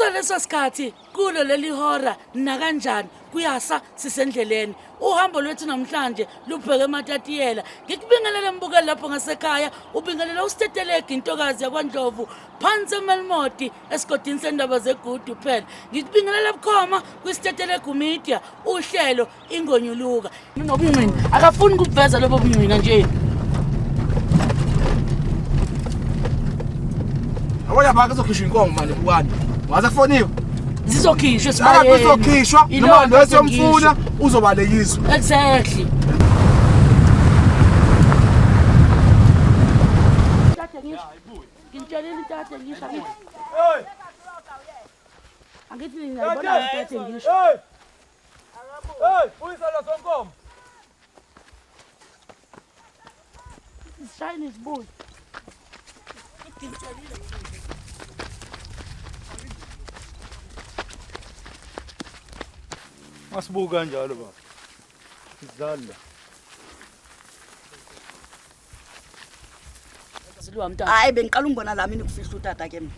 Ngaso leso sikhathi kulo leli hora nakanjani kuyasa sisendleleni. Uhambo lwethu namhlanje lubheke eMatatiyela. Ngikubingelele mbukeli lapho ngasekhaya, ubingelela uSitetelegi intokazi yakwaNdlovu phansi eMelmoti esigodini sendaba zegudu phela. Ngikubingelela bukhoma kwiSitetelegu Media uhlelo ingonyuluka. Unobungcina akafuni ukuveza lobo bungcina nje. Yabona baka kuzokhishwa inkomo manje bukani. Waze kufoniwe. Zizokhishwa esibayeni. Kuzokhishwa noma lo esiyomfuna uzobalekiswa. Exactly. Tata ngisho. Ngimtshelile tata ngisho angithi. Hey! Angithi ngiyayibona tata ngisho. Hey! Hey, buyisa lezo nkomo. Sishayine isibuya. Masibuka kanjalo baba. Sidlala la. Zilwa mntana. Hayi bengiqala umbona la mina ukufihla utata ke mina.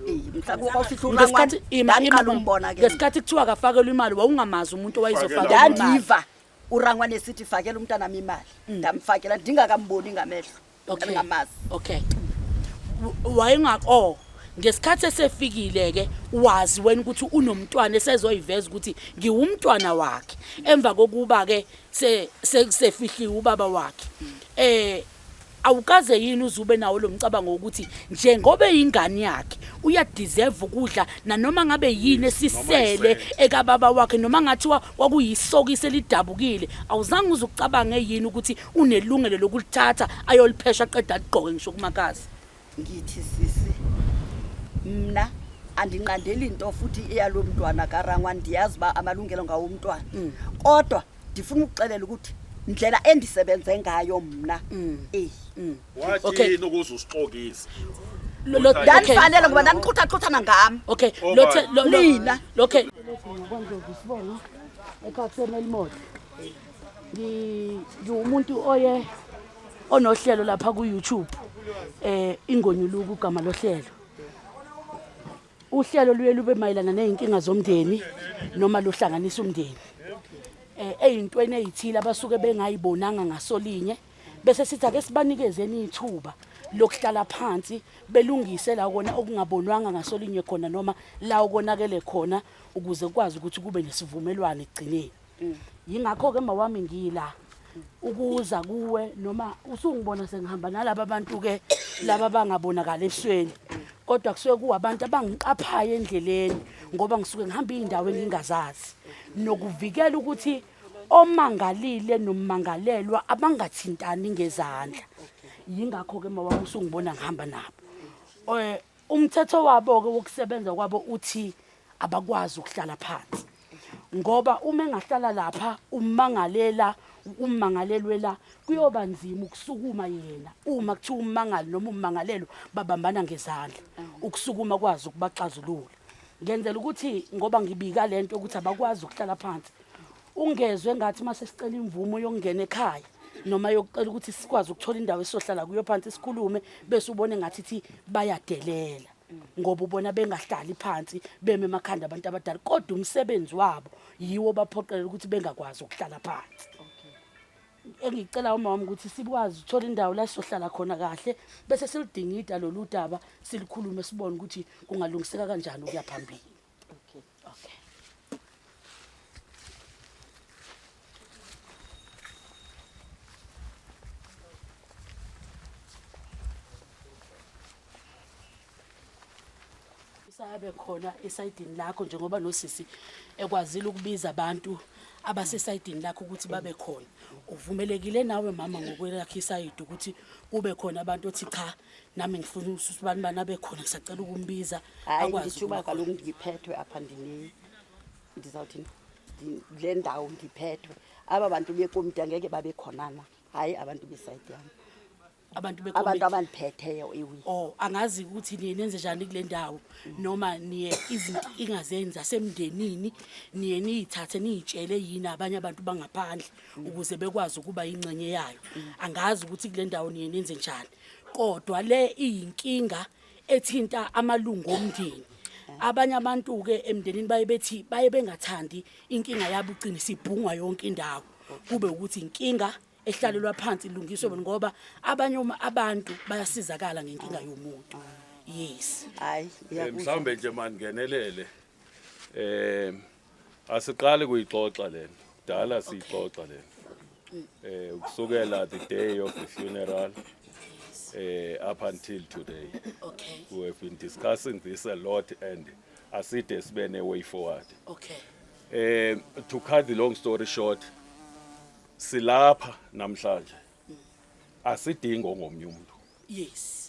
Eh mhla kwawufihla Ngesikhathi urangwane. ima Ndandiqala ima umbona ke. mina. ngesikhathi kuthiwa akafakelwe imali wawungamazi umuntu owayezofakelwa imali. Ndandiva urangwane sithi fakela umntanami imali. Ndamfakela ndingakamboni ngamehlo. Okay. Ndingamazi. Okay. Wayenga oh ngesikhathi esefikile ke wazi wena ukuthi unomntwana esezoyiveza ukuthi ngiwumntwana wakhe emva kokuba ke se sefihliwe ubaba wakhe. Eh awukaze yini uzube nawo lo mcabango wokuthi njengoba eyingane yakhe uyadeserve ukudla nanoma ngabe yini esisele ekababa wakhe noma ngathiwa kwakuyisokisi elidabukile awuzange uze ucabange yini ukuthi unelungelo lokulithatha ayoliphesha qeda aligqoke ngisho kumakazi Ngithi sisi mna andinqandeli nto futhi eyalo mntwana kaRangwa ndiyazi uba amalungelo ngawomntwana kodwa ndifuna ukuxelela ukuthi ndlela endisebenze ngayo mna eyi Okay. Wathini ukuze usixokise? Lo- okay. ndandifanele ngoba ndandixuthaxuthana ngam Okay, Oh, lothe bye. lo lo- Nina. Okay. Ekhaya elimoto. Ngiwumuntu oye onohlelo lapha ku YouTube. Eh ingonyuluka igama lohlelo. Uhlelo luye lube mayelana nezinkinga zomndeni noma luhlanganisa umndeni. Eh eyintweni ezithile abasuke bengayibonanga ngasolinye bese sithi ake sibanikezeni ithuba lokuhlala phansi belungise la kona okungabonwanga ngasolinye khona noma la okonakele khona ukuze kwazi ukuthi kube nesivumelwano ekugcineni. Yingakho ke mawami ngila ukuza kuwe noma usungibona sengihamba nalaba bantu ke laba bangabonakala ebusweni kodwa kusuke kuwabantu abangiqaphayo endleleni ngoba ngisuke ngihamba iy'ndawo engingazazi nokuvikela ukuthi omangalile nommangalelwa abangathintani ngezandla. Yingakho ke mawami usungibona ngihamba nabo. Umthetho wabo-ke wokusebenza kwabo uthi abakwazi ukuhlala phansi ngoba uma engahlala lapha ummangalela ummangalelwe la kuyoba nzima ukusukuma yena uma kuthiwa ummangali noma ummangalelwa babambana ngezandla ukusukuma kwazi ukubaxazulula. Ngenzela ukuthi ngoba ngibika lento ukuthi abakwazi ukuhlala phansi ungezwe ngathi mase sicela imvumo yokungena ekhaya noma yokucela ukuthi sikwazi ukuthola indawo esizohlala kuyo phansi sikhulume bese ubone ngathi thi bayadelela ngoba ubona bengahlali phansi beme emakhanda abantu abadala kodwa umsebenzi wabo yiwo baphoqelela ukuthi bengakwazi ukuhlala phansi. Engicela uma wami ukuthi sikwazi ukuthola indawo la sizohlala khona kahle bese silidingida lolu daba silikhulume sibone ukuthi kungalungiseka kanjani ukuya phambili. Okay. Okay. Sabe khona esayidini lakho njengoba nosisi ekwazile ukubiza abantu abasesayidini lakho ukuthi babe khona. Uvumelekile nawe mama ngokwelakho isayidi ukuthi kube khona abantu othi cha nami ngifuna usibani bani abe khona ngisacela ukumbiza Hayi akwazi nditsho uba ukuba khona. kaloku ndiphethwe apha ndine ndizawuthini le ndawo ndiphethwe aba bantu bekomiti angeke babe khona na hayi abantu besayidi yam Abantu abantu bekomiti abandiphetheyo ewi oh angazi ukuthi niye nenze njani kule ndawo noma niye izinkinga zenu zasemndenini niye niyithathe niyitshele yini abanye abantu bangaphandle ukuze bekwazi ukuba ingxenye yayo. Angazi ukuthi kule ndawo niye nenze njani kodwa le iyinkinga ethinta amalungu omndeni. Abanye abantu ke emndenini baye bethi baye bengathandi inkinga yabo ugcine sibhungwa yonke indawo. Kube ukuthi inkinga ehlalelwa phansi ilungiswe ngoba abanye uma abantu bayasizakala ngenkinga yomuntu. Yes. Hayi, ngiyakuzwa. Mhlawumbe nje mangenelele. Asiqali kuyixoxa lento. Dala siyixoxa lento. Ukusukela the day of the funeral up until today. We have been discussing this a lot and aside sibe ne way forward. To cut the long story short, silapha namhlanje. Asidingo ngomnye umuntu.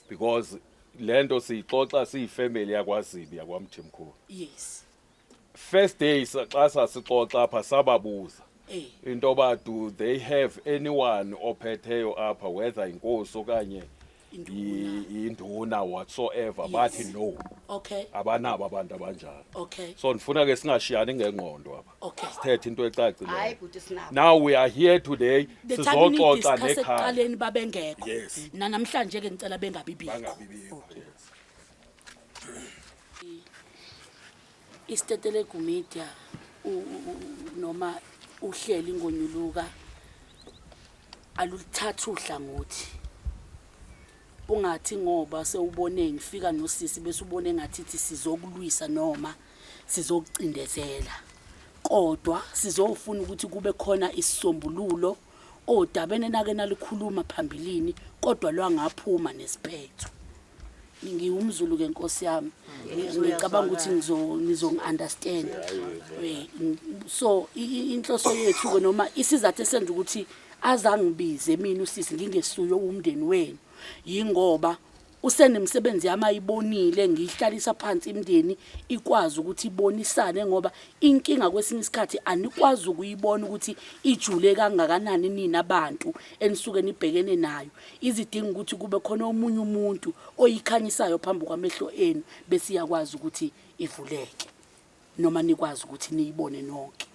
Because lento siyixoxa siyifamily yakwaZibi yakwaMthimkhulu. First day xa sasixoxa apha sababuza. Into yoba do they have anyone ophetheyo apha, whether inkosi okanye induna whatsoever, bathi no. Abanabo abantu abanjalo. So ndifuna ke singashiyani ngengqondo apha. Sithethe into ecacileyo. Hayi, bhuti, sinabo. Now we are here today, The time ni sizoxoxa discuss nekhaya. ekuqaleni babengekho. Yes. Namhlanje ke ngicela bengabi bikho. Bangabi bikho, yes. Isitetelegu Media noma uhleli ngonyuluka aluthatha uhlangothi. Ungathi ngoba sewubone ngifika nosisi bese ubone ngathi thi sizokulwisa noma sizokucindezela. Kodwa sizofuna ukuthi kube khona isisombululo odabeni enake nalikhuluma phambilini kodwa lwangaphuma nesiphetho. NgiwumZulu ke Nkosi yami. Ngicabanga ukuthi nizongi-understand. So inhloso yethu ke noma isizathu esenza ukuthi azangibize mina usisi ngingesuye umndeni wenu yingoba usenemisebenzi yami ayibonile, ngiyihlalisa phansi imindeni ikwazi ukuthi ibonisane, ngoba inkinga kwesinye isikhathi anikwazi ukuyibona ukuthi ijule kangakanani nina abantu enisuke nibhekene nayo. Izidinga ukuthi kube khona omunye umuntu oyikhanyisayo phambi kwamehlo enu bese iyakwazi ukuthi ivuleke noma nikwazi ukuthi niyibone nonke.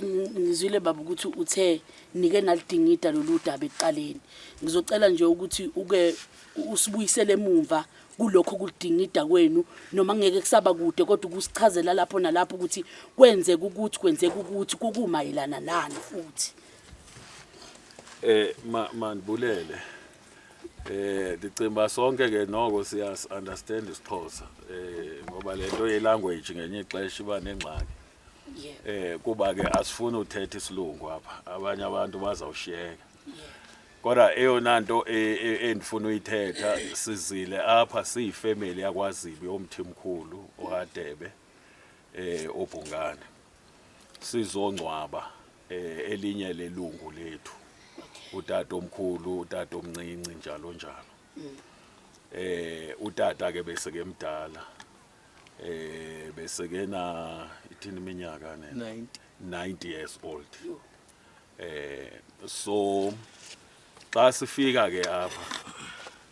Ngizwile baba ukuthi uthe nike nalidingida lolu daba ekuqaleni. Ngizocela nje ukuthi uke usibuyisele emumva kulokho kulidingida kwenu, noma ngeke kusaba kude kodwa ukusichazela lapho nalapho ukuthi kwenzeka ukuthi kwenzeka ukuthi kukumayelana nani futhi. Mandibulele. Ndicimba sonke ke noko siyas understand isiXhosa. Ngoba lento ye language ngenye ixesha iba nengxaki. Kuba ke asifuni uthetha isilungu apha, abanye abantu bazawushiyeka. Kodwa eyona nto endifuna uyithetha, sizile apha siyifamily yakwaZibi yomthimkhulu oHadebe oBhungane. Sizongcwaba elinye lelungu lethu. Utata omkhulu, utata omncinci njalo njalo. Utata ke bese ke mdala. Bese ke na ithini iminyaka ne? 90. 90 years old. So xa sifika ke apha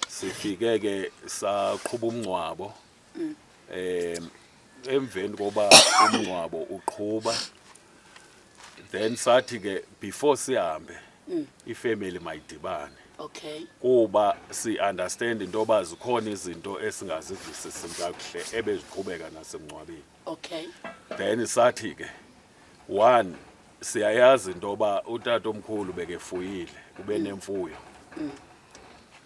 sifike ke saqhuba umngcwabo. Emveni koba umngcwabo uqhuba, then sathi ke before sihambe ifamily mayidibane. Kuba si understand into yoba zikhona izinto esingazivisisi kakuhle ebeziqhubeka nasemngcwabeni. Then sathi ke one, siyayazi into yoba utata omkhulu bekefuyile, ube nemfuyo.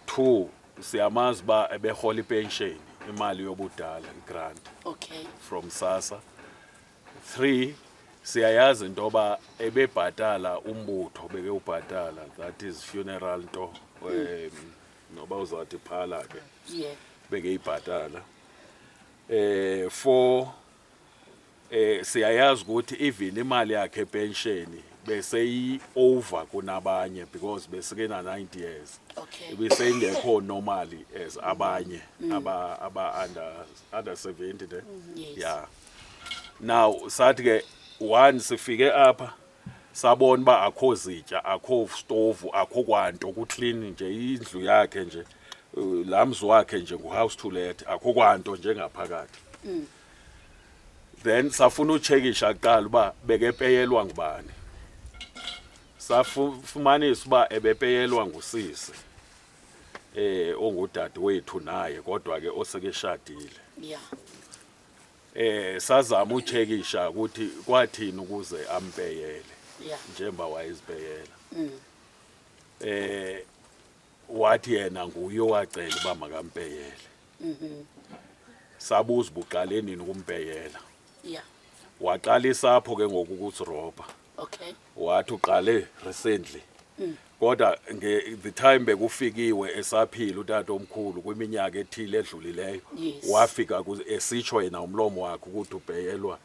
2, siyamazi uba ebehola ipension, imali yobudala, igrant. From SASSA. 3, siyayazi into yoba ebebhatala umbutho, bekewubhatala, that is funeral nto, noba uzathi phala ke. Bekeyibhatala. 4, siyayazi ukuthi even imali yakhe pension bese i over kunabanye because besike na 90 years. Bese ingekho normally as abanye aba under 70 ne. Yeah. Now sathi ke one, sifike apha sabona ba akho zitya, akho stove, akho kwanto, ku clean nje indlu yakhe nje, lamzi wakhe nje ngu house to let, akho kwanto nje ngaphakathi. Then safuna uchekisha kuqala uba bekepeyelwa ngubani. Safumanisa uba ebepeyelwa ngusisi. Ongudadewethu naye kodwa ke osekeshadile. Sazama uchekisha ukuthi kwathini ukuze ampeyele njengoba wayezipeyela. Wathi yena nguye owacela uba makampeyele. Sabuza ubuqale nini ukumpeyela. Waqalisa apho ke ngoku ukusirobha. Wathi uqale recently. Kodwa nge the time bekufikiwe esaphila utata omkhulu kwiminyaka ethile edlulileyo, wafika esitsho yena umlomo wakhe ukuthi ubheyelwa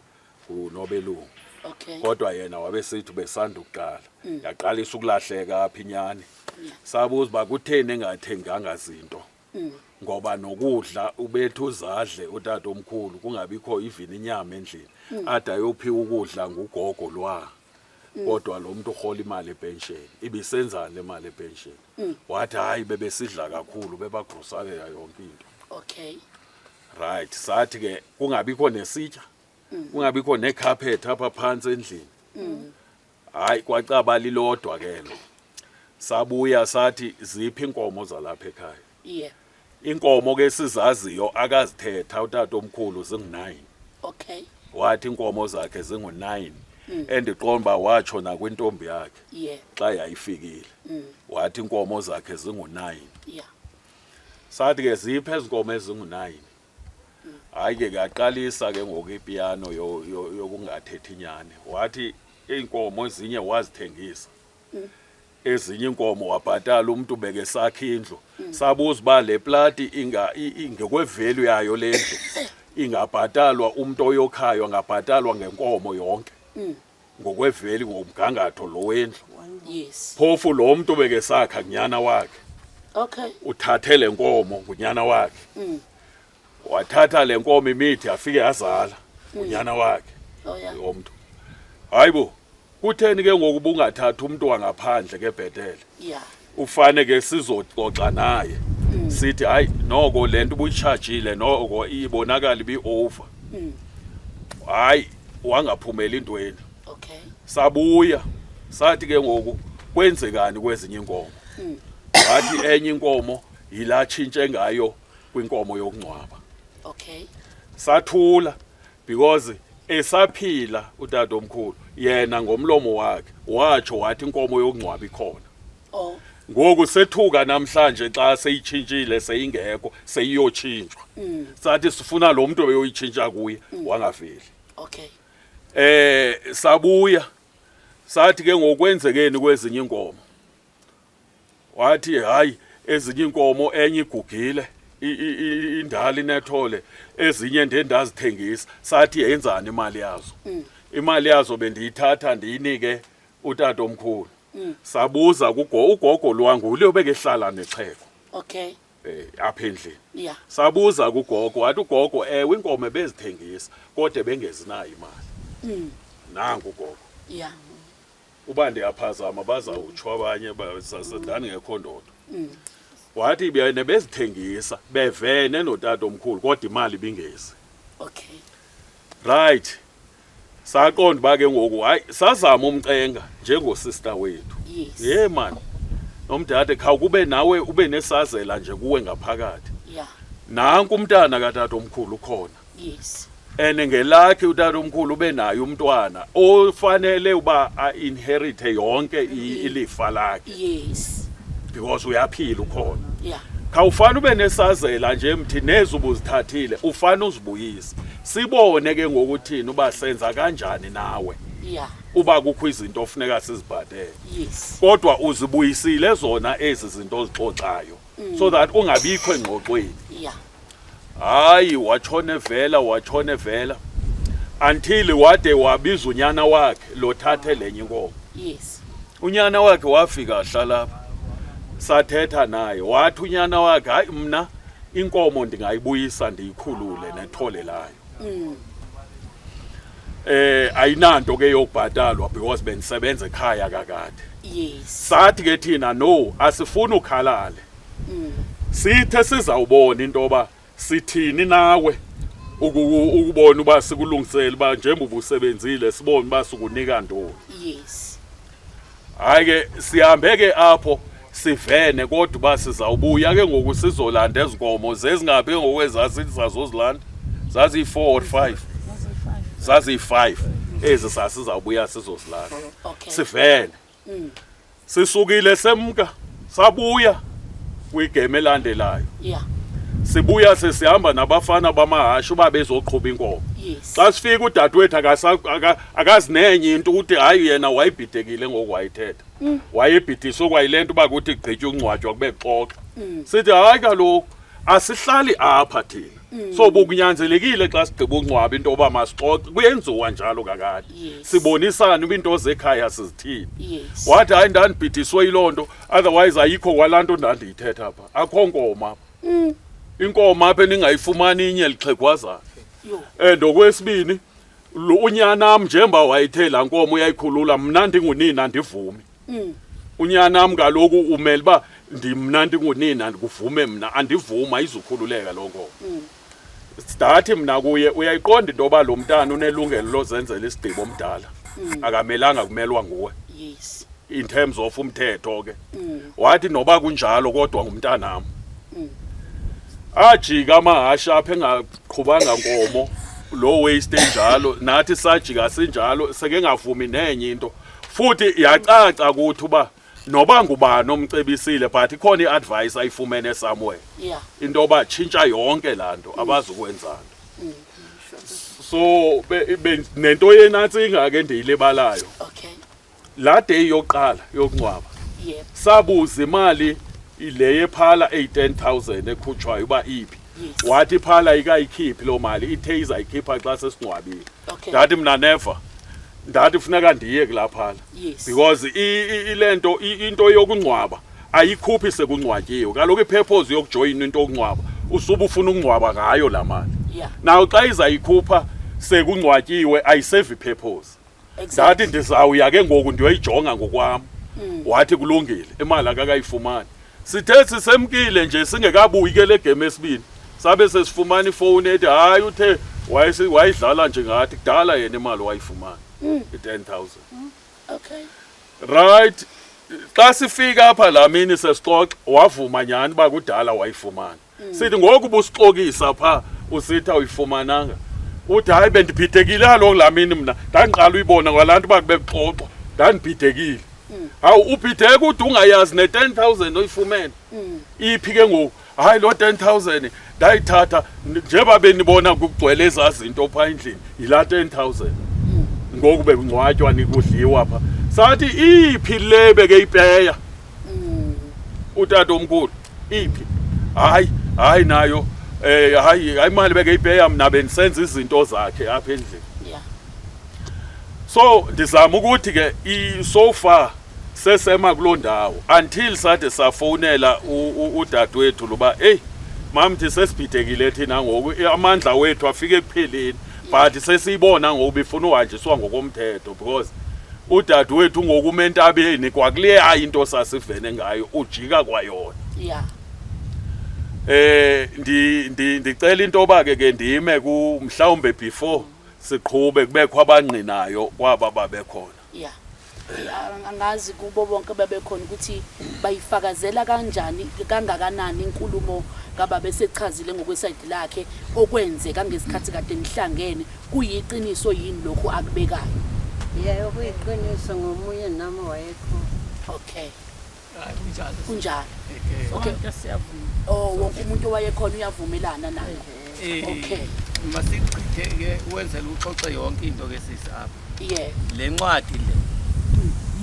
ngunobelungu. Kodwa yena wabe sithi besanda ukuqala. Yaqalisa ukulahleka apha inyani. Sabuza uba kutheni engathenganga zinto. Ngoba nokudla ubethu uzadle utata omkhulu kungabikho even inyama endlini. Ade ayophiwa ukudla ngugogo lwa. Kodwa lo muntu uhola imali epension. Ibisenzani le mali epension? Wathi hayi, bebesidla kakhulu, bebagrosarela yonke into. Right, sathi ke kungabikho nesitya. Kungabikho necarpet apha phansi endlini. Hayi, kwacaba lilodwa ke lo. Sabuya sathi ziphi inkomo zalapha ekhaya? Inkomo ke sizaziyo akazithetha utata omkhulu zingu9. Wathi inkomo zakhe zingu9. Endiqonda uba watsho nakwintombi yakhe xa yayifikile. Wathi inkomo zakhe zingu9. Sathi ke ziphi ezinkomo ezingu9? Hayi ke, kuyaqalisa ke ngoku ipiano yokungathethi inyani. Wathi iinkomo ezinye wazithengisa. Ezinye inkomo wabhatala umuntu bekesakha indlu. Sabuza uba le plati inga ngokwe-value yayo le ndlu ingabhatalwa, umuntu oyokhayo angabhatalwa ngenkomo yonke ngokwe-value, ngomgangatho lo wendlu. Phofu lo muntu bekesakha ngunyana wakhe. Uthathe le nkomo ngunyana wakhe. Wathatha le nkomo imithi yafike yazala ngunyana wakhe. Lo muntu, hayibo, kutheni ke ngoku bungathathi umuntu wangaphandle ke bhetele? Ufane ke sizoxoxa naye, sithi hayi noko lento ubuyitshajile noko ibonakala ibi-over. Hayi, wangaphumeli intweni. Sabuya sathi ke ngoku kwenzekani kwezinye inkomo? Wathi enye inkomo yila tshintshe ngayo kwinkomo yokungcwaba. Sathula because esaphila utata omkhulu yena ngomlomo wakhe watsho wathi inkomo yokungcwaba ikhona. Ngoku sethuka namhlanje xa seyitshintshile, seyingekho, seyiyotshintshwa. Sathi sifuna lo muntu oyoyitshintsha kuye, wangaveli. Sabuya sathi ke ngokwenzekeni kwezinye inkomo? Wathi hayi, ezinye inkomo enye igugile, indala, inethole, ezinye ndendazithengisa. Sathi yenzani imali yazo? Imali yazo bendiyithatha ndiyinike utata omkhulu. Sabuza kugo ugogo lwangulo bekehlala nexhego apha endlini. Sabuza kugogo, wathi ugogo ewe, inkomo bezithengisa kodwa bengezinayo imali. Nangu ugogo. Uba ndiyaphazama bazawutsho abanye, ndandingekho ndoda. Wathi bene bezithengisa bevene notata omkhulu kodwa imali ibingezi. Right, saqonda uba ke ngoku hayi, sazama umcenga njengosister wethu. Ye man, nomdade, khawukube nawe ube nesazela nje kuwe ngaphakathi. Nanku umntana katata omkhulu ukhona. And ngelakhe utata omkhulu ube naye umntwana ofanele uba a-inherite yonke ilifa lakhe because uyaphila, ukhona. Khawufane ube nesazela nje mthi nezi ubuzithathile ufane uzibuyise, sibone ke ngokuthini uba senza kanjani nawe uba kukho izinto ofuneka sizibhatele. Kodwa uzibuyisile zona ezi zinto ozixoxayo so that ungabikho engxoxweni. Hayi, watshona evela, watshona evela until wade wabiza unyana wakhe lo thathe lenye inkomo. Unyana wakhe wafika ahlala apha, sathetha naye. Wathi unyana wakhe hayi, mna inkomo ndingayibuyisa, ndiyikhulule nethole layo. Ayinanto ke yokubhatalwa because bendisebenza ekhaya kakade. Sathi ke thina no, asifuni ukhalale, sithe sizawubona into yoba sithini nawe ukubona uba sikulungisele uba njengoba ubusebenzile, sibone uba sikunika ntoni. Hayi ke, sihambe ke apho. Sivene kodwa uba sizawubuya ke ngoku sizolanda ezi nkomo zezingaphi ke ngoku ezasithi sazozilanda, zaziyi-4 or 5, zaziyi-5 ezi sasizawubuya sizozilanda. Sivene sisukile semka, sabuya kwigame elandelayo. Sibuya sesihamba nabafana bamahashe uba bezoqhuba inkomo. Xa sifika udadewethu akazinenye into ukuthi hayi yena wayebhidekile ngoku wayethetha. Wayebhidiswe kwayile nto uba kuthi gqitywe ukungcwatywa kube kuxoxa. Sithi hayi kaloku asihlali apha thina. So bukunyanzelekile xa sigqiba ukungcwaba into yoba masixoxe, kuyenziwa njalo kakade. Sibonisane uba into zekhaya sizithini. Wathi hayi ndandibhidiswe yiloo nto, otherwise ayikho kwalaa nto ndandiyithetha apha. Akho nkomo apha. Inkomo apha eningayifumani inye lixhegwazana. And okwesibini, lo unyanam njengoba wayethe laa nkomo uyayikhulula, mna ndingunina andivumi. Unyanam kaloku umele uba ndimna ndingunina ndikuvume mna, andivumi, ayizukhululeka loo nkomo. Ndathi mna kuye uyayiqonda into yoba lo mntana unelungelo lozenzela isigqibo omdala. Akamelanga kumelwa nguwe. In terms of umthetho ke. Wathi noba kunjalo kodwa ngumntanam. Ajika amahashe apha engaqhubanga nkomo, lo waste enjalo, nathi sajika sinjalo, seke ngavumi nenye into. Futhi yacaca kuthi uba noba ngubani omcebisile, but ikhona i-advice ayifumene somewhere. Into yoba tshintsha yonke laa nto, abazukwenza nto. So nento yenantsinga ke ndiyilibalayo. Laa day yokuqala yokungcwaba. Sabuza imali le yephala eyi-10,000 ekhutshwayo uba iphi. Wathi iphala ikayikhiphi loo mali, ithe izayikhipha xa sesingcwabile. Ndathi mna never. Ndathi funeka ndiye kulaa phala. Because ile nto, into yokungcwaba ayikhuphi sekungcwatyiwe. Kaloku i-purpose yokujoyina into yokungcwaba usube ufuna ukungcwaba ngayo laa mali. Now xa izayikhupha sekungcwatyiwe ayisevi purpose. Ndathi ndizawuya ke ngoku ndiyoyijonga ngokwam. Wathi kulungile, imali akakayifumani. Sithe sisemkile nje singekabuyi ke le game esibini. Sabe sesifumana ifowuni ethi hayi uthe wayidlala nje ngathi kudala yena imali wayifumana. I-10,000. Right. Xa sifika apha laa mini sesixoxa, wavuma nyhani uba kudala wayifumana. Sithi ngoku ubusixokisa pha usithi awuyifumananga. Uthi hayi bendibhidekile kaloku laa mini mna, ndandiqala uyibona kwalaa nto uba kube kuxoxwa, ndandibhidekile. Hawu ubhideke ude ungayazi ne-10,000 oyifumene. Iphi ke ngoku? Hayi loo 10,000 ndayithatha njengoba benibona kugcwele ezaa zinto phaa endlini, yilaa 10,000. Ngoku bekungcwatywa nikudliwa phaa. Sathi iphi le bekeyipeya? Utatomkhulu iphi? Hayi, hayi nayo. Hayi, hayi imali bekeyipeya mna bendisenza izinto zakhe apha endlini. So ndizama ukuthi ke so far sesema kuloo ndawo until sade safowunela udadewethu loba hey mamthi sesibhidekile thina ngoku, amandla wethu afike ekupheleni, but sesiyibona ngoku bifuna uhanjiswa ngokomthetho because udadewethu ngoku ume entabeni kwakuleya into sasivene ngayo ujika kwayona. Ndicela into yoba ke ndime ku mhlawumbe before siqhube kubekho abangqinayo kwaba babekhona. Angazi kubo bonke babekhona ukuthi bayifakazela kanjani kangakanani inkulumo kababa esechazile ngokwesayidi lakhe okwenzeka ngesikhathi kade nihlangene, kuyiqiniso yini lokhu akubekayo? Yebo, kuyiqiniso, ngomunye nami wayekhona. Hayi, kunjalo. Kunjalo. Sonke siyavuma. Oh, wonke umuntu owayekhona uyavumelana naye. Masichithe ke wenzele uxoxe yonke into ke sisi apha. Le ncwadi le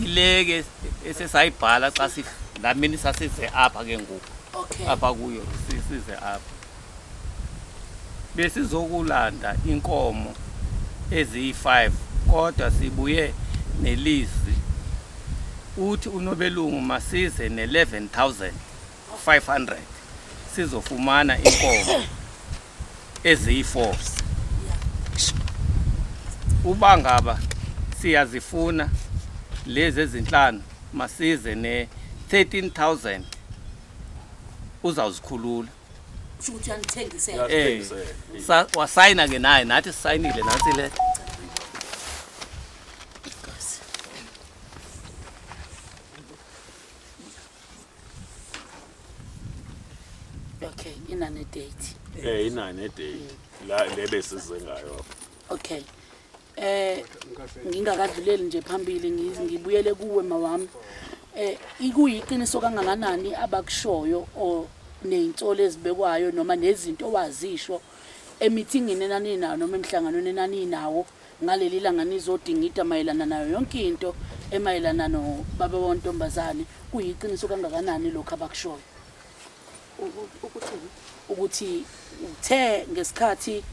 yile ke esesayibhala xa la mini sasize apha ke ngoku. Apha kuyo size apha. Besizokulanda inkomo eziyi-5 kodwa sibuye nelizwi. Uthi unobelungu masize ne-11,500 sizofumana inkomo eziyi-4. Uba ngaba siyazifuna lezi ezinhlanu masize ne-13,000 uzawuzikhulula. Kusho ukuthi uyanithengisela. Wasayina ke naye, nathi sisayinile nantsi le. Okay, inane date. Inane date. La lebesize ngayo apha. Okay. Ngingakadluleli nje phambili, ngibuyele kuwe mawami. Ikuyiqiniso kangakanani abakushoyo o nezinsolo ezibekwayo noma nezinto owazisho emithingini enaninawo noma emhlanganweni enaninawo ngaleli langa nizodingida mayelana nayo yonke into emayelana nobaba wontombazane, kuyiqiniso kangakanani lokho abakushoyo? Ukuthini? Ukuthi uthe ngesikhathi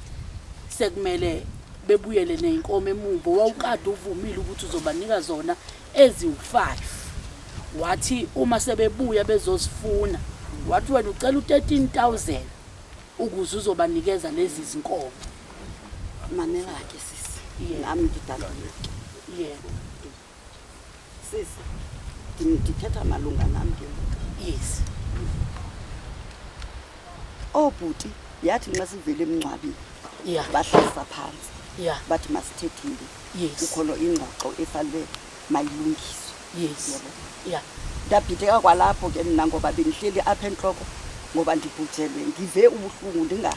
sekumele bebuyele ney'nkomo emuva, wawukade uvumile ukuthi uzobanika zona eziwu-5. Wathi uma sebebuya bezozifuna, wathi wena ucela u-13,000 ukuze uzobanikeza lezi zinkomo. Mamela ke sisi. Yeah. Nami ngidalile. Yebo. Sisi, ndithetha malunga nami ke ngoku. Yes. Oobhuti yathi nxa sivele emngcwabeni, bahlalisa phantsi. Bathi masithethile. Kukhona ingxoxo efanele mayilungiswe. Yebo. Ndabhideka kwalapho ke mna ngoba bendihleli apha entloko ngoba ndibhujelwe, ndive ubuhlungu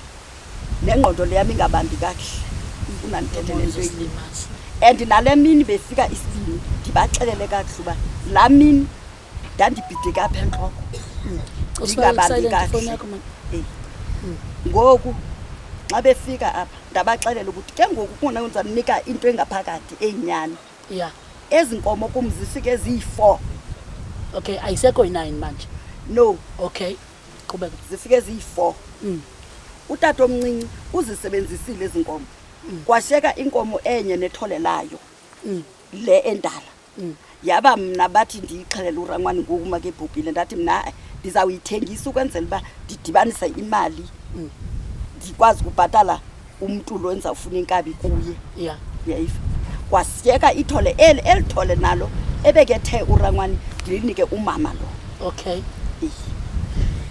nengqondo le yam ingabambi kakuhle. Ifuna ndithethe nento eyi. And nale mini befika isibini, ndibaxelele kakuhle uba laa mini ndandibhideke apha entloko. Ndingabambi kakuhle. Ngoku xa befika apha ndabaxelela ukuthi ke ngoku kungona ndizamnika into engaphakathi eyinyani. Ezi nkomo kum zifike ziyi-4. Okay, ayisekho yi-9 manje. No. Okay. Qhubeka. Zifike ziyi-4. Utata omncinci uzisebenzisile ezi nkomo. Kwashiyeka inkomo enye nethole layo. Le endala. Yaba mna bathi ndiyixhelele uRangwane ngoku makebhubhile, ndathi mna ndizawuyithengisa ukwenzela uba ndidibanise imali. Ndikwazi ukubhatala umntu lo endizawufuna inkabi kuye. Uyayiva? Kwasiyeka ithole eli, eli thole nalo ebekethe uRangwane ndilinike umama lo. Okay.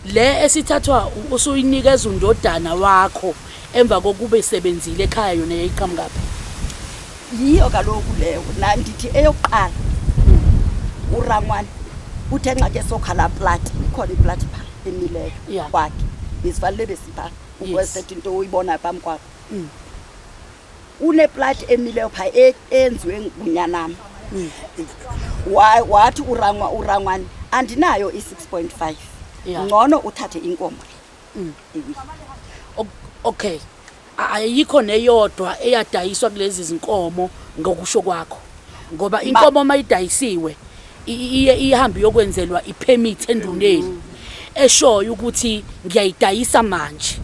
Le esithathwa usuyinikeza undodana wakho emva kokuba esebenzile ekhaya, yona yayiqhamuka phi? Yiyo kaloku leyo. Na ndithi eyokuqala uRangwane uthe nxa ke sokha laa plati, ikhona iplati phaa emileyo kwakhe. Besifanele besipha ukwesetha into oyibona phambi kwakho. Uneplati emileyo phaa eyenziwe ngunyanam. Wathi uRangwane andinayo i-6.5. Ngcono uthathe inkomo le. Okay. Ayikho neyodwa eyadayiswa kulezi zinkomo ngokusho kwakho. Ngoba inkomo mayidayisiwe iye ihambe iyokwenzelwa ipermit enduneni eshoyo ukuthi ngiyayidayisa manje.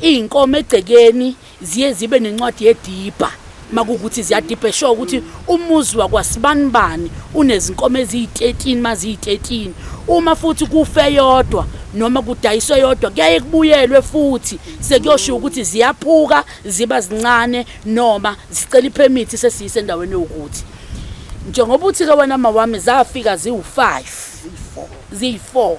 Iy'nkomo egcekeni ziye zibe nencwadi yedibha makuwukuthi ziyadibha, eshoyo ukuthi umuzi wakwasibanibani unezinkomo eziyi-13 maziyi-13. Uma futhi kufe yodwa noma kudayiswe yodwa, kuyaye kubuyelwe futhi sekuyoshiwo ukuthi ziyaphuka ziba zincane noma zicela ipermit sesiyise endaweni yokuthi. Njengoba uthi ke wena mawami zafika ziwu-5, ziyi-4,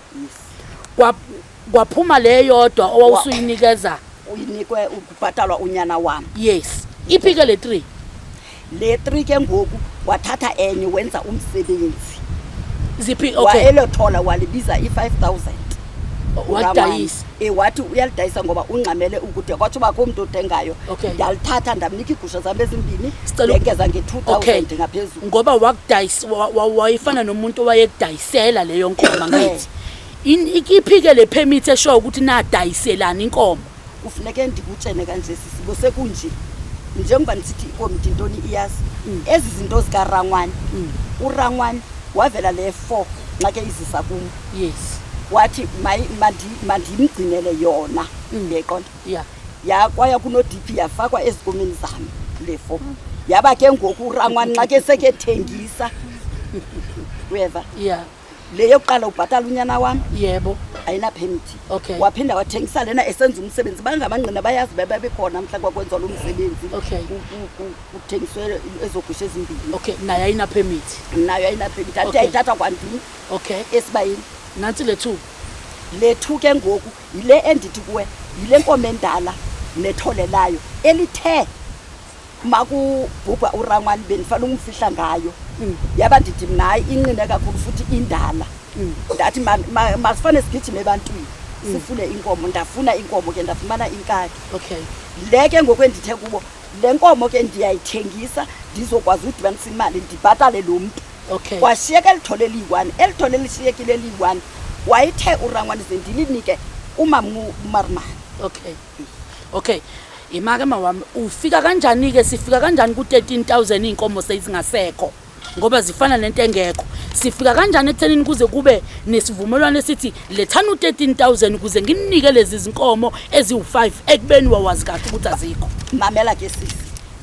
kwaphuma le yodwa owawusuyinikeza. Uyinikwe ukubhatalwa unyana wami. Yes. Iphi ke le 3? Le 3 ke ngoku wathatha enye wenza umsebenzi. Ziphi? Okay. Elothola walibiza i-5000. Wadayisa. Wathi uyalidayisa ngoba ungxamele ukude kwatsho uba akho mntu othengayo. Ndalithatha ndamnika iigusha zam ezimbini, ndengeza nge-two thousand ngaphezulu. Ngoba wayefana nomuntu owayekudayisela leyo nkomo angithi. Iphi ke le permit eshoyo ukuthi nadayiselana inkomo? Kufuneke ndikutshene kanje sisi, bosekunje. Njengoba ndisithi ikomiti intoni iyazi. Ezi zinto zikaRangwane. URangwane wavela le 4 xa ke izisa kum. Wathi mandimgcinele yona. Uyayiqonda? Kwaya kuno-D P yafakwa ezikomini zam le 4. Yaba ke ngoku uRangwane xa ke sekethengisa. Uyeva? Le yokuqala ubhatala unyana wam. Ayina permit. Waphinda wathengisa lena esenza umsebenzi. Bangamangqina bayazi babekhona mhla kwakwenziwa lo msebenzi. Kuthengiswe ezogusha ezimbini. Nayo ayina permit. Nayo ayina permit. Athi ayithatha kwandim. Esibayeni. Nantsi le 2. Le 2 ke ngoku yile endithi kuwe, yile nkomo endala nethole layo elithe makubhubha uRangwane bendifana ukumfihla ngayo. Yaba ndithi mna hayi inqine kakhulu futhi indala. Ndathi masifane sigijime ebantwini. Sifune inkomo, ndafuna inkomo ke, ndafumana inkabi. Okay. Le ke ngoku endithe kubo, le nkomo ke ndiyayithengisa, ndizokwazi udibanisa imali ndibhatale lo mntu. Okay. Kwashiyeka elithole eliyi-1, elithole elishiyekile eliyi-1 wayethe uRangwane ze ndilinike umam'uMarmani. Okay. Okay. Imake mawami, ufika kanjani ke, sifika kanjani ku 13,000 inkomo sezingasekho? Ngoba zifana nento engekho. Sifika kanjani ekuthenini kuze kube nesivumelwano esithi lethani u-13,000 ukuze nginike lezi zinkomo eziwu-5 ekubeni wawazi kahle ukuthi azikho? Mamela ke sisi,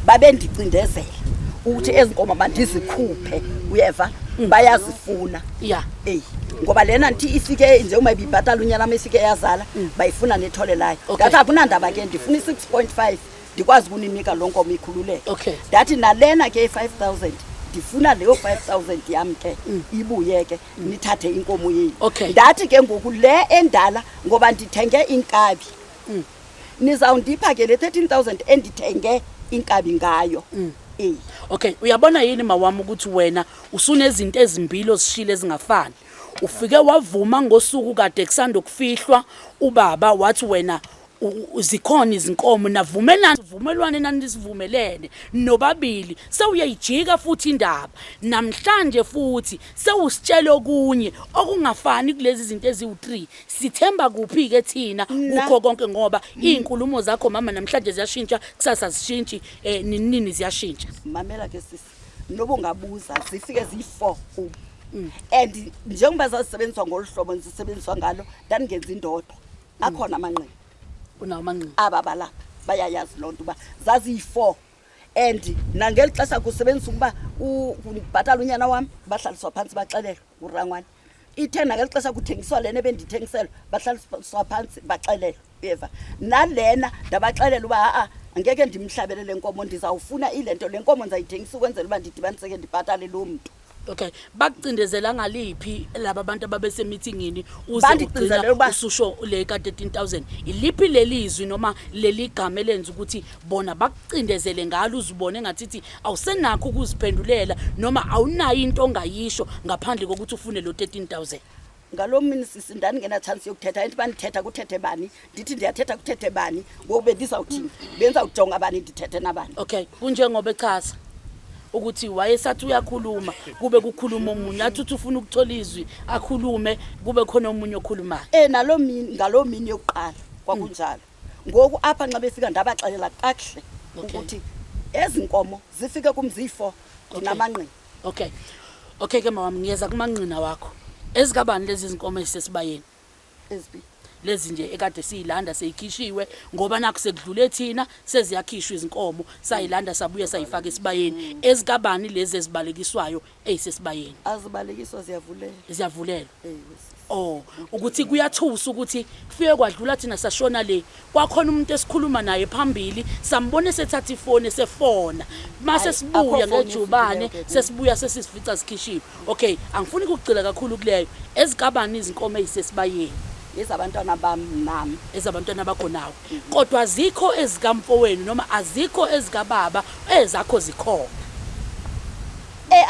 babendicindezela ukuthi ezi nkomo mandizikhuphe, uyeva, bayazifuna. Eyi, ngoba lena ndithi ifike njengoba ibibhatala unyana wam, ifike yazala, bayifuna nethole layo. Ndathi akunandaba ke, ndifuna i-6.5 ndikwazi ukuninika loo nkomo ikhululeke. Ndathi nalena ke i-5,000, ndifuna leyo 5,000 yam ke ibuye ke, nithathe inkomo yenu. Ndathi ke ngoku le endala, ngoba ndithenge inkabi, nizawundipha ke le 13,000 endithenge inkabi ngayo. Eyi. Okay, uyabona yini mawami ukuthi wena usunezinto ezimbili ozishile ezingafani? Ufike wavuma ngosuku kade kusanda ukufihlwa ubaba, wathi wena zikhona izinkomo, navumelana sivumelwane nanisivumelene nobabili, sewuyayijika futhi indaba namhlanje, futhi sewusitshela okunye okungafani kulezi zinto eziwu-3. Sithemba kuphi ke thina kukho konke, ngoba izinkulumo zakho mama namhlanje ziyashintsha, kusasa zishintshi, nini ziyashintsha? Mamela ke sisi, noba ungabuza, zifike ziyi-4 kum, and njengoba zazisebenziswa ngolu hlobo ndisebenziswa ngalo, ndandingenzi indodwa, akhona amanqina. Unawo amanqina? Aba balapha bayayazi loo nto uba zaziyi-4, and nangeli xesha kusebenzisa ukuba kubhatala unyana wam, bahlaliswa phantsi baxelelwa nguRangwane. Ithe nangeli xesha kuthengiswa lena ebendithengiselwa, bahlaliswa phantsi baxelelwa, uyeva. Nalena ndabaxelela uba ha-a, angeke ndimhlabele le nkomo, ndizawufuna ile nto, le nkomo ndizayithengisa ukwenzela uba ndidibaniseke ndibhatale loo mntu. Okay, bakucindezela ngaliphi laba bantu ababesemithingini uze Bandicindezelela ugcina uba ususho le ka-13,000? Iliphi lelizwi noma leli gama elenza ukuthi bona bakucindezele ngalo, uzibone ngathithi awusenakho ukuziphendulela noma awunayo into ongayisho ngaphandle kokuthi ufune lo 13,000? Ngaloo mini sisi ndandingena chance yokuthetha, endithi bandithetha kuthethe bani, ndithi ndiyathetha kuthethe bani, ngoku bendizawuthini, bendizawujonga bani, ndithethe nabani? Okay, kunjengoba echaza ukuthi wayesathi uyakhuluma kube kukhuluma omunye, athi uthi ufuna ukuthola izwi akhulume kube khona omunye okhulumayo. Naloo mini, ngaloo mini yokuqala kwakunjalo. Ngoku apha nxa befika ndabaxelela kakuhle ukuthi ezi nkomo zifike kum ziyi-4, ndinamanqina. Okay. Okay ke mawami, ngiyeza kumanqina wakho. Ezikabani lezi zinkomo ezisesibayeni? Eziphi? Lezi nje ekade siyilanda seyikhishiwe, ngoba nakho sekudlule thina seziyakhishwa izinkomo, sayilanda sabuya sayifaka esibayeni. Ezikabani lezi ezibalekiswayo ezisesibayeni? Azibalekiswa, ziyavulelwa. Ziyavulelwa. Ewe, sisi. Oh, ukuthi kuyathusa ukuthi kufike kwadlula thina sashona le, kwakhona umuntu esikhuluma naye phambili, sambona esethatha ifoni esefona, mase Hayi, sibuya akho foni ngejubane, efikileyo ke kuyo. sesibuya sesizifica zikhishiwe. Okay, angifuni ukugcila kakhulu kuleyo. Ezikabani izinkomo ezisesibayeni? Ezabantwana bam nam. Ezabantwana bakho nawe, kodwa azikho ezikamfowenu noma azikho ezikababa, ezakho zikhona?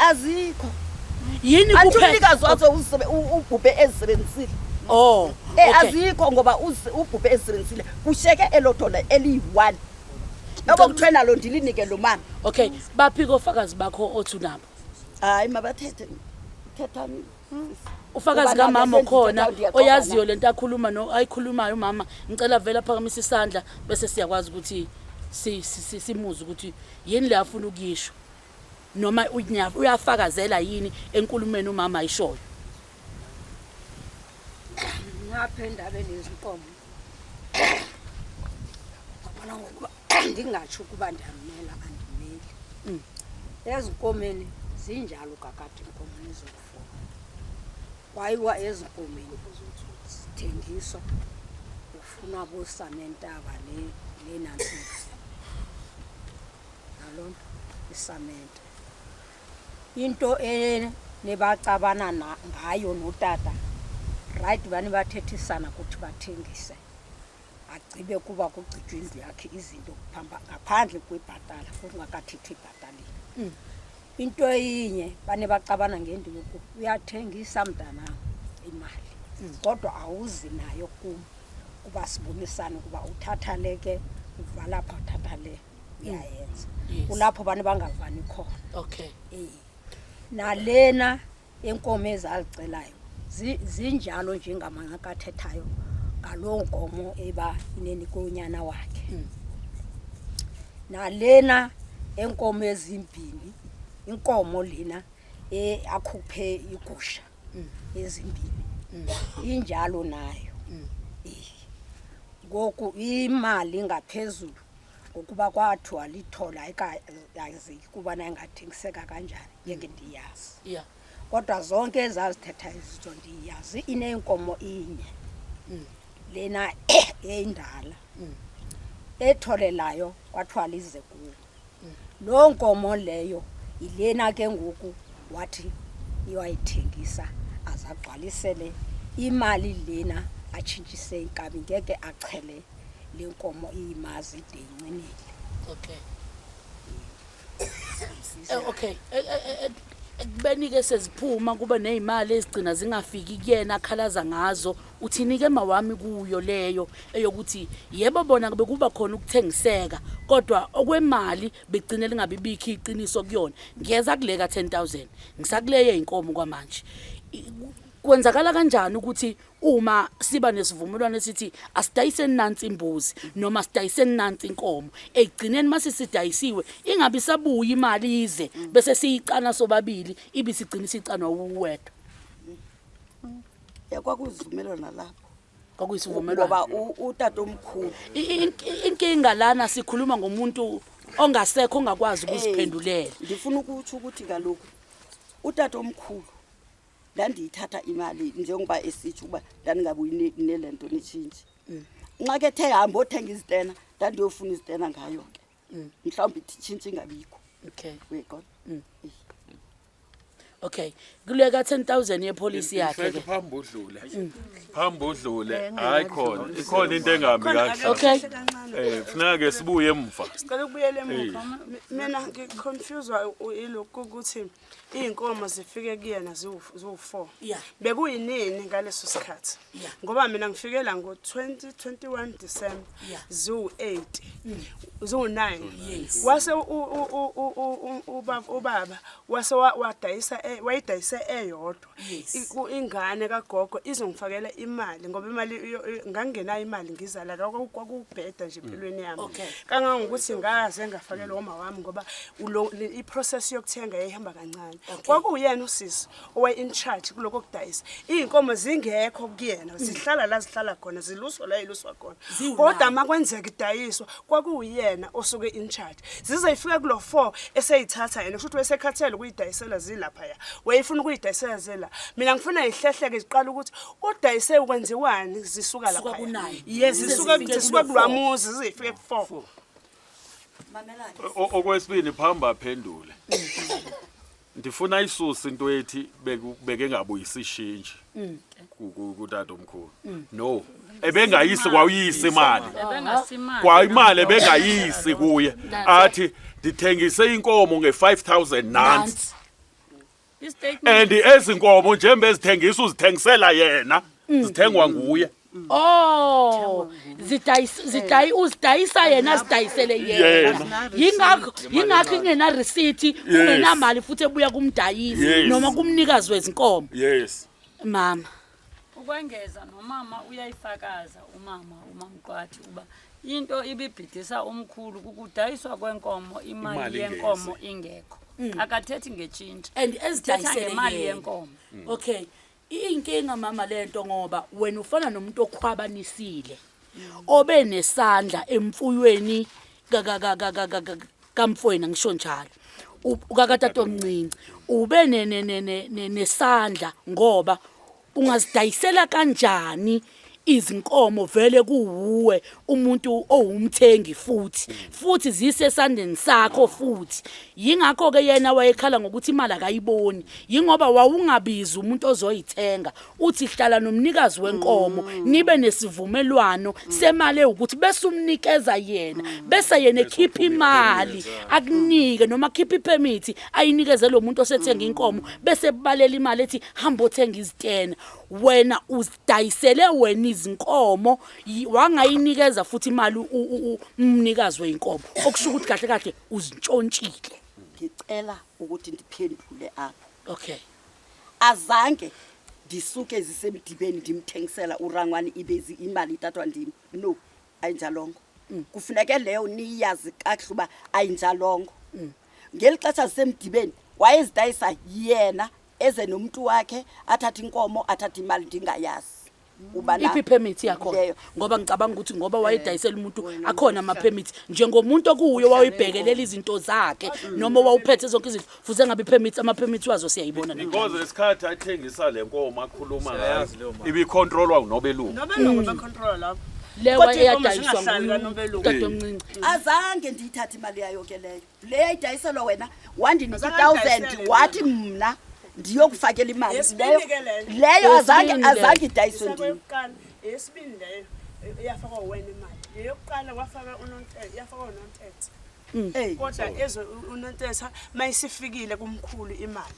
Azikho. Yini Anti kuphela? umnikazi wazo ubhubhe ezisebenzisile. Oh, okay. Azikho ngoba ubhubhe ezisebenzisile. Kushiyeke elo thole eliyi-1. Noba kuthiwe nalo ndilinike lo mama. Okay, baphi kofakazi bakho othi unabo? Hayi, mabathethe. Thethani. Ufakazi Kuba kamama nale okhona sendithetha ndiyaxoka oyaziyo na. lento akhuluma no ayikhulumayo umama, ngicela vele aphakamise isandla bese siyakwazi ukuthi simuze ukuthi yini le afuna ukuyisho, noma uyafakazela yini enkulumeni umama ayishoyo. Ngapha endabeni yezinkomo, yabona, ngokuba ndingatsho ukuba ndiyamela, andimeli. Ezinkomeni zinjalo kakade, inkomo nezokufuna kwayiwa ezinkomeni zithengiswa, kufunwa bosamentaba le lenantsisi naloo nto isamente. Into enebacabana ngayo notata, right, bane bathethisana kuthi bathengise, agcibe kuba kugcitywa indlu yakhe, izinto ngaphandle kwebhatala, kungakathethi ebhataleni. Into eyinye bane baxabana ngento yokuba uyathengisa mntanam imali. Kodwa awuzi nayo kum kuba sibonisane ukuba uthatha le ke uvala pha uthatha le uyayenza. Kulapho abantu bangavani khona. Okay. Nalena enkomo ezazicelayo zinjalo njengamanqaka athethayo ngaloo nkomo eba inenikwe unyana wakhe. Nalena enkomo ezimbini, inkomo lena akhuphe igusha ezimbini, injalo nayo. Ngoku imali ngaphezulu ngokuba kwathiwa lithola ayikazi kubana ingathengiseka kanjani, ngeke ndiyazi. Kodwa zonke ezazithetha izinto ndiyazi, inenkomo inye lena eyindala etholelayo kwathiwa lize kuwo. Loo nkomo leyo yilena ke ngoku wathi iwayithengisa azagcwalisele imali lena atshintshise inkabi, ngeke achele le nkomo iyimazi ide incinile. Okay. Okay. Ekubeni ke seziphuma kube nezimali ezigcina zingafiki kuyena akhalaza ngazo, uthini ke mawami kuyo leyo eyokuthi yebo bona bekuba khona ukuthengiseka kodwa okwemali begcine lingabibikho iqiniso kuyona. Ngiyeza kuleka 10,000 ngisakuleye inkomo kwamanje. Kwenzakala kanjani ukuthi uma siba nesivumelwano esithi asidayiseni nansi imbuzi noma sidayiseni nansi inkomo, ekugcineni mase sidayisiwe ingabe isabuya imali ize bese siyicana sobabili, ibe sigcina isicanwa uwedwa? Ya, kwakuyizivumelwano lapho. Kwakuyisivumelwano. Ngoba utatomkhulu. Inkinga lana sikhuluma ngomuntu ongasekho ongakwazi ukuziphendulela. Ndifuna ukutsho ukuthi kaloku utatomkhulu ndandiyithatha imali njengoba esitsho ukuba ndandingabuyi nele nto netshintshi. Nxa ke the hamba othenga izitena, ndandiyofuna izitena ngayo ke. Mhlawumbi itshintshi ingabikho. Uyayibona? Okay. Kule ka 10,000 yepolicy In yakhe fact, ke. phambi udlule. Phambi udlule, hayi khona, ikhona into engahambi kahle. Okay. Funeka ke sibuye emva. Sicela ukubuyela emuva. Mina ngiconfuse ilokhu ukuthi iy'nkomo zifike kuyena ziwu-4. Bekuyinini ngaleso sikhathi? Ngoba mina ngifikela ngo-2021 December ziwu-8, ziwu-9. Wase ubaba wase wadayisa wayidayise eyodwa. Ingane kagogo izongifakela imali ngoba imali ngangingenayo imali ngizala kwakubheda nje empilweni yami. Kangangokuthi ngaze ngafakelwa uma wami ngoba i-process yokuthenga yayihamba kancane. Kwakuyena usisi owaye in charge kuloko kudayisa. Izinkomo zingekho kuyena, zihlala la zihlala khona, ziluswa la iluswa khona. Kodwa makwenzeka idayiswa kwakuyena osuke in charge. Zize ifike kulo 4 eseyithatha yena, kusho ukuthi wayesekhathele ukuyidayisela zilapha ya. Wayefuna ukuyidayisela zila. Mina ngifuna ihlehleke ziqala ukuthi udayise ukwenziwani zisuka lapha. Yes, zisuka kulwamuzi zizifike ku4. Okwesibini phamba aphendule. Ndifuna isuse into ethi beke ngabuyisa ishinji kutatomkhulu. No, ebengayisi kwawuyisa imali. Kwa imali ebengayisi kuye. Athi ndithengise inkomo nge-5000 nansi. And ezinkomo njengoba ezithengisa uzithengisela yena, zithengwa nguye. Oh, uzidayisa yena azidayisele yena. Yingakho ingena receipt, kungenamali futhi ebuya kumdayisi noma kumnikazi wezinkomo. Yes. Mama. Ukwengeza nomama uyayifakaza umama uMamqwathi uba into ibibhidisa umkhulu kukudayiswa kwenkomo, imali yenkomo ingekho. Akathethi ngetshintshi. And ezidayisele ngemali yenkomo. Okay. Inkinga mama lento ngoba wena ufana nomuntu okhwabanisile obe nesandla emfuyweni kamfowena ngisho njalo ukakatatomncinci ube nesandla ngoba ungazidayisela kanjani izinkomo vele kuwuwe umuntu owumthengi futhi zisesandeni sakho futhi. Yingakho ke yena wayekhala ngokuthi imali akayiboni, yingoba wawungabizi umuntu ozoyithenga, uthi hlala nomnikazi wenkomo nibe nesivumelwano semali ukuthi bese umnikeza yena, bese yena ekhipha imali akunike noma akhiphe ipermit ayinikeze lo muntu osethenga inkomo, bese ebalela imali ethi hamba othenga izitena. Wena uzidayisele wena izinkomo, wangayinikeza futhi imali umnikazi weyinkomo, okusho ukuthi kahle kahle uzintshontshile. Ngicela ukuthi ndiphendule apho. Okay. Azange ndisuke zisemdibeni ndimthengisela uRangwane ibezi imali ithathwa ndim. No, ayinjalongo. Kufuneke leyo niyazi kakuhle uba ayinjalongo. Ngeli xesha zisemdibeni wayezidayisa yena, eze nomntu wakhe, athathe inkomo, athathe imali, ndingayazi uba na- Iphi permit yakhona? Leyo. Ngoba ngicabanga ukuthi ngoba wayedayisela umuntu, akhona ama-permit, njengomuntu okuwuye wawuyibhekelela izinto zakhe noma wawuphethe zonke izinto, fuze ngabe i-permit, ama-permit wazo siyayibona. Because lesikhathi athengisa le nkomo akhuluma ngayo Siyayazi leyo mali. ibicontrolwa unobelungu. Nobelungu becontrola lapho. Leyo Kodwa iinkomo eyadayiswa zingahlali kanobelungu. tatomncinci. Azange ndiyithathe imali yayo ke leyo. Le yayidayiselwa wena, wandinika Azange i-1000, andidayisele. wathi mna ndiyokufakela imali. Yesibini Leyo ke leyo. leyo azange Yesibini leyo. azange idayiswe ndim. Isakuyokuqala, eyesibini leyo eyafakwa wena imali. Leyokuqala wafaka uNontetha, yafakwa uNontetha. Eh. Kodwa ezo uNontetha mayisifikile kumkhulu imali.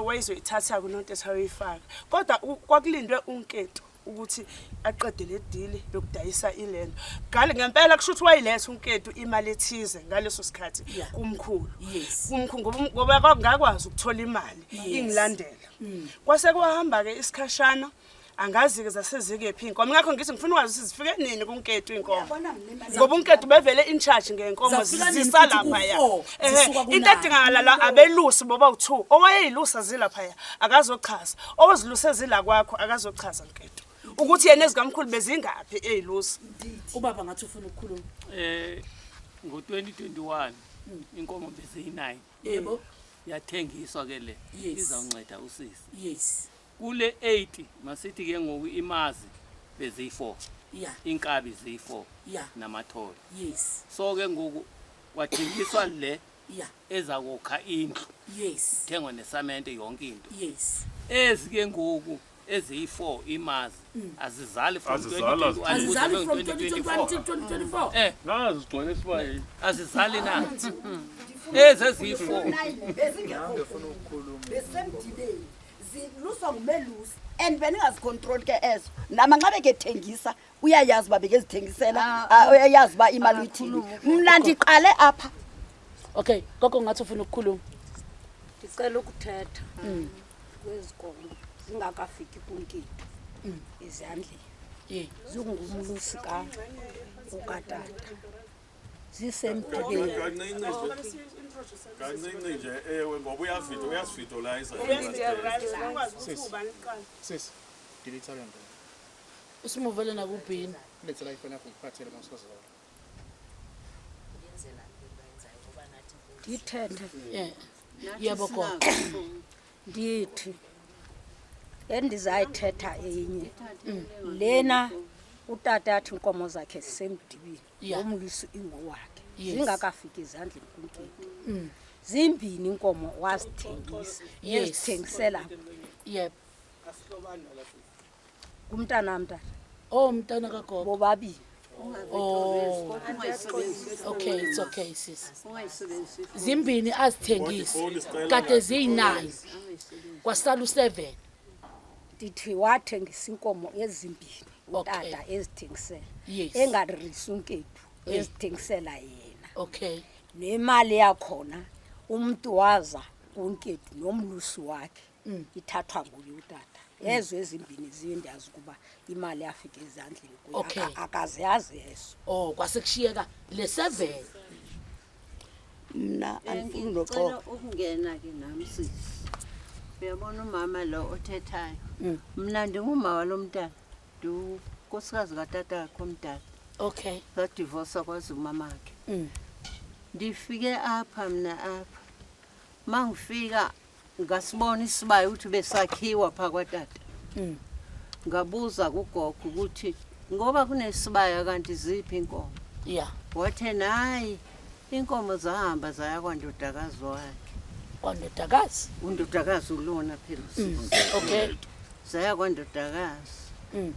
Wayezoyithatha kuNontetha uyifaka. Kodwa kwakulindwe uNketo ukuthi aqede le deal yokudayisa ilento. Ngale ngempela kusho ukuthi wayiletha uNketo imali ethize ngaleso sikhathi kumkhulu. Kumkhulu ngoba kwakungakwazi ukuthola imali ingilandela. Kwase kwahamba ke isikhashana, angazi ke zasezikephi inkomo. Ngakho ngithi ngifuna ukwazi ukuthi zifike nini kuNketo inkomo. Uyabona mna imali Ngoba uNketo bevele in charge ngenkomo Zafika nini zisala futhi phaya. ku-four, zisuka Into ku-nine. edingakala la abelusi boba u2, owayeyilusa zilaphaya akazochaza. Owaziluse zila kwakho akazochaza Nketo. Ukuthi yena ezikamkhulu bezingaphi ezilusa. Ubaba ngathi ufuna ukukhuluma. Ngo-2021 inkomo beziyi-9. Yebo. Yathengiswa ke le. Yes. Izawunceda usisi. Yes. Kule 8 masithi ke ngoku imazi beziyi-4. Inkabi ziyi-4. Namathole. Yes. So ke ngoku kwathengiswa le eza kokha indlu. Yes. Ithengwa nesamente yonke into. Yes. Ezi ke ngoku eziyi-4 imazi azizali from Azizali, 2021 Azizali kuze from kube 2021 till 2024. Nazi zigcwele esibayeni. Azizali na ezi eziyi-4? Nine bezingekho, besemdibeni, ziluswa ngumelusi and bendingazicontroli ke ezo. Nama nxa bekethengisa uyayazi uba bekezithengisela, uyayazi uba imali uyithini. Mna ndiqale apha. Okay, gogo ngathi ufuna ukukhuluma. Ndicela ukuthetha kwezi nkomo zingakafiki kuNketo ezandleni. Zingumlusi ka ukatata. Zisemdibeni. Kancinci nje. Kancinci nje ewe, ngoba uyavida, uyasividolayiza. Sis, delete le nto. Usimuvele nakubhini. Lethe la ifoni yakho ngiphathele mawusazala. Ndithethe. Yebo gogo. Ndithi endizayithetha enye. Lena utata athi inkomo zakhe zisemdibini. Umlusi ingowakhe. Zingakafiki ezandleni kuNketo. Zimbini inkomo wazithengisa. Ezithengisela. Kumntana tata. Oh, mntana kagogo. Bobabini. Oh. Okay, it's okay sis. Zimbini azithengise. Kade ziyi9. Kwasala u7. Ndithi wathengisa inkomo ezimbini utata ezithengisela. Engarisi uNketo, ezithengisela yena. Nemali yakhona umuntu waza kuNketo nomlusi wakhe ithathwa nguye utata. Ezo ezimbini ziye ndiyazi ukuba imali yafika ezandleni kuye. Akaziyazi ezo. Oh, kwase kushiyeka le 7. Mna andifuni Ngicela noxoxa. ukungena ke nami sisi. Uyabona umama lo othethayo. Mna ndinguma walomntana. Ndinkosikazi katata wakhe omdala. Sadivosa kwazi umama wakhe. Ndifike apha mna apha. Mangifika ngasibona isibaya ukuthi besakhiwa pha kwatata. Ngabuza kugogo ukuthi ngoba kunesibaya kanti ziphi inkomo? Wathe nayi inkomo zahamba zaya kwandodakazi wakhe. Kwandodakazi? Undodakazi ulona phela usisi. Zaya kwandodakazi.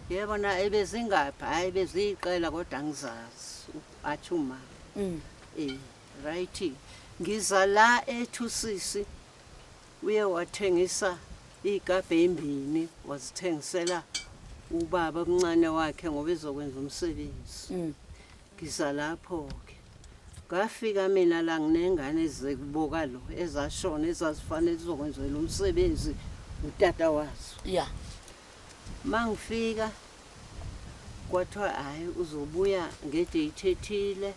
Yebo na ebezingaphi? Hayi beziyiqela kodwa angizazi. Athi uma. Right. Ngiza la ethusisi uye wathengisa Iy'kabha ey'mbini wazithengisela ubaba omncane wakhe ngoba ezokwenza umsebenzi. Ngiza lapho-ke. Ngafika mina la nginengane ezikuboka lo ezashona ezazifanele zizokwenzela umsebenzi utata wazo. Yeah. Mangifika kwathiwa hhayi uzobuya ngedate ethile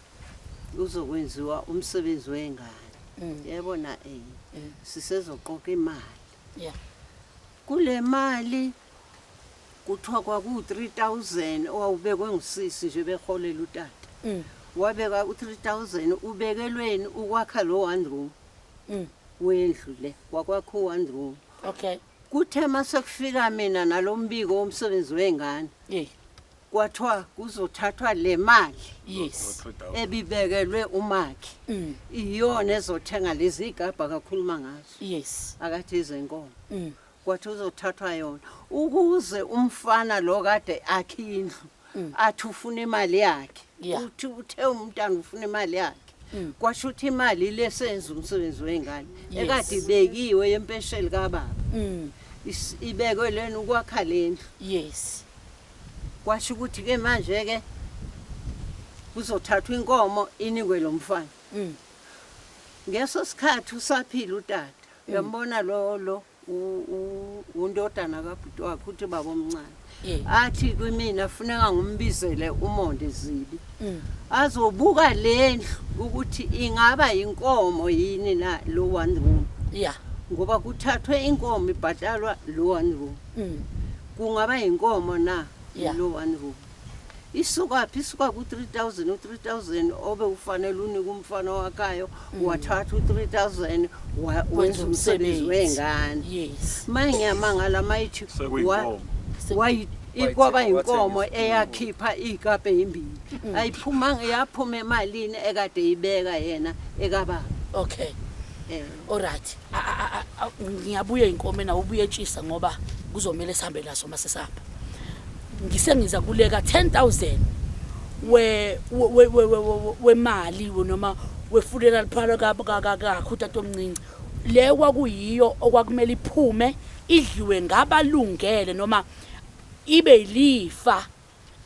uzokwenziwa umsebenzi wengane. Yebo na sisezoqoqa imali. Kule mali kuthiwa kwaku-3000 owawubekwe ngusisi nje beholela utata. Wabeka u-3000 ubekelweni ukwakha lo one room. Wendlu le kwakwakho one room. Kuthe mase kufika mina nalombiko womsebenzi wengane. Kwathiwa kuzothathwa le mali. Ebibekelwe umakhi. Iyona ezothenga lezi igabha kakhuluma ngazo. Akathi izenkomo. Kwathi uzothathwa yona ukuze umfana lo kade akhe indlu athi ufuna imali yakhe. Uthi uthe umntana ufuna imali yakhe. Kwasho ukuthi imali lesenza umsebenzi wengane ekade ibekiwe yempesheli kababa. Ibekwe lena ukwakha lendlu. Kwasho ukuthi ke manje ke kuzothathwa inkomo inikwe lo mfana. Ngeso sikhathi usaphila utata. Uyambona lo undodana kabhuti wakhe uthi baba omncane. Athi kumina funeka ngumbizele uMonde Zibi. Azobuka lendlu ukuthi ingaba inkomo yini na lo one room. Ngoba kuthathwe inkomo ibhatalwa lo one room. Kungaba inkomo na lo one room. Isuka phi? Isuka ku 3000, u 3000 obe ufanele unike umfana wakhayo, wathatha u 3000 wenza umsebenzi wengane. Manje ngiyamangala mayithi Sekuyinkomo. ikwaba inkomo eyakhipha ikape ezimbili. Ayiphumanga, yaphuma emalini ekade ibeka yena ekababa. All right. Ngiyabuya inkomo na ubuye etshisa ngoba kuzomela sihambe naso mase sihamba. Ngisengiza kuleka 10000 wemali noma wefulela liphalo kakho utata omncinci. Le kwakuyiyo okwakumele iphume idliwe ngabalungele noma ibe ilifa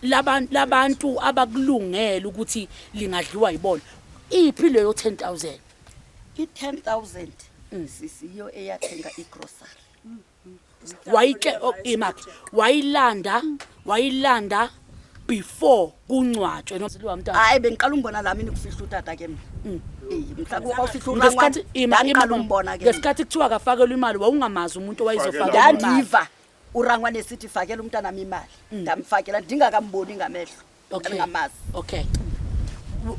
labantu abakulungele ukuthi lingadliwa yibona. Iphi leyo 10000? I-10000 sisiyo eyathenga igrocery. Wayike imakhe wayilanda before kungcwatshwe noma mntana. Hayi bengiqala umbona la mina kufihla utata ke mina. Mhla kwafihla Ngesikhathi uRangwane, ndandiqala umbona ke mina. Ngesikhathi kuthiwa akafakelwe imali wawungamazi umuntu owayezofakelwa imali. Ndandiva uRangwane sithi fakela umntana wami imali. Ndamfakela ndingakamboni ngamehlo. Ndingamazi.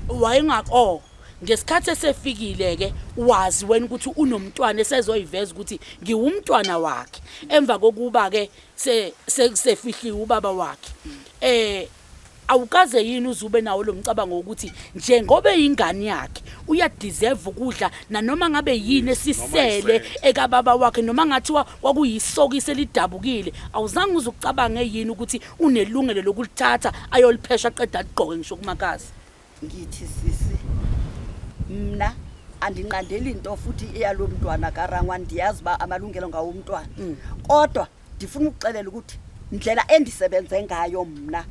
Wayengako ngesikhathi esefikile ke wazi wena ukuthi unomntwana esezoyiveza ukuthi ngiwumntwana wakhe emva kokuba ke sefihliwe ubaba wakhe. Awukaze yini uzube nawo lo mcabango ukuthi njengoba eyingane yakhe uya deserve ukudla nanoma ngabe yini esisele ekababa wakhe noma ngathiwa kwakuyisokisi elidabukile, awuzange uzukucabange yini ukuthi unelungelo lokulithatha ayoliphesha qeda aligqoke ngisho kumakazi? Ngithi sisi mna andinqandeli into futhi eyalo mntwana kaRangwane, ndiyazi uba amalungelo ngawomntwana. Kodwa ndifuna ukuxelela ukuthi ndlela endisebenze ngayo mna.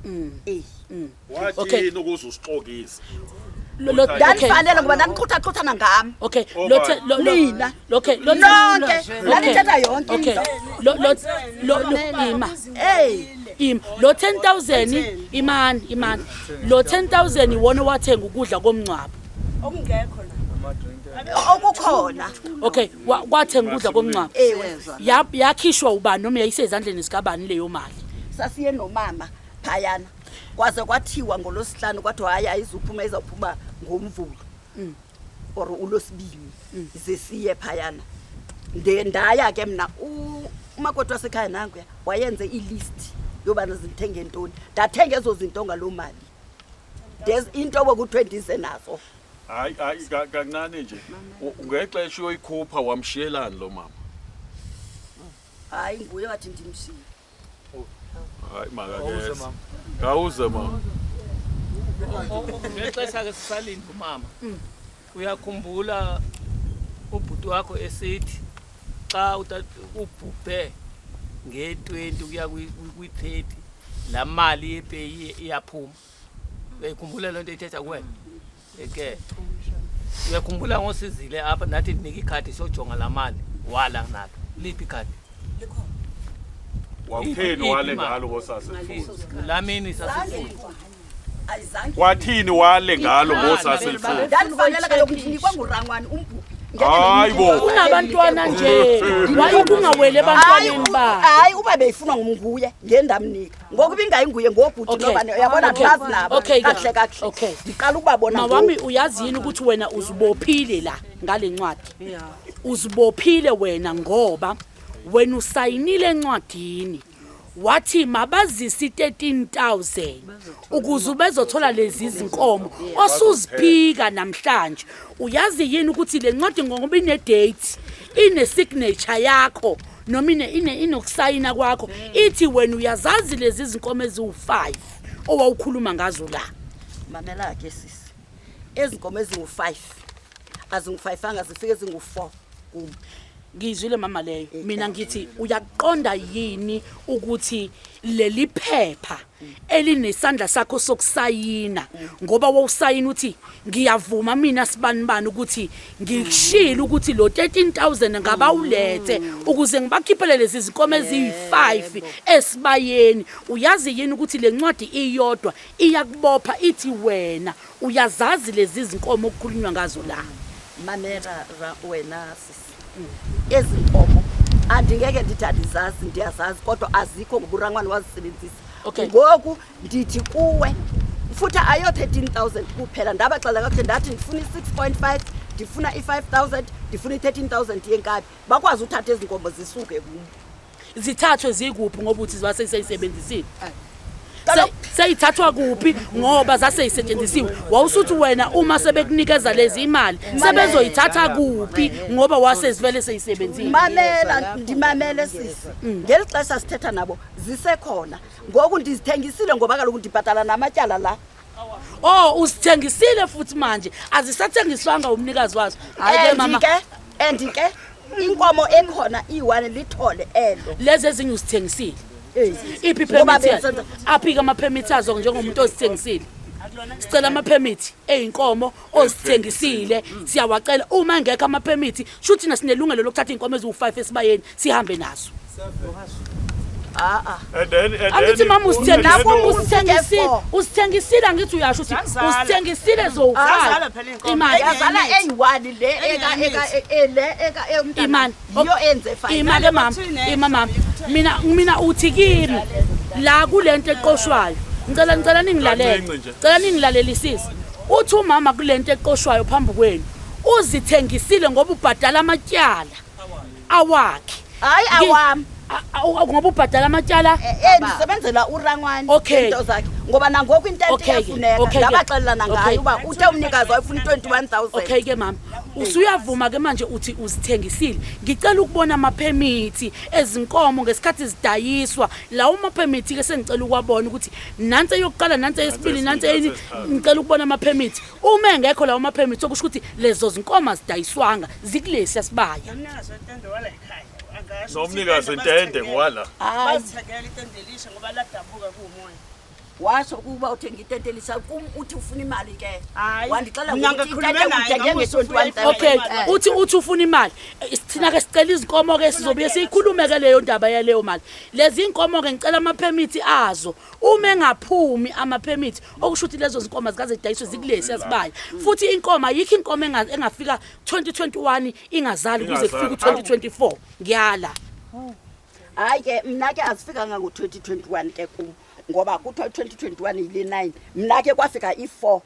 Wathini ukuze usixokise? Ndandifanele ngoba ndandixhuthaxhuthana ngam. Nina. Nonke. Ndandithetha yonke into. Ima. Ima. Lo 10000 imani, imani. Lo 10000 iwona owathenga ukudla komngcwabo. Okungekho la. Okukhona. Okay, kwathenga ukudla komngcwabo. Ewe. Yakhishwa ubani noma yayisezandleni zikabani leyo mali? Sasiye nomama phayana. Kwaze kwathiwa ngolosihlanu kwathiwa hayi ayizuphuma, izawuphuma ngoMvulo. Or ulosibini. Zesiye phayana. Ndaya ke mna umakoti wasekhaya nanguya wayenze i-list yobana zithenge ntoni. Ndathenga ezo zinto ngaloo mali. There's into obekuthiwe ndize nazo. Hayi, hayi, kancane nje. Ngexesha uyoyikhupha wamshiyelani lo mama? Hayi, nguye wathi ndimshiye. Hayi, makakeze. Khawuze mama. Ngexesha ke sisalinda umama. Uyakhumbula ubhuti wakho esithi xa ubhubhe Nge-20 kuya kwi-30 laa mali yepeyi iyaphuma. Uyayikhumbula loo nto ithetha kuwena? Ke uyakhumbula ngosizile apha nathi ndinike ikhadi sojonga laa mali wala nalo liphi ikhadi? Wawutheni wale ngalo ngosasefuna? Laa mini sasifuna. Wathini wale ngalo ngosasefuna? Ndandifanele kaloku ndinikwe ngurangwani umbhubhi. Hayi bo. Unabantwana nje. Waye kungaweli ebantwaneni ba. Hayi uba beyifunwa nguye ngendamnika. Ngoku ibingayinguye ngobhuti noba uyabona ndibazi nabo. Kakuhle kakuhle. Okay. Ndiqala ukubabona. Mawami uyazi yini ukuthi wena uzibophile la ngale ncwadi? Uzibophile wena ngoba wena usayinile encwadini. Wathi mabazise 13,000 ukuze bezothola lezi zinkomo osuziphika namhlanje. Uyazi yini ukuthi le ncwadi ngoba ine date, ine signature yakho noma inokusayina kwakho, ithi wena uyazazi lezi zinkomo eziwu5 owawukhuluma ngazo la. Mamela ke sisi, ezinkomo ezingu5 azingu5 zifike ezingu4 kum. Ngizwile mama leyo. Mina ngithi uyaqonda yini ukuthi leli phepha elinesandla sakho sokusayina, ngoba wawusayina uthi ngiyavuma mina sibanibani ukuthi ngikushilo ukuthi lo 13,000 ngabawulethe ukuze ngibakhiphele lezi zinkomo eziyi5 esibayeni. Uyazi yini ukuthi le ncwadi iyodwa iyakubopha, ithi wena uyazazi lezi zinkomo okukhulunywa ngazo la? Mamela wena sisi, ezinkomo andingeke ndithi andizazi, ndiyazazi kodwa azikho ngoba urangwane wazisebenzisa. Ngoku ndithi kuwe futhi ayo 13,000 kuphela. Ndabaxela kakuhle ndathi ndifuna i-6.5, ndifuna i-5,000, ndifuna i-13,000 yenkabi. Bakwazi uthatha ezi nkomo zisuke kum. Zithathwe zikuphi ngoba uthi zaseyisebenzisile? Seyithathwa kuphi ngoba zaseyisetshenzisiwe? Wawusuthi wena uma sebekunikeza lezi imali sebezoyithatha kuphi ngoba wasezivele seyisebenzile? Mamela, ndimamele sisi. Ngeli xesha sithetha nabo zisekhona. Ngoku ndizithengisile ngoba kaloku ndibhatala namatyala la. Oh, usithengisile futhi manje azisathengiswanga umnikazi wazo. Hayi ke mama. And ke inkomo ekhona iyi-1 lithole elo. Lezi ezinye usithengisile. Iphi permit? Aphika ama permit azo njengomuntu ozithengisile. Sicela ama permit eyinkomo ozithengisile, siyawacela. Uma engekho ama permit, shuthi thina sinelungelo lokuthatha inkomo eziwu5 esibayeni sihambe nazo. Angithi mama usithengisile, angithi uyasho ukuthi usithengisile zowu5. Imali yazala eyi-1 le eka eka imali yiyo enze 5. Imali mama, imama mina uthi kimi la kulento eqoshwayo. Ngicela ningilalele. Ngicela ningilalelisise. Uthi umama kulento eqoshwayo phambi kwenu uzithengisile ngoba ubhadala amatyala awakhe. Hayi awami. Ngoba ubhadala amatyala ndisebenzela urangwane into zakhe ngoba nangoku intente iyafuneka. Ndabaxelela nangayo uba uthe umnikazi wayefuna 21,000. Okay ke mama, usuyavuma ke manje uthi uzithengisile. Ngicela ukubona amaphemithi ezinkomo ngesikhathi zidayiswa. Lawo maphemithi ke sengicela ukwabona ukuthi nansi eyokuqala, nansi eyesibili, nansi eyini. Ngicela ukubona amaphemithi. Uma engekho lawo maphemithi okusho ukuthi lezo zinkomo azidayiswanga, zikulesi sibaya. Nomnikazi wentende ngwala. Bazithengela itende elisha ngoba ladabuka kuumoya. Washo ukuba uthenga itende elisha kum uthi ufuna imali ke. Wandixela ukuthi itende uthenge nge-21,000. Okay, uthi ufuna imali. Sithina ke sicela izinkomo ke sizobuye siyikhulume ke leyo ndaba yaleyo mali. Lezi inkomo ke ngicela ama-permit azo. Uma engaphumi ama-permit okusho ukuthi lezo zinkomo zikaze zidayiswe zikulesi sibaya. Futhi inkomo ayikho inkomo engafika 2021 ingazali kuze kufike u2024. Ngiyala. Hayi ke mna ke azifikanga ngo-2021 ke kum ngoba kuthiwa 2021 yile 9. Mna ke kwafika i-4.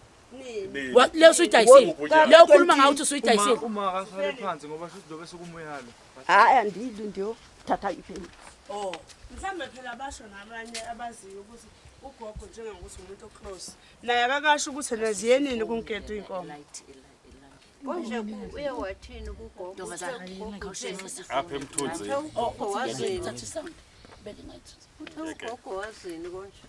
Leyo usuyidayisile. Leyo ukhuluma ngayo uthi usuyidayisile. Uma akasale phansi ngoba shuthi lobe sekumuyalo. Hayi andili ndiyothatha ipheni. Oh. Mhlambe phela basho nabanye abaziyo ukuthi ugogo njengokuthi umuntu oclose. Naye akakasho ukuthi neziyenini kumgedo inkomo. Konje uye wathini kugogo? Apha emthunzini. Ugogo wazini? Uthe ugogo wazini konje?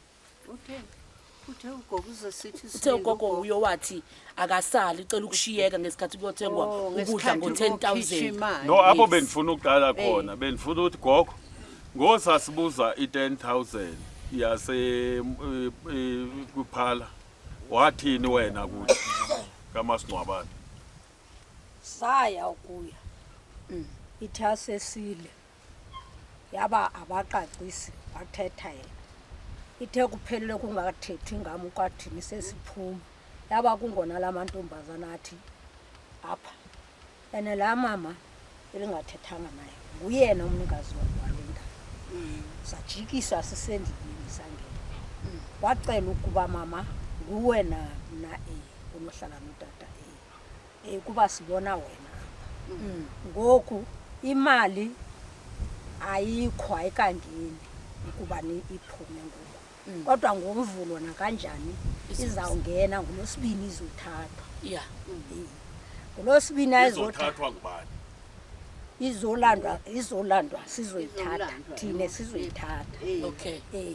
Uthe ugogo uzosithi uthe ugogo uyowathi akasali ucela ukushiyeka ngesikhathi kuyothengwa ukudla ngo-10,000. No, apho bendifuna ukuqala khona, bendifuna ukuthi gogo Ngosasibuza i-10000 yase kuphala. Wathini wena kuthi kamasingcwabane? Saya ukuya. Ithi asesile. Yaba abaqaqisi wathetha yena. Ithe kuphelele kungathethi ngam kwathini sesiphuma. Yaba kungona la mantombazana athi apha. Ene laa mama elingathethanga naye nguyena umnikazi wale ndawo. Sajikiswa sisendlini sangena. Wacela ukuba mama nguwe na mna unohlala notata kuba sibona wena apha. Ngoku imali ayikho, ayikangeni ukuba iphume ngoku. Kodwa ngoMvulo nakanjani izawungena, ngoLwesibini izothathwa. NgoLwesibini Izothathwa ngubani? Izolandwa sizoyithatha thina, sizoyithatha.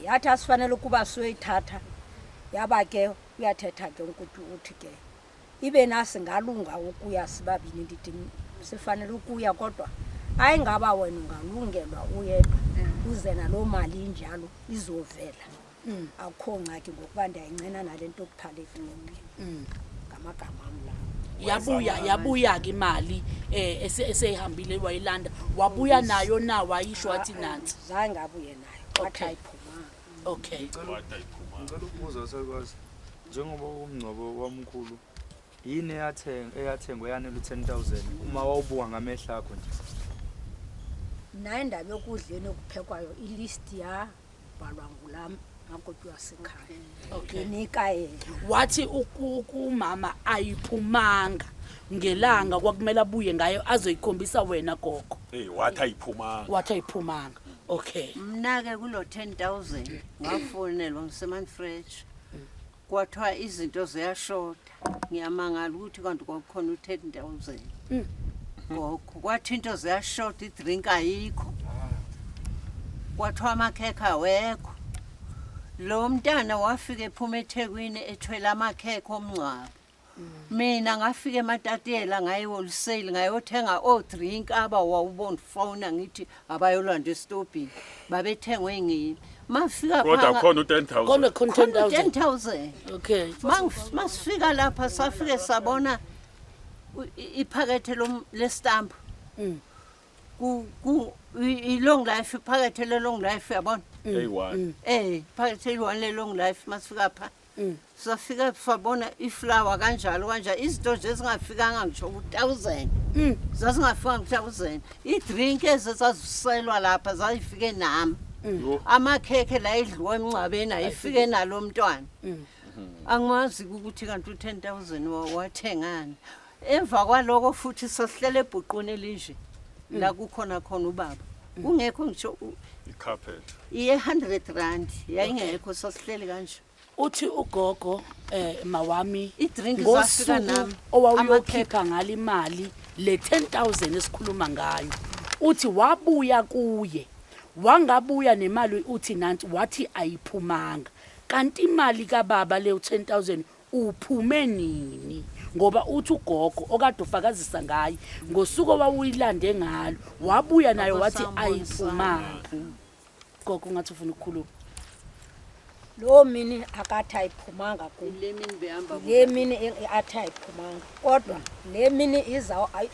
Yathi asifanele ukuba siyoyithatha, yaba ke uyathetha ke ukuthi uthi ke ibe nasingalunga ukuya sibabini, ndithi sifanele ukuya, kodwa ayingaba wena ungalungelwa uyedwa uze naloo mali injalo izovela. Akukho ngxaki ngokuba ndiyayincena nale nto yokuphala edolophi. Ngamagama am lawo. Yabuya ke imali eseyihambile wayilanda, wabuya nayo na wayisho wathi nansi? Zange abuye nayo, wathi ayiphumanga. Ngicela ukubuza salukazi, njengoba umngcwabo wamkhulu yini eyathengwa eyanele u-10,000 uma wawubuka ngamehlo akho nje? Nayo indaba yokudleni okuphekwayo ilist yabhalwa ngulam makoti wasekhaya. Inika yena. Wathi umama ayiphumanga ngelanga kwakumele abuye ngayo azoyikhombisa wena gogo. Wathi ayiphumanga. Wathi ayiphumanga. Mna ke kulo 10,000 ngafonelwa ngiseManfresh. Kwathiwa izinto ziyashoda. Ngiyamangala ukuthi kanti kwakukhona u-10,000. Gogo, kwathi into ziyashoda, idrink ayikho. Kwathiwa amakhekhe awekho. Lo mntana wafika ephuma eThekwini ethwele amakhekhe omngcwabo. Mina ngafika eMatatiyela ngaye wholesale ngayothenga o-drink aba wawubona ufona ngithi abayolanda esitobhini. Babethengwe ngimi. Mafika Kodwa khona u-10,000. Kodwa khona Khona 10,000. 10,000. Masifika lapha safike sabona iphakethe lestamp. I-long life, iphakethe le-long life yabona? Eyi-one. Iphakethe eli-one le-long life masifika pha. Safika sabona iflower kanjalo kanjalo, izinto nje ezingafikanga ngisho ku-1,000. Zazingafikanga ku-1,000. I-drink ezaziselwa lapha zayifike nami. Amakhekhe la edliwa emngcwabeni ayifike nalo mntwana. Angimazi ukuthi kanti u-10,000 wathengani. Emva kwaloko futhi sasihlele ebhuqweni elinje la kukhona khona ubaba. Kungekho ngisho i-carpet. Iye 100 rand yayingekho, sasihlele kanje. Uthi ugogo mawami I-drink ngosuku zafika nami. owawuyokhipha ngalo imali le 10,000 esikhuluma ngayo, uthi wabuya kuye wangabuya nemali, uthi nansi, wathi ayiphumanga. Kanti imali kababa leyo 10,000 uphume nini? Ngoba uthi ugogo okade ufakazisa ngaye ngosuku owawuyilande ngalo wabuya nayo wathi ayiphumanga. Gogo ngathi ufuna ukukhuluma. Lo mini akathi ayiphumanga kum. Le mini behamba Le mini athi ayiphumanga. Kodwa le mini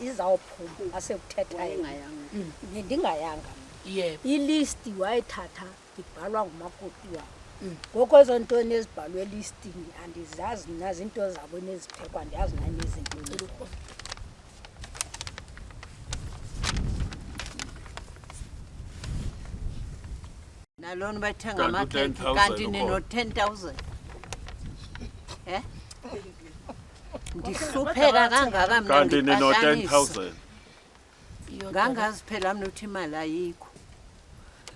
izawuphuma asekuthetha yena. Wayengayanga. Ndingayanga mna. Ilist wayithatha ibhalwa ngumakoti wabo. Ngoku ezo nto nezibhalwe elistini andizazi mna, zinto zabo neziphekwa andiyazi nani nezintoni. Nalona bathenga Kanti amakhekhe, u-10,000 kanti ukhona. nino-10,000. Ndihlupheka kangaka mna Kanti nino ndipatlanisa. 10,000. Ngangazi phela mna ukuthi imali ayikho.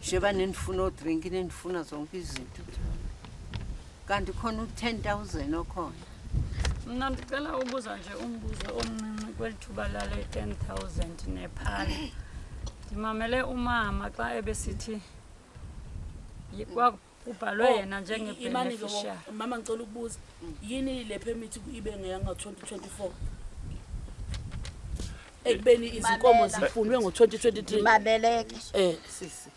Njengoba nenifuna odrink, nenifuna zonke izinto. Kanti khona u-10,000 okhona. Mna ndicela ubuza nje umbuzo omncinci kweli thuba lale 10,000 nephala. Ndimamele umama xa ebesithi kubhalwe yena Imani ke njenge-beneficiary. mama ngicela ukubuza, yini le permit ibe ngeyanga 2024? Ekubeni izinkomo Mamela. zifunwe ngo-2023. Ndimameleke. Sisi.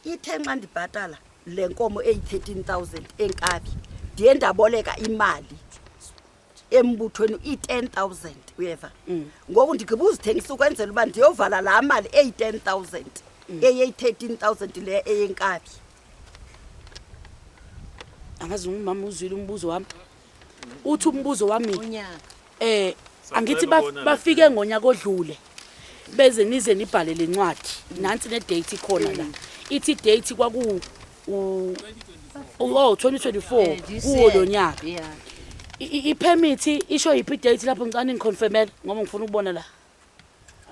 Ithe nxa ndibhatala le nkomo eyi-13 000 enkabi, ndiye ndaboleka imali embuthweni iyi-10 000, uyeva? Ngoku ndigqiba uzithengisa ukwenzela uba ndiyovala laa mali eyi-10 000, eyeyi-13 000 le eyenkabi. Angazi umama uzwile umbuzo wami. Uthi umbuzo wami Unyaka. Angithi Sacela ukubona. Bafike ngonyaka odlule, beze nize nibhale lencwadi nansi, ne date ikhona la, ithi date kwaku oh 2024 This kuwo year. lo nyaka. I-permit isho yiphi date lapho? Ngicane ngiconfirmele ngoba ngifuna ukubona la.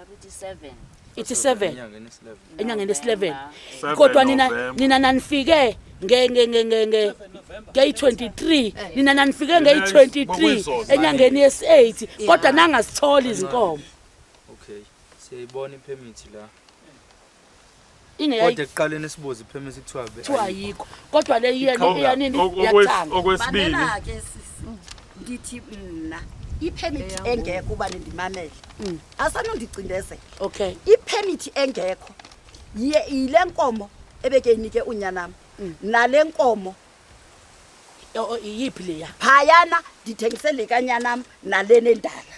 Abithi 7. Ithi 7. Enyangeni esi-11. Enyangeni esi-11. Seven Kodwa nina November. nina nanifike nge nge nge nge nge ngeyi-23, nina nanifike ngeyi-23 Kwakuyizolo. enyangeni yesi-8, kodwa nangasithola izinkomo. Okay, siyayibona ipermit la. Ingeyayi. Kodwa ekuqaleni sibuze ipermit, kuthiwa Kuthiwa ayikho, kodwa le iyanini yakuthanga. Okwesibili. Mamela ke sisi, ndithi mna ipermit engekho, uba nindimamele, asanondicindezela. Ipermit engekho yile nkomo ebekeyinike unyanam nale nkomo. Iyiphi leya? Phayana ndithengise le kanyanam nale nendala,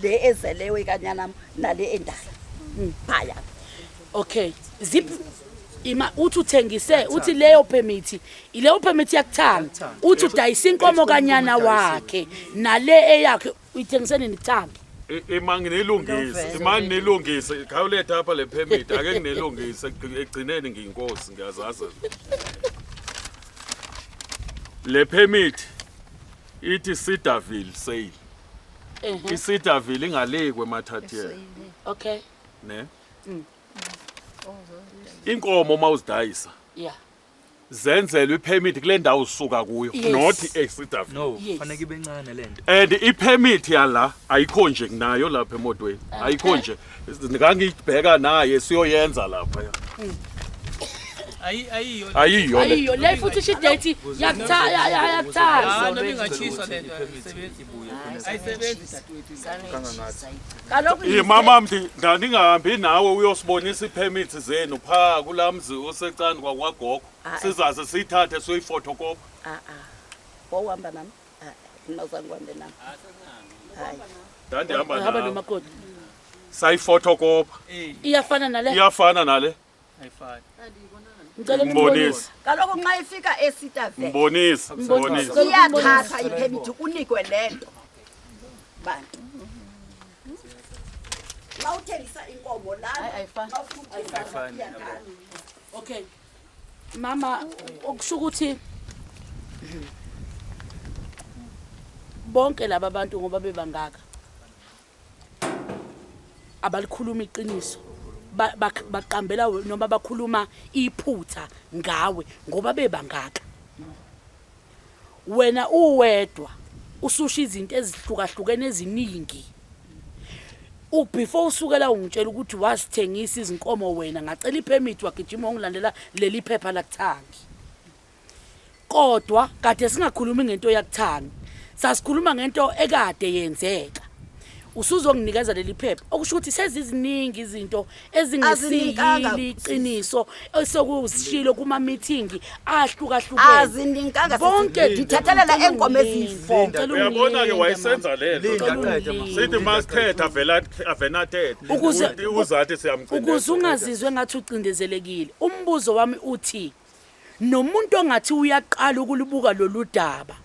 le ezeleyo ikanyanam nale endala phayana. Okay, ziphi ima uthi uthengise, uthi leyo permit, ileyo permit yakuthanga, uthi udayisa inkomo kanyana wakhe nale eyakhe, uyithengise nini kuthanga? Ima nginilungise, ima nginilungise, khawuletha apha le permit, ake nginilungise, ekugcineni ngiyinkosi, ngiyazazi. Le permit ithi Cedarville sale. ICedarville ingale kweMatatiele. Ne? Inkomo mawuzidayisa zenzelwe ipermit kule ndawo usuka kuyo, not eCedarville. No, fanele ibe ncane lento. And ipermit yala ayikho nje kunayo lapha emotweni. Ayikho nje. Ngangibheka naye siyoyenza lapha. Ayiyo. Ayiyo le. Ayiyo le, futhi isho idate yakuthanga. Ah, noma ingatshiswa lento ayisebenzi, ayisebenzi dadewethu. Kaloku Mama mthi ndandingahambi nawe uyosibonisa ipermit zenu phaa kulaa mzi osecani kwakwagogo. Ah, eh. Sizaze siyithathe siyoyifotokopa. A-a, wawuhamba nam? Mna zange uhambe nam, hayi. Ndandihamba Hamba nawe. nomakoti. Sayifotokopa. Iyafana nale? Iyafana nale. Ayifani. Ngicela Mbonise. Kaloku nxa ifika eCedarville, Mbonise, mbonise. Iyathathwa ipermit, kunikwe le nto bantu. Xa uthengisa inkomo lana, xa ufuna ukuthengisa, iyathathwa. Okay mama, okusho ukuthi bonke laba bantu ngoba bebangaka abalikhuluma iqiniso, baqambela noma bakhuluma iphutha ngawe ngoba bebangaka, wena uwedwa ususha izinto ezihlukahlukene eziningi. Before usukela ungitshela ukuthi wazithengisa izinkomo wena, ngacela ipermit, wagijima wangilandela leli phepha lakuthangi, kodwa kade singakhulumi ngento yakuthangi, sasikhuluma ngento ekade yenzeka. Usuzonginikeza leli phepha, okusho ukuthi seziziningi izinto Azininkanga, ezingesiyili iqiniso esokuzishilo kuma-meeting ahlukahlukene. Azininkanga, sisi. Bonke Ndithethelela eenkomo eziyi-four. Uyabona ke, wayesenza le nto. Linda qede, ma. Sithi masithetha avela avenathetha. Uzathi siyamcindezela. Ukuze ungazizwe ngathi ucindezelekile, umbuzo wami uthi nomuntu ongathi uyaqala ukulibuka lolu daba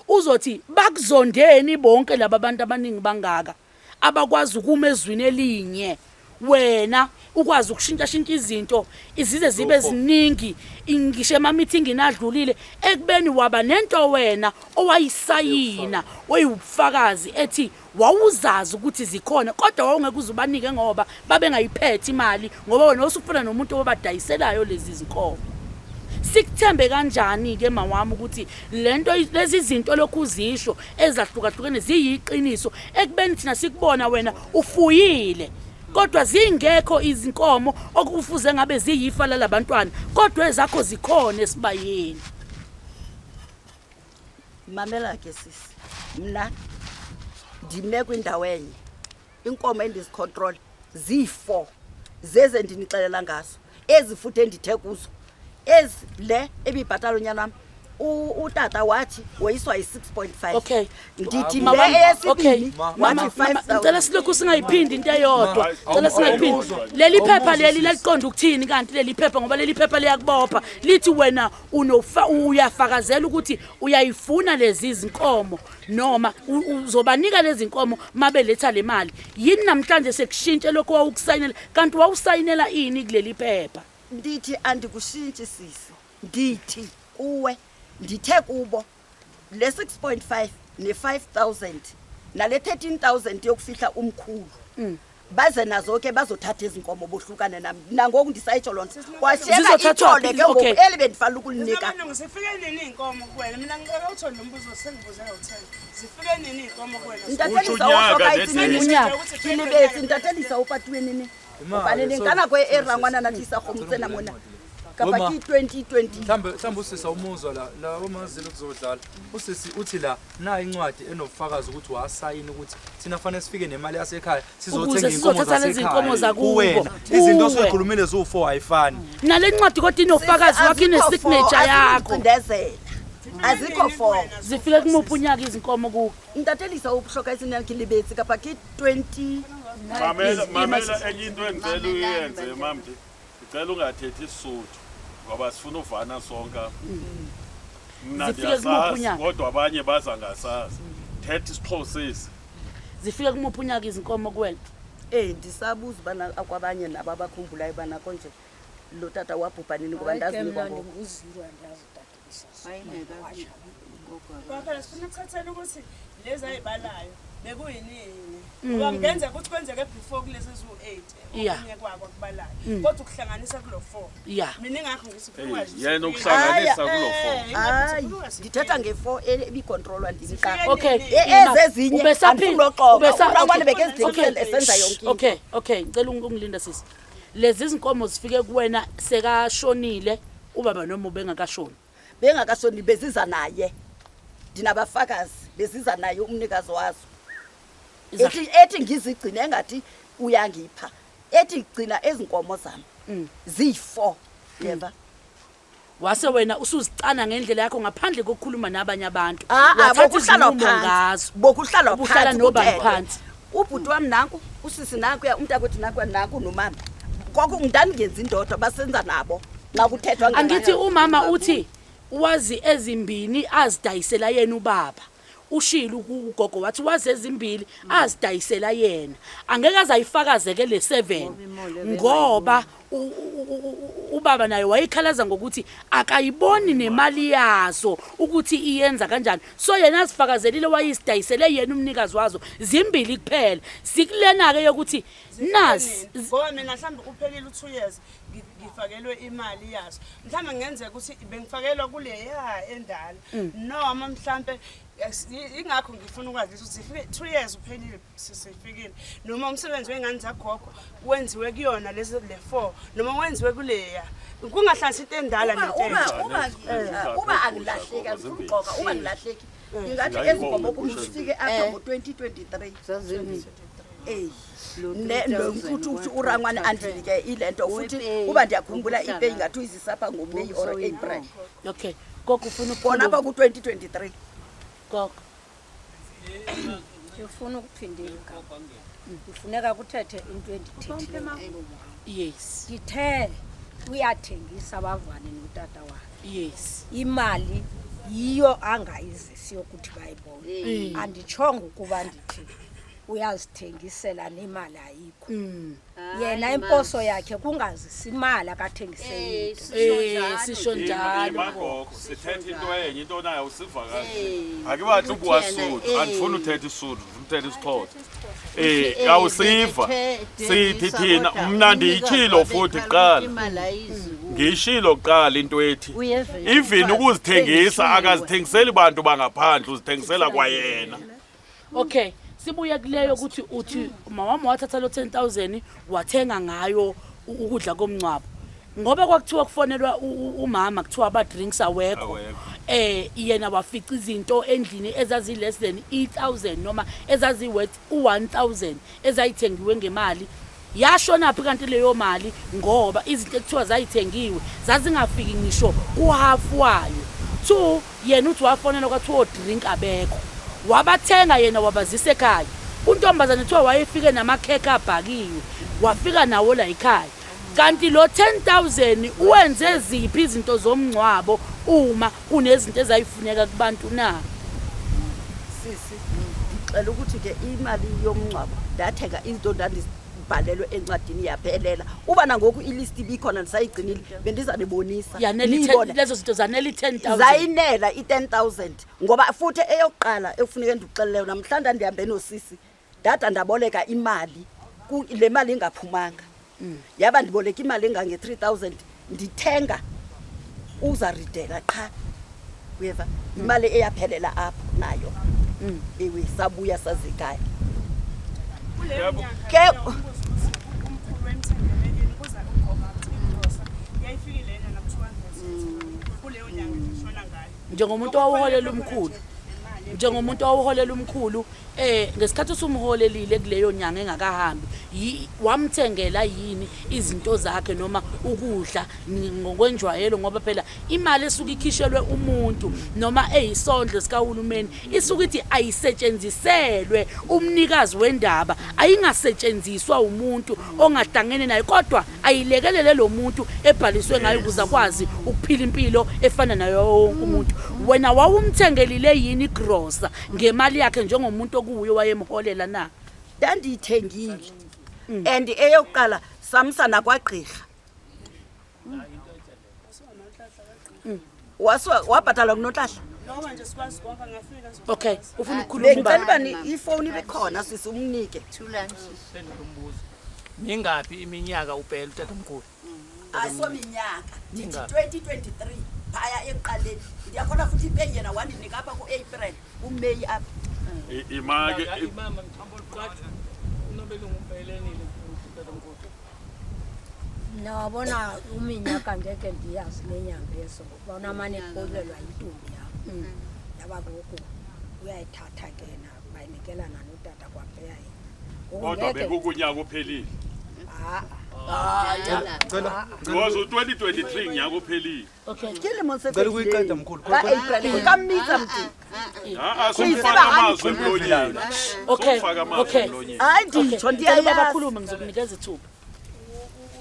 uzothi bakuzondeni bonke laba bantu abaningi bangaka abakwazi ukuma ezwini elinye, wena ukwazi ukushintsha-shintsha izinto izize zibe ziningi, ngisho ema-meetingini adlulile, ekubeni waba nento wena owayisayina oyiwubufakazi ethi wawuzazi ukuthi zikhona, kodwa wawungeke uze ubanike ngoba babengayiphethe imali, ngoba wena usufuna nomuntu obadayiselayo lezi zinkomo. Sikuthembe kanjani-ke mawami ukuthi lento, lezi zinto lokhu uzisho ezahlukahlukene ziyiqiniso, ekubeni thina sikubona wena ufuyile kodwa zingekho izinkomo okufuze ngabe ziyifa lalabantwana, kodwa ezakho zikhona esibayeni? Mamela ke sisi, mna ndime kwindawo enye. Inkomo endizicontrol ziyi-four, zeze ndinixelela ngazo, ezi futhi endithe kuzo. Ezi le ebibhatala unyana wam utata wathi woyiswa yi-6.5. Okay. Ndithi Mama, le okay. eyesibini Mama, wathi mama, 5000. ngicela silokhu singayiphindi into eyodwa. Ngicela singayiphindi. Leli phepha leli laliqonda ukuthini kanti leli phepha ngoba leli phepha liyakubopha. Lithi wena unofa uyafakazela ukuthi uyayifuna lezi zinkomo noma uzobanika lezi nkomo mabeletha le mali. Yini namhlanje sekushintshe lokho wawukusayinela kanti wawusayinela ini kuleli phepha? Ndithi andikushintshi sisi. Ndithi kuwe ndithe kubo le 6.5 ne 5000 nale 13000 yokufihla umkhulu. Baze nazo ke bazothatha izinkomo bohlukane nami. Nangoku ndisayitsho loo nto. Kwashiyeka Zizothathwa ithole phi? ke ngoku Okay. eli bendifanele ukulinika. Sinamalungu, zifike nini iy'nkomo kuwena? Mina ngicela uthole lo mbuzo sengibuze kawu-10. Zifike nini iy'nkomo kuwena? Ntathelisa o hloka Unyaka, Unyaka. Ke lebetse ntathelisa o patiwe nini? Hobane neng ka nako e rangwana na tlisa kgomo tsena mona. Kapa Wema. ke 2020. Mhlambe usisi awumuzwa la la umazile kuzodlala. Usisi uthi la na incwadi enobufakazi ukuthi wasayina ukuthi thina fanele sifike nemali yasekhaya Ukuze sizothenga inkomo sizothatha lezi nkomo zasekhaya. zakubo. Kuwena izinto Kuwe. osuyikhulumile ziwu4 ayifani. Nale ncwadi kodwa inofakazi wakho ine signature yakho. Cindezela. Azikho four. Zifike kumuphi unyaka izinkomo kuwe? Ntathelisa o hloka isina ke lebetse kapa ke 20. Mamela, mamela enye into engicela uyenze mamdi. Ngicela ungathethi isiSuthu ngoba sifuna uvana sonke apha. Mna Zifike kumuphi ndiyasazi unyaka? kodwa abanye baza ngasazi. Thetha isiXhosa. Zifike kumuphi unyaka izinkomo kuwena? Ndisabuza ubana kwabanye nabo abakhumbulayo ubana konje lo tata wabhubha nini ngoba Hayi ke ndazinikwa mna ngoku. ndinguziro andiyazi utata Ngoba phela sifuna ukuthathela ukuthi lezi ayibalayo bekuyinini. Ngoba kungenzeka ukuthi kwenzeke before kulezi eziwu-8 okunye kwako akubalayo. Kodwa ukuhlanganisa kulo 4. Mina ingakho ngithi ufuna ukwazi ukuthi Yena zifike. ukuhlanganisa Hayi, kulo 4. Hayi, ndithetha nge-4 ebikontrolwa ndim qha. Okay. Ezi ezinye Ubesaphila- andifuni uxoka. ubesa- Urangwane okay, bekezithengisela okay. esenza yonke into. Okay, ngicela ungilinda sisi. Lezi zinkomo zifike kuwena sekashonile ubaba noma ubengakashoni. Bengakashoni beziza naye. Ndinabafakazi beziza naye umnikazi wazo. Ethi ngizigcine engathi uyangipha. Ethi gcina ezinkomo zami. Ziyi-4. Yeva. Wase wena usuzicana ngendlela yakho ngaphandle kokukhuluma nabanye abantu. Ah, ah, Wathatha bokuhlalwa izinqumo phansi. ngazo. Bokuhlalwa Ubuhlala phansi nobani kuthethwe. phansi? Ubhuti wami nanku, usisi nankuya, umntakwethu nankuya, nanku nomama. Kwaku ndandingenzi indoda basenza nabo. Xa kuthethwa ngemali. Angithi umama uthi wazi ezimbini azidayisela yena ubaba. Ushilo ugogo wathi wazi ezimbili azidayisela yena. Angeke azayifakaze ke le 7 ngoba ubaba naye wayekhalaza ngokuthi akayiboni nemali yazo ukuthi iyenza kanjani. So yena azifakazelile wayisidayisele yena umnikazi wazo zimbili kuphela. Sikulena ke yokuthi nazi Ngoba mina mhlawumbe uphelile u-2 years ngifakelwe imali yazo. Mhlawumbe kungenzeka ukuthi bengifakelwa kuleya endala. Noma mhlawumbe ingakho ngifuna ukwazi ukuthi zifike 2 years uphelile sifikile. Noma umsebenzi wengane zagogo wenziwe kuyona lezi le 4 noma wenziwe kuleya. Kungahlansi into endala nento entsha. Uma angilahleki andifuni uxoka, uma ngilahleki ngingathi ezinkomo kum zifike apha ngo-2023. Futhi uthi urangwane andinike ile nto futhi uba ndiyakhumbula ipeyi ngathi uyizisa apha ngoMeyi or April. Okay. Gogo ufuna Khona apha ukukhuluma. ku-2023. Gogo. Ndifuna ukuphindela igama. Kufuneka kuthethe into endithethileyo. Yes. Ndithe uyathengisa bavane notata wakhe. Yes. Imali yiyo angayizisi yokuthi bayibone. Anditshongo ukuba ndithi uyazithengisela nemali ayikho. Yena Hayi, imposo yakhe kungazisi imali akathengise into. Sisho njalo. Magogo sithetha into enye into nayo usiva kahle. Ake bathi ubuwa Sotho, andifuni uthetha isiSuthu, ndifuna uthetha isiXhosa. Awusiva. Sithi thina mna ndiyitshilo futhi kuqala. Ngiyishilo kuqala into ethi even ukuzithengisa akazithengiseli bantu bangaphandle uzithengisela kwayena. Okay, sibuye kuleyo ukuthi uthi mama wathatha lo 10000 wathenga ngayo ukudla komncwabo. Ngoba kwakuthiwa kufonelwa umama kuthiwa aba drinks awekho. Awekho. Yena wafica izinto endlini ezazi less than 8000 noma ezazi worth u1000 ezayithengiwe ngemali. Yashonaphi kanti leyo mali ngoba izinto ekuthiwa zayithengiwe zazingafiki ngisho kuhafu wayo. 2 yena uthi wafonela kwathiwa odrink abekho. Wabathenga yena wabazisa ekhaya. Untombazane kuthiwa wayefike namakhekhe abhakiwe wafika nawo la ekhaya. Kanti lo 10000 uwenze ziphi izinto zomngcwabo uma kunezinto ezayifuneka kubantu na? Sisi, ndixela ukuthi ke imali yomngcwabo ndathenga izinto ndandibhalelwe encwadini yaphelela. Uba nangoku ilist ibikhona ndisayigcinile bendizanibonisa. Yanela i-ten- Niyibone. lezo zinto zanela i-10000. Zayinela i-10,000 ngoba futhi eyokuqala ekufuneke ndikuxelele yona mhla ndandihambe nosisi ndada ndaboleka imali le mali ingaphumanga. Yaba ndiboleka imali engange-3000 ndithenga uzaridela qha. Uyeva? Imali eyaphelela apho nayo. Ewe, sabuya sazekhaya. Kuleyo nyanga Ke- leyo, umbuzo ukuthi umkhulu wemthengele ini, kuza ugogo athi igrosa, yayifikile yena naku-200 kuleyo nyanga nje shona ngayo. Njengomuntu owawuholela umkhulu. Njengomuntu owawuholela umkhulu, ngesikhathi usumholelile kuleyo nyanga engakahambi, wamthengela yini izinto zakhe noma ukudla ngokwenjwayelo, ngoba phela imali esuke ikhishelwe umuntu noma eyisondlo sikahulumeni isuke ithi ayisetshenziselwe umnikazi wendaba, ayingasetshenziswa umuntu ongahlangene naye, kodwa ayilekelele lo muntu ebhaliswe ngayo ukuze akwazi ukuphila impilo efana nayo wonke umuntu. Wena wawumthengelile yini igrosa ngemali yakhe njengomuntu okuwuye wayemholela na? Ndandiyithengile. And eyokuqala samsa nakwagqirha. Wasuka wabhatala kuNonhlahla. Noma nje sikwazi konke ngafika nje. Okay, ufuna ukukhuluma Bengicela ubaba. uba ifoni ibe khona sisi umnike. Thulani. Sendilombuzo. Mingaphi iminyaka upela utatomkhulu? Ayisominyaka. Ndithi Mingaphi? 2023 phaya ekuqaleni. Ndiyakhona futhi ipenyena wandinika apha kuApril, kuMeyi apha. Imake Imama mthambo oluqatha. Unobelungu umpelelile utatomkhulu. Mna wabona uminyaka ngeke ndiyazi nenyanga yeso ngokuba unamane ebolelwa yintombi yam. Yaba ngoku uyayithatha ke na bayinikelana notata kwapeya yena. Ngoku Kodwa ngeke- bekukunyaka ophelile. Ha-a. Hayi. Cela, Because u-2023 nyaka ophelile. Okay. Ke lemo se Ngicela ukuyiqeda mkhulu. Ka-April, ka mmitsa mntu. Ha-a, Uyisiba sokufaka amazwi hantle. emlonyeni. Okay. Sokufaka amazwi Okay. emlonyeni. Hayi, nditsho, Okay. ndiyayazi. Ngicela bakhulume ngizokunikeza ithuba.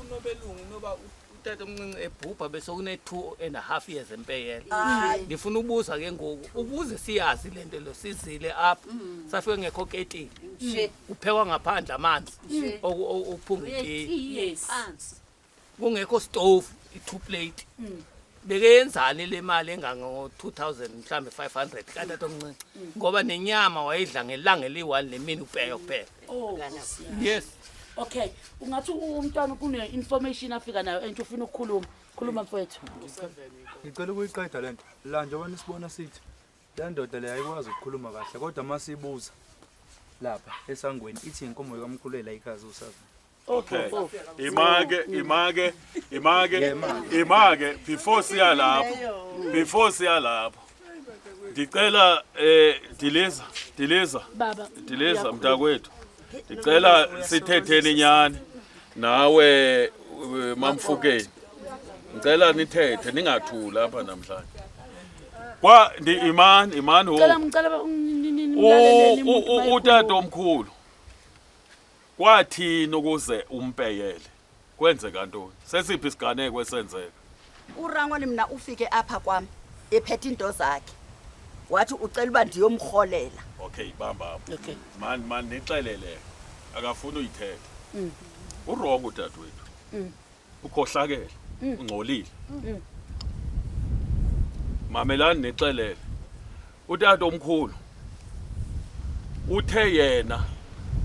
Unobelungu noba utata omncinci ebhubha bese kune 2.5 years empeyela. Hayi. Ndifuna ubuza ke ngoku ukuze siyazi le nto lo sizile apha. Safike ngekho ketile. Nje. Kuphekwa ngaphandle amanzi Nje. okuphunga itiye. Yes. Kungekho stove, i-2 plate. Bekeyenzani le mali engango 2000 mhlambe 500 katata omncinci ngoba nenyama wayidla ngelanga eliyi-1 nemini ubheka kuphela. Oh, Yes. Okay, ungathi umntwana kune information afika nayo entsha ufuna ukukhuluma. Khuluma mfowethu. Ngicela ukuyiqeda lento. La njengoba nisibona sithi le ndoda le ayikwazi ukukhuluma kahle kodwa masibuza lapha esangweni ithi inkomo kamkhulu la ikhazi usazi. Okay. Imake, imake, imake, imake before siya lapho. Before siya lapho. Ndicela Diliza, Diliza. Baba. Diliza mntakwethu. Ndicela sithetheni nyani nawe Mamfukeni. Ngicela nithethe ningathuli apha namhlanje. Kwa ndi Iman, Iman ho. Ngicela ngicela nimlaleleni umuntu mayekhuluma. Utata omkhulu. Kwathini ukuze umpeyele? Kwenzeka ntoni? Sesiphi isiganeko esenzeka? URangwane mna ufike apha kwam ephethe into zakhe. Wathi ucela uba ndiyomrholela. Okay, bamba apho. Okay. Man, man nixelele. Akafuni uyithetha. Urongo udadewethu. Ukhohlakele. Ungcolile. Mamelani nixelele. Utata omkhulu uthe yena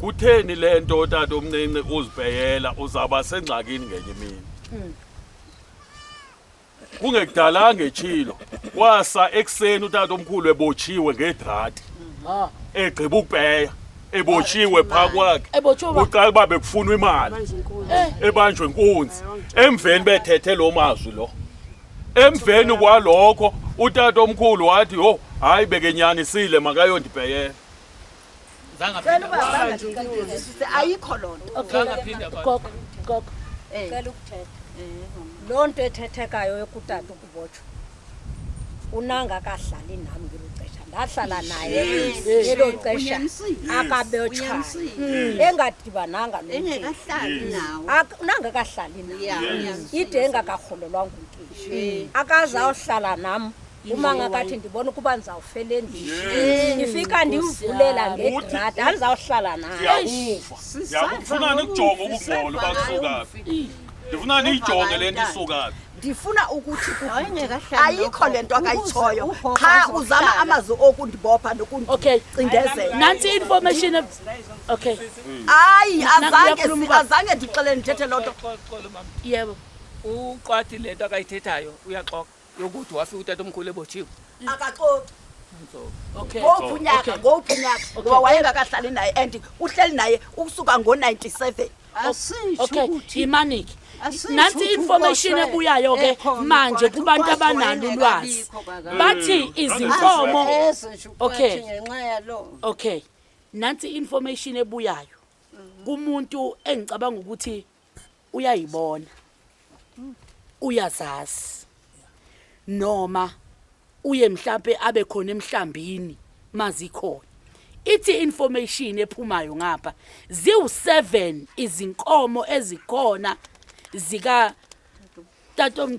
kutheni lento utata omncinci uzibheyela uzaba sengxakini ngenye imini. Kungekudalanga etshilo kwasa ekuseni utata omkhulu ebotshiwe ngedrati. Egqiba ukupeya ebotshiwe phaa kwakhe. Ebotshiwe ba- Kuqala uba bekufunwa imali. Ebanjwe inkunzi. Emveni bethethe lo mazwi lo. Emveni kwalokho utata omkhulu wathi, "Yho, hayi bekenyanisile makayondibheyela." Azange Cela uba bangandicindezelisi ayikho loo nto. Okay. Gogo, gogo. Cela ukuthetha. Loo nto ethethekayo yokutata ukubotshwa unangakahlali nam ngelo xesha ndahlala naye ngelo xesha akabotshwayo engadibananga Engekahlali nawe. Unangakahlali nawe Yeah. ide engakarholelwa nguNkeshi akazawuhlala nam uma ngakathi ndibona ukuba ndizawufela endlini ndifika ndimvulela ngedrada andizawuhlala naye. Siyakuva. Ndiyakufuna nikujonge ukungcola uba kusuka phi. Ndifuna niyijonge le nto isuka phi. Ndifuna ukuthi Wayengekahlali ayikho le nto akayitshoyo Ukuze ugogo qha uzama azohlala. amazwi okundibopha nokundicindezela. Nansi information. Okay. Hayi, azange Uyakhuluma ubaba. azange ndixele ndithethe loo nto. Yebo. Uqwathi le nto akayithethayo uyaxoka yokuthi wafika utata omkhulu ebotshiwe. Akaxoki. Okay. Ngowuphi unyaka? Ngowuphi unyaka? Ngoba wayengakahlali naye and uhleli naye ukusuka ngo-97. Okay, imaniki. Nansi information ebuyayo ke manje kubantu abanalo ulwazi. Bathi izinkomo. Okay. Ngenxa yaloo. Okay. Nansi information ebuyayo kumuntu engicabanga ukuthi uyayibona. Uyazazi. Noma uye mhlambe abe khona emhlambini mazikhona. Ithi information ephumayo ngapha ziwu7 izinkomo ezikhona zika tato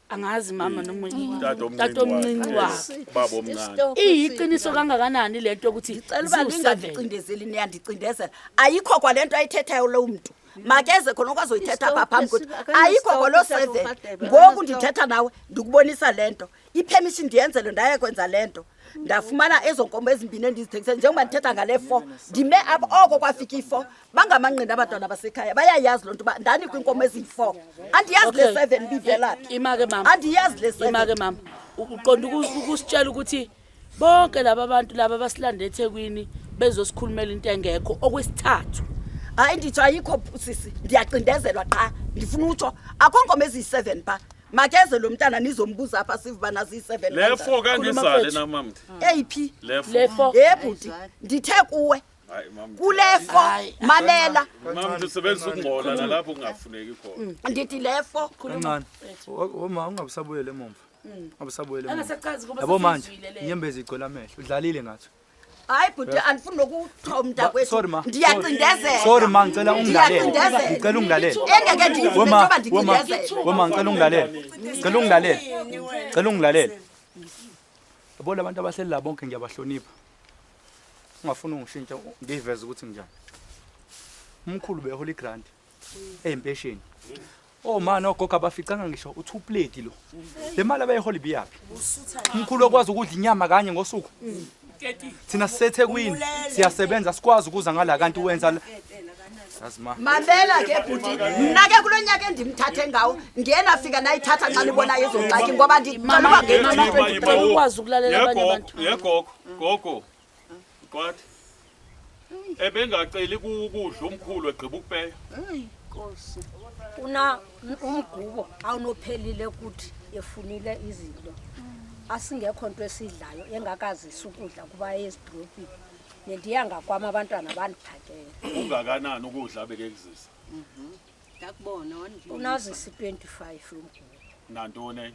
angazi mama noma Tata omncinci tatomncinci wakhe. wakhe. Baba omncane. Iyiqiniso kangakanani lento ukuthi Ndicela uba ziwu-7? ningandicindezeli, niyandicindezela. Ayikho kwale nto ayithethayo loo mntu. Makeze khona okwazoyithetha apha phambi kwethu. Ayikho kwaloo 7. Ngoku ndithetha nawe ndikubonisa le nto. I-permission ndiyenzele ndaye kwenza le nto. Ndafumana ezo nkomo ezimbini endizithengisele njengoba ndithetha ngale 4. Ndime apha oko kwafika i-4. Bangamangqina abantwana basekhaya bayayazi loo nto uba ndanikwa iinkomo eziyi-4. Andiyazi le 7 ibivela phi. Ima ke mama. Andiyazi le 7. Ima ke mama. Uqonda ukusitshela ukuthi bonke laba bantu laba basilande eThekwini bezosikhulumela into engekho okwesithathu. Hayi, nditsho ayikho sisi, ndiyacindezelwa qha. Ndifuna utsho akho nkomo eziyi-7 phaa. Makeze lo mntana nizombuza apha sive uba naziyi-7. Le 4 kangizale na mamthi. Eyiphi? Le 4. Ye bhuti, ndithe kuwe Hayi mamthi. kule 4 mamela. Mamthi usebenzisa ukungcola nalapho kungafuneki khona. Ndithi le 4. Kancane. Oma ungabusabuyele emumva. Ungabusabuyele emumva. Angasachazi ngoba Yabo manje sesizwile leyo. inyembezi igcwele amehlo. Udlalile ngathi. Hayi bhuti, andifuni nokuthiwa umntakwethu. Sorry ma. Ndiyacindezela. Sorry ma, ngicela ungilalele. Ndiyacindezela. Ngicela ungilalele. Engeke ndiyivume Wema, njengoba wema, ndicindezela. wema, ngicela ungilalele. Ngicela ungilalele. Ngicela ungilalele. Yabo labantu abahleli la bonke ngiyabahlonipha. Ungafuni ungishintsha ngiveze ukuthi nginjani. Umkhulu behola igrant eyimpesheni. Oma nogogo abaficanga ngisho u2 plate lo. Le mali abayihola ibiyaphi? Umkhulu okwazi ukudla inyama kanye ngosuku. Thina siseThekwini siyasebenza sikwazi ukuza ngala kanti wenza la. Yazi ma. Mamela ke bhuti, mna ke kulo nyaka endimthathe ngawo ndiye nafika nayithatha xa nibonayo ezo ngxaki ngoba ndicela uba nge-2023. Ukwazi ukulalela abanye abantu. Yegogo, gogo. Qwathi. Ebengaceli ukudla umkhulu egqiba ukupeya. Nkosi. Una umgubo awunophelile kuthi efunile izinto. Asingekho nto esidlayo engakazisi ukudla kuba ezidolopini. Nendiya ngakwam abantwana bandiphakele. Ungakanani ukudla abekekuzisa? Ndakubona wandibonisa. Unazisa i-25 yomgubo Nantoni enye?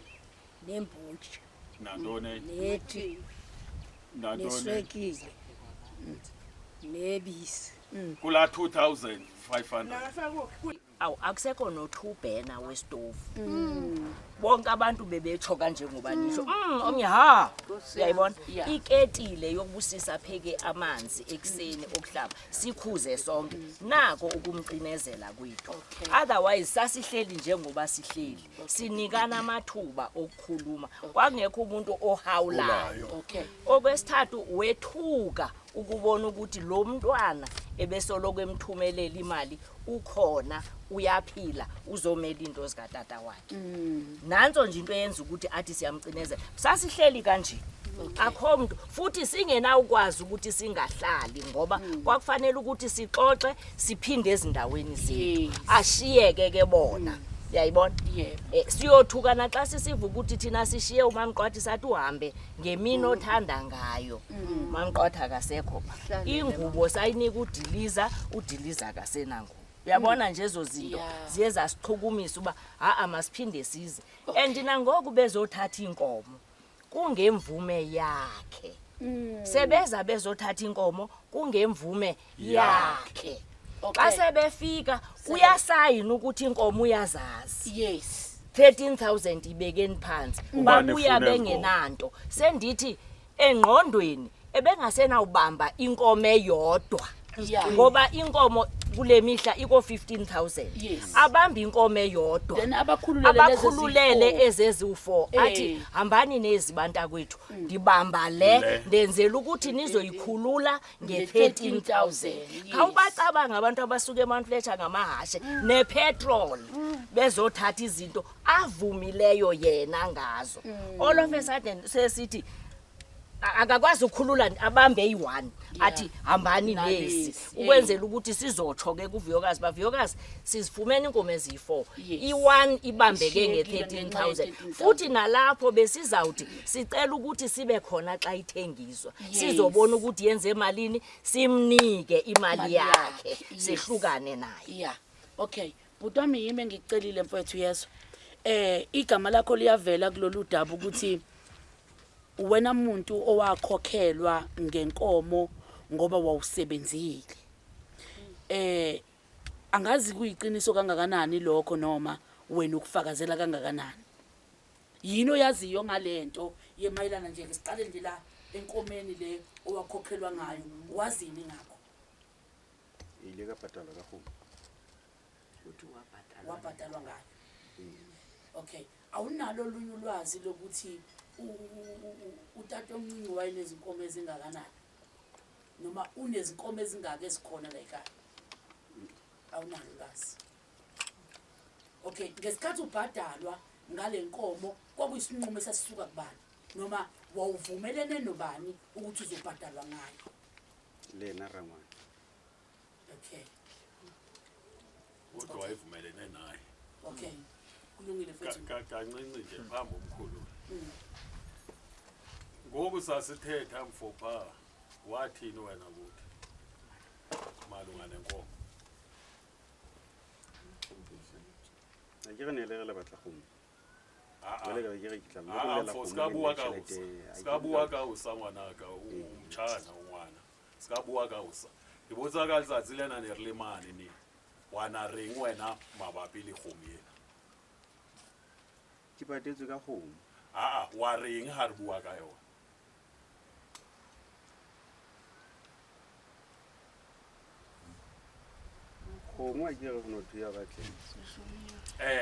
nembotyi Nantoni enye? neti Nantoni enye? neswekile nebisi. Kula 2500. Awu, akusekho nothubhena wesitofu. Bonke abantu bebetsho kanjengoba nisho. Omnye ha. Uyayibona? Iketile yokubusisa pheke amanzi ekuseni okuhlamba sikhuze sonke. Nako ukumcinezela kwethu. Otherwise sasihleli njengoba sihleli. Sinikana amathuba okukhuluma. Kwakungekho umuntu ohawulayo. Okwesithathu wethuka ukubona ukuthi lo mntwana ebesoloko emthumelela imali ukhona uyaphila uzomela into zikatata wakhe. Nanso nje into eyenza ukuthi athi siyamcinezela. Sasihleli kanje. Akho mntu futhi singenawukwazi ukuthi singahlali ngoba kwakufanele ukuthi sixoxe siphinde ezindaweni zethu. Ashiyeke ke bona. Uyayibona? Yebo. Siyothuka naxa sisiva ukuthi thina sishiye uMamqwathi sathi uhambe ngemini othanda ngayo. Mamqwathi akasekho pha. Ingubo sayinika uDiliza, uDiliza akasenangubo. Uyabona nje ezo zinto ziye zasichukumisa uba ha-a masiphinde size. And nangoku bezothatha iinkomo kungemvume yakhe. Sebeza bezothatha inkomo kungemvume yakhe. Xa sebefika uyasayina ukuthi inkomo uyazazi. Yes. 13,000 ibekeni phansi. Ubani Babuya efuna bengenanto. Sendithi engqondweni ebengasenawubamba inkomo eyodwa. Ngoba inkomo kule mihla iko 15,000. Yes. Abamba inkomo eyodwa. Then abakhululele lezi Abakhululele eziyi-four. ezeziwu-4 athi hambani nezi bantakwethu ndibamba le Le. ndenzela ukuthi nizoyikhulula nge-13,000. Yes. Khawubacabanga abantu abasuka eMount Fletcher ngamahashe nepetrol bezothatha izinto avumileyo yena ngazo. All of a sudden sesithi akakwazi ukukhulula abambe iyi-1 athi hambani Nalesi, nezi ukwenzela ukuthi sizotsho ke kuVuyokazi baVuyokazi sizifumene iinkomo eziyi-4 Yes. i-1 ibambeke Ishiyekile nge-13 ngenxa 000 ye-13,000. futhi nalapho besizawuthi sicela ukuthi sibe khona xa ithengiswa Yes. sizobona ukuthi yenze malini simnike imali Imali yakhe yakhe, yes. sehlukane naye. Yeah. Okay. Bhuti wami yimi engikucelile mfowethu yezwa. Igama lakho liyavela kulolu daba ukuthi wena muntu owakhokhelwa ngenkomo ngoba wawusebenzile. Angazi kuyiqiniso kangakanani lokho noma wena ukufakazela kangakanani. Yini oyaziyo ngalento yemayelana nje ke siqale nje la enkomeni le owakhokhelwa ngayo wazini ngakho? Ile ka patalwa ka kgomo. Wabhadalwa ngayo. Okay. Awunalo olunye ulwazi lokuthi utata omncinci wayenezinkomo ezingakanani noma unezinkomo ezingaka ezikhona la ekhaya? Awunalo ulwazi. Okay, ngesikhathi ubhadalwa ngale nkomo kwakuyisinqumo esasisuka kubani noma wawuvumelene nobani ukuthi uzobhadalwa ngayo? Le na rangwane. Okay. Kodwa wayevumelene naye. Okay. Kulungile futhi. Kancinci nje phambi omkhulu. Ngoku sasithetha mfo pha wathini wena kuthi malunga nenkomo? A ke re ne le re le batla kgomo. Ah, Jwale ka be ke re ke tla ah, lokolela mfo, kgomo ska le bua ka tjhelete, usa. ha Ska ke bua tla- ka usa ngwanaka, umtshana ungwana. Ska bua ka usa. Ke botsa ka letsatsi lena ne re le mane ne. Wana reng wena mabapi le kgomo ena? Ke patetswe ka kgomo. Ah, wa reng ha re bua ka yona? Kgomo ha ke re ho no thwe ya batleha.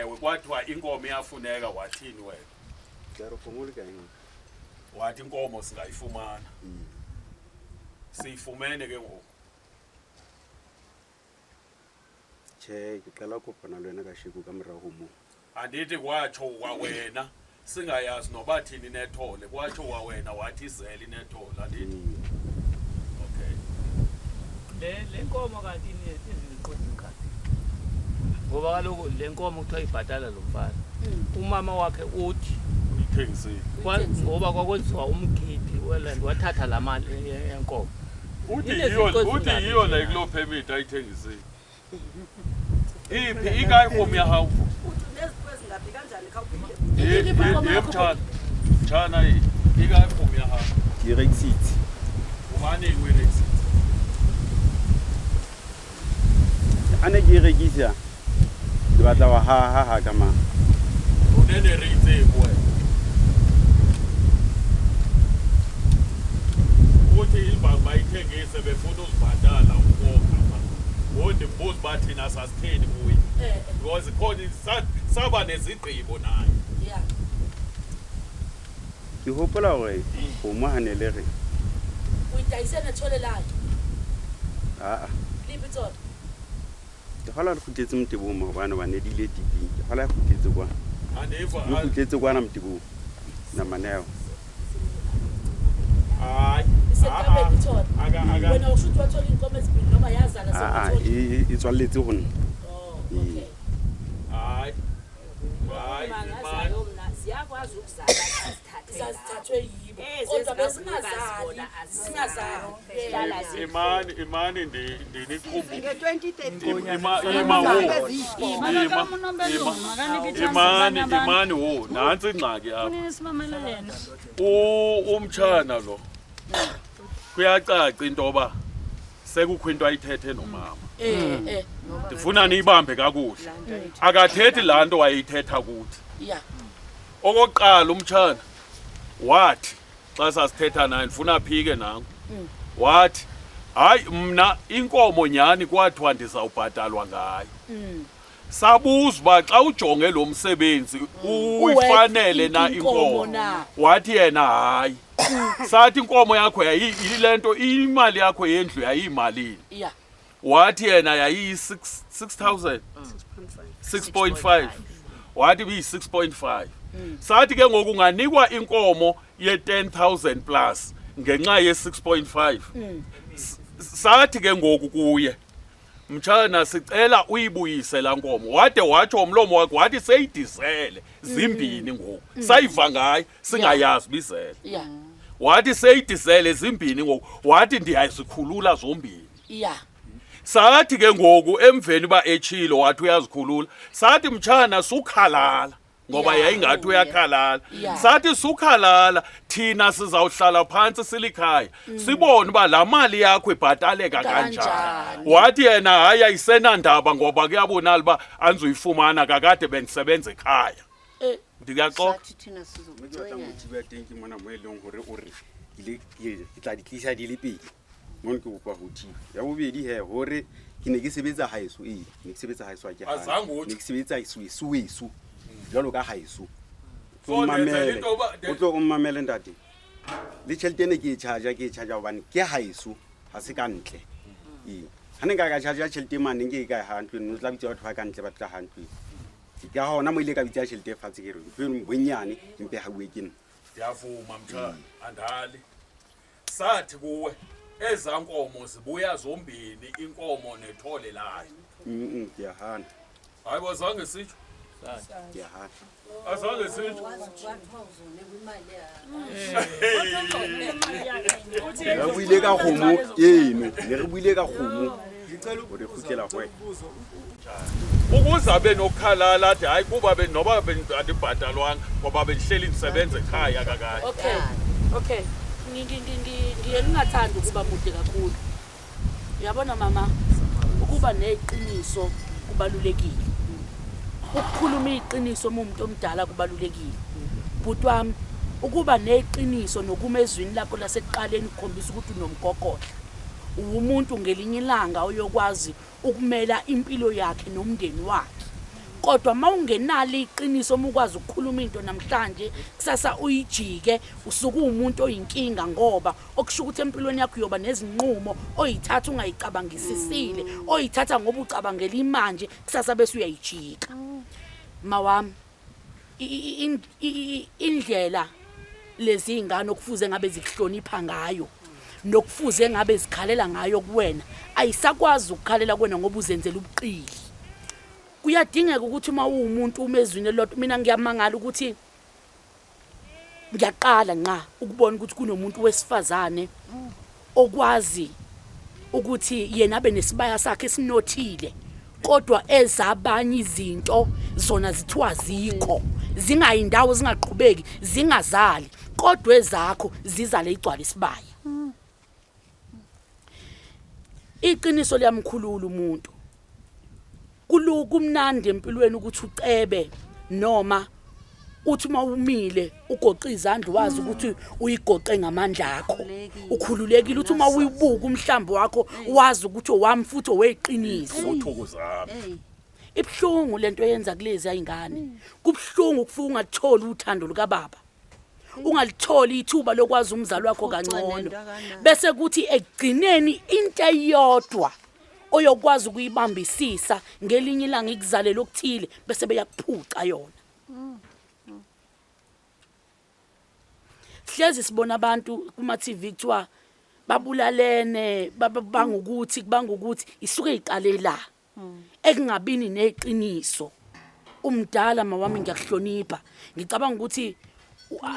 Ewe, kwathiwa inkomo iyafuneka wathini wena? Ka re kgomo le kae? Wathi inkomo singayifumana. Siyifumene ke ngoku. Tjhe, ke qala ho kopana le wena kasheko ka morao ho moo. Andithi kwatsho kwawena singayazi noba thini nethole, kwatsho kwawena wathi izele inethole, andithi? Okay. Le nkomo kanti iziqo ezingaki? Ngoba kaloku le nkomo kuthiwa ibhatala lo mfana. Umama wakhe uthi uyithengisile. Ngoba kwakwenziwa umgidi weland wathatha la mali yenkomo. Uthi Ineziqo yiyo, uthi ezingaki yiyo nje le na? kuloo permit ayithengisile. Iphi ikayi inkomo yahawu? Uthi uneziqo ezingaphi kanjani khawuphinde? Ye mtshana. Mtshana yi. Ikayi inkomo yahawu? Ke rekisitse. Hobaneng o e rekisitse? A ne ke e rekisa, ke batla ho haha ha ka mang. Rona ne re itseng ho wena? Uthi ilibhangi bayithengise befuna uzibhatala ukonga pha. Ngoku ndimbuza uba thina sasitheni kuye. Because khona saba nezigqibo naye. Ke hopola hore kgomo ha ne le re. Uyidayise nethole lakhe. Aa. Liphi ithole? Ke kgolwa le kgutletse motebong maobane hobane di ile tiping. Ke kgolwa le kgutletse kwana. Andiva, Le kgutletse kwana motebong. Nama neo. Hayi. Isekabeni ithole. Aka. Wena usho ukuthi wathola iy'nkomo ezimbili noma yazala Aa, sewathola. e tswalletse ho nna. Oh, Ee. okay. Hayi. Endimangazayo mna ziyakwazi ukuzala xa zithathwe Zazithathwe yibo. Ezi Kodwa ezikavuyokazi bezingazali, bona zingazali. Zihlala zi- Imani imani ndinikhumbu Nge-2013 Ima ima wo. Ima imani imani wo nantsi ingxaki apha. Kunini simamele yena. Umtshana lo kuyacaca into yoba sekukho into ayithethe nomama. Ndifuna niyibambe kakuhle. Akathethi laa nto wayeyithetha kuthi. Okokuqala umtshana wathi xa sasithetha naye ndifuna aphike nango. Wathi hayi mna inkomo nyhani kwathiwa ndizawubhatalwa ngayo. Sabuza uba xa ujonge lo msebenzi uyifanele na Inkomo inkomo na? Wathi yena hayi. Sathi inkomo yakho yayiyile nto imali yakho yendlu yayiyimalini? Wathi yena yayiyi-6 6000 6.5. Wathi ibiyi-6.5. Sathi ke ngoku unganikwa inkomo ye-10 000 plus ngenxa ye-6.5. Sathi ke ngoku kuye mtshana sicela uyibuyise laa nkomo. Wade watsho umlomo wakhe wathi seyidizele zimbini ngoku. Sayiva ngaye singayazi ubizele. Wathi seyidizele zimbini ngoku, wathi ndiyazikhulula zombini. Sathi ke ngoku emveni uba etshilo wathi uyazikhulula, sathi mtshana sukhalala ngoba yayingathi uyakhalala. Sathi sukhalala thina sizawuhlala phantsi silikhaya sibone uba laa mali yakho ibhataleka kanjani. Kanjani. Wathi yena hayi ayisenandaba ngoba kuyabonala uba andizuyifumana kakade bendisebenza ekhaya. Ndikuyaxoka. Sathi thina Mme ke batlang sizokucela. ho thiba teng ke mona mo e leng hore o re ke ile- ke tla di tlisa di le pedi mono ke kopa ho thiba. Ya bobedi he hore ke ne ke sebetsa haeso, ee ne ke sebetsa haeso ha ke hane. Azange utsho. Ne ke sebetsa weso jwalo ka haeso. So, O mmamele. ndenzela into yoba- O tlo o mmamele ntate. Le tjhelete ene ke e charge ke e charge hobane ke haeso ha se ka ntle. Ee. Ha ne nka ka charge tjhelete mane nke e ka ha ntlong, o tla bitsa batho ba ka ntle ba tla ha ntlong. Ke ka hona mo ile ka bitsa tjhelete fatshe ke re ntho eno bonyane empe ha bue ke nna. Ndiyavuma mtshana, andali. Sathi kuwe ezaa nkomo zibuya zombini, inkomo nethole layo. Ke a hana. Hayi bo, zange sitsho. Ke a hana. Azange sitsho. Re buile ka kgomo eno, ne re buile ka kgomo. Hore kgutlela ho wena. Ukuze abe nokukhalala athi hayi kuba noba andibhatalwanga ngoba bendihleli ndisebenza ekhaya kakade. Okay. Ngiye ngingathandi ukuba mude kakhulu. Uyabona mama, ukuba neqiniso kubalulekile. Ukukhuluma iqiniso uma umuntu omdala kubalulekile. Bhuti wami, ukuba neqiniso nokuma ezwini lakho lasekuqaleni kukhombisa ukuthi unomgogodla. Uwumuntu ngelinye ilanga oyokwazi ukumela impilo yakhe nomndeni wakhe. Kodwa uma ungenalo iqiniso, uma ukwazi ukukhuluma into namhlanje kusasa uyijike, usuke uwumuntu oyinkinga, ngoba okusho ukuthi empilweni yakho uyoba nezinqumo oyithatha ungayicabangisisile, oyithatha ngoba ucabangela imanje, kusasa bese uyayijika. Mawami, indlela lezi ingane okufuze ngabe zikuhlonipha ngayo nokufuze ngabe zikhalela ngayo kuwena ayisakwazi ukukhalela kuwena ngoba uzenzela ubuqili. Kuyadingeka ukuthi uma uwumuntu uma ezwini elilodwa. Mina ngiyamangala ukuthi ngiyaqala nqa ukubona ukuthi kunomuntu wesifazane okwazi ukuthi yena abe nesibaya sakhe esinothile, kodwa ezabanye izinto zona zithiwa zikho zingayindawo, zingaqhubeki, zingazali, kodwa ezakho zizale igcwala isibaya. Iqiniso liyamkhulula umuntu. Kumnandi empilweni ukuthi ucebe noma uthi uma umile ugoqe izandla wazi ukuthi uyigoqe ngamandla akho, ukhululekile. Uthi uma uyibuka umhlambi wakho wazi ukuthi owami futhi oweqiniso. Uthukuzami. Ibuhlungu lento eyenza kulezi ayingane. Kubuhlungu ukufuka ungatholi uthando lukababa, ungalitholi ithuba lokwazi umzali wakho kangcono, bese kuthi ekugcineni into eyodwa oyokwazi ukuyibambisisa ngelinye ilanga ikuzalela okuthile bese beyakuphuca yona. Hlezi sibona abantu kuma TV kuthiwa babulalene, bangukuthi kubangukuthi, isuke iqale la ekungabini neqiniso. Umdala mawami, ngiyakuhlonipha. Ngicabanga ukuthi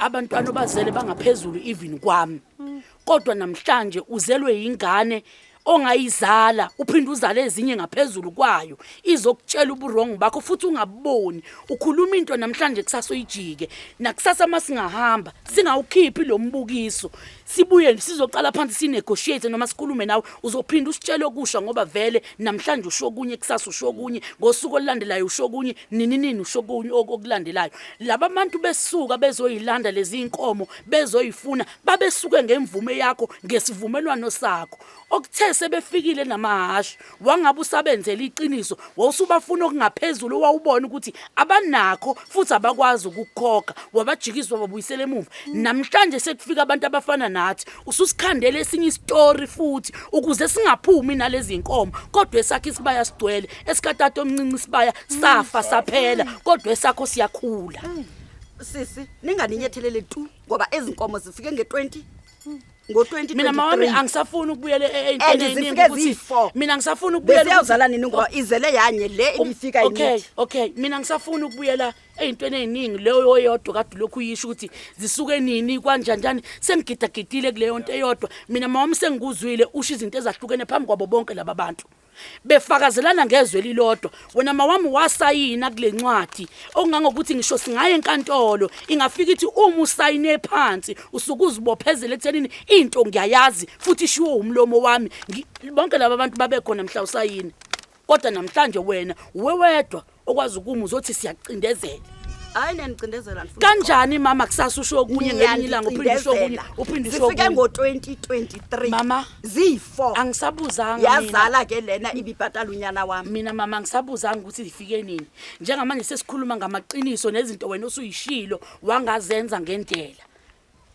abantwana obazele bangaphezulu even kwami. Kodwa namhlanje uzelwe yingane ongayizala, uphinde uzale ezinye ngaphezulu kwayo, izokutshela ubuwrong bakho futhi ungaboni. Ukhuluma into namhlanje, kusasa uyijike. Nakusasa masingahamba singawukhiphi lo mbukiso, sibuye sizoqala phansi sinegotiate noma sikhulume nawe, uzophinda usitshele okusha, ngoba vele namhlanje usho okunye, kusasa usho okunye, ngosuku olulandelayo usho okunye, nini nini usho okunye okulandelayo. Laba bantu besuka bezoyilanda lezi inkomo, bezoyifuna, babesuke ngemvume yakho, ngesivumelwano sakho. Okuthe sebefikile namahhashi, wangabe usabenzela iqiniso, wawusubafuna okungaphezulu owawubona ukuthi abanakho futhi abakwazi ukukhokha, wabajikiswa, wababuyisela emuva. Namhlanje sekufika abantu abafana nathi, ususikhandela esinye isitori futhi ukuze singaphumi nalezi nkomo, kodwa esakho isibaya sigcwele, esikatata omncinci isibaya safa saphela, kodwa esakho siyakhula. Sisi, ninganinyethelele tu, ngoba ezi nkomo zifike nge-20, ngo-20. Mina mawami angisafuni ukubuyela And ey'ntweni ey'ningi zifike ukuthi- ziyi-four. Mina ngisafuna ukubuyela Besiyawuzala nini? Ngoba izele yanye le ibifika Okay. imithi. Okay, mina ngisafuna ukubuyela ey'ntweni ey'ningi. Leyo oyodwa kade lokhu uyisho ukuthi zisuke nini, kwanjanjani, sengigidagidile kuleyo nto eyodwa. Mina mawami sengikuzwile usho izinto ezahlukene phambi kwabo bonke laba bantu befakazelana ngezwe elilodwa. Wena mawami wasayina kule ncwadi, okungangokuthi ngisho singaye enkantolo, ingafika ithi uma usayine phansi usuke uzibophezela ekuthenini into ngiyayazi futhi ishiwo umlomo wami. Bonke laba bantu babekhona mhla usayina, kodwa namhlanje wena uwe wedwa okwazi ukuma uzothi siyacindezela. Hayi, niyanicindezela, ndifuna Kanjani mama? Kusasa usho okunye, ngelinye ilanga uphinde usho okunye, uphinde usho Zifike okunye. ngo-2023 Mama, ziyi-four. Angisabuzanga mina. Yazala ke lena ibibhatala unyana wami. Mina mama angisabuzanga ukuthi ifike nini. Njengamanje sesikhuluma ngamaqiniso nezinto wena osuyishilo wangazenza ngendlela,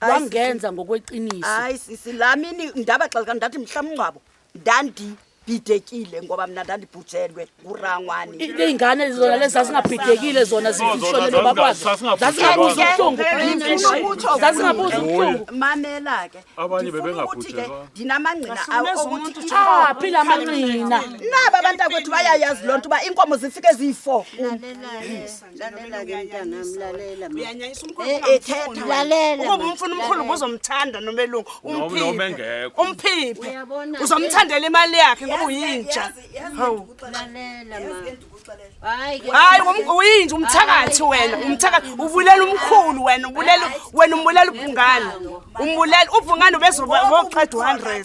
Hayi, wangenza ngokweqiniso. Hayi sisi, laa mini ndabaxeleka ndathi mhla mngcwabo ndandibhidekile, ngoba mna ndandibhujelwe ngurangwane. Iy'ngane zona lezi zazingabhidekile, zona zishonelwe bakwazi, zazingabuza ubuhlungu, zazingabuza ubuhlungu. Mamela ke. Abanye Ndifuna ukuthi ke bebengabhujelwa. ndinamangqina Bahlukumeza okuthi umuntu. Aphi la mangqina? Naba abantakwethu bayayazi loo nto uba iinkomo zifike ziyi-four. Lalela-ke mntanami, lalela ma. Uyanyanyisa umkhulu. Eh, eh, thetha. Lalela, Ukuba ma, umfuna umkhulu, lalela. ubuzomthanda nomelungu. Noma engekho. Umphiphe. Uyabona- Uzomthandela imali yakhe ngoba uyinja. Hawu. Lalela ma. Hayi ke. Hayi, uyinja, umthakathi wena, umthakathi, ubulela umkhulu wena, ubulela wena, umbulela ubhungane, umbulela ubhungane, ubezoqeda u-100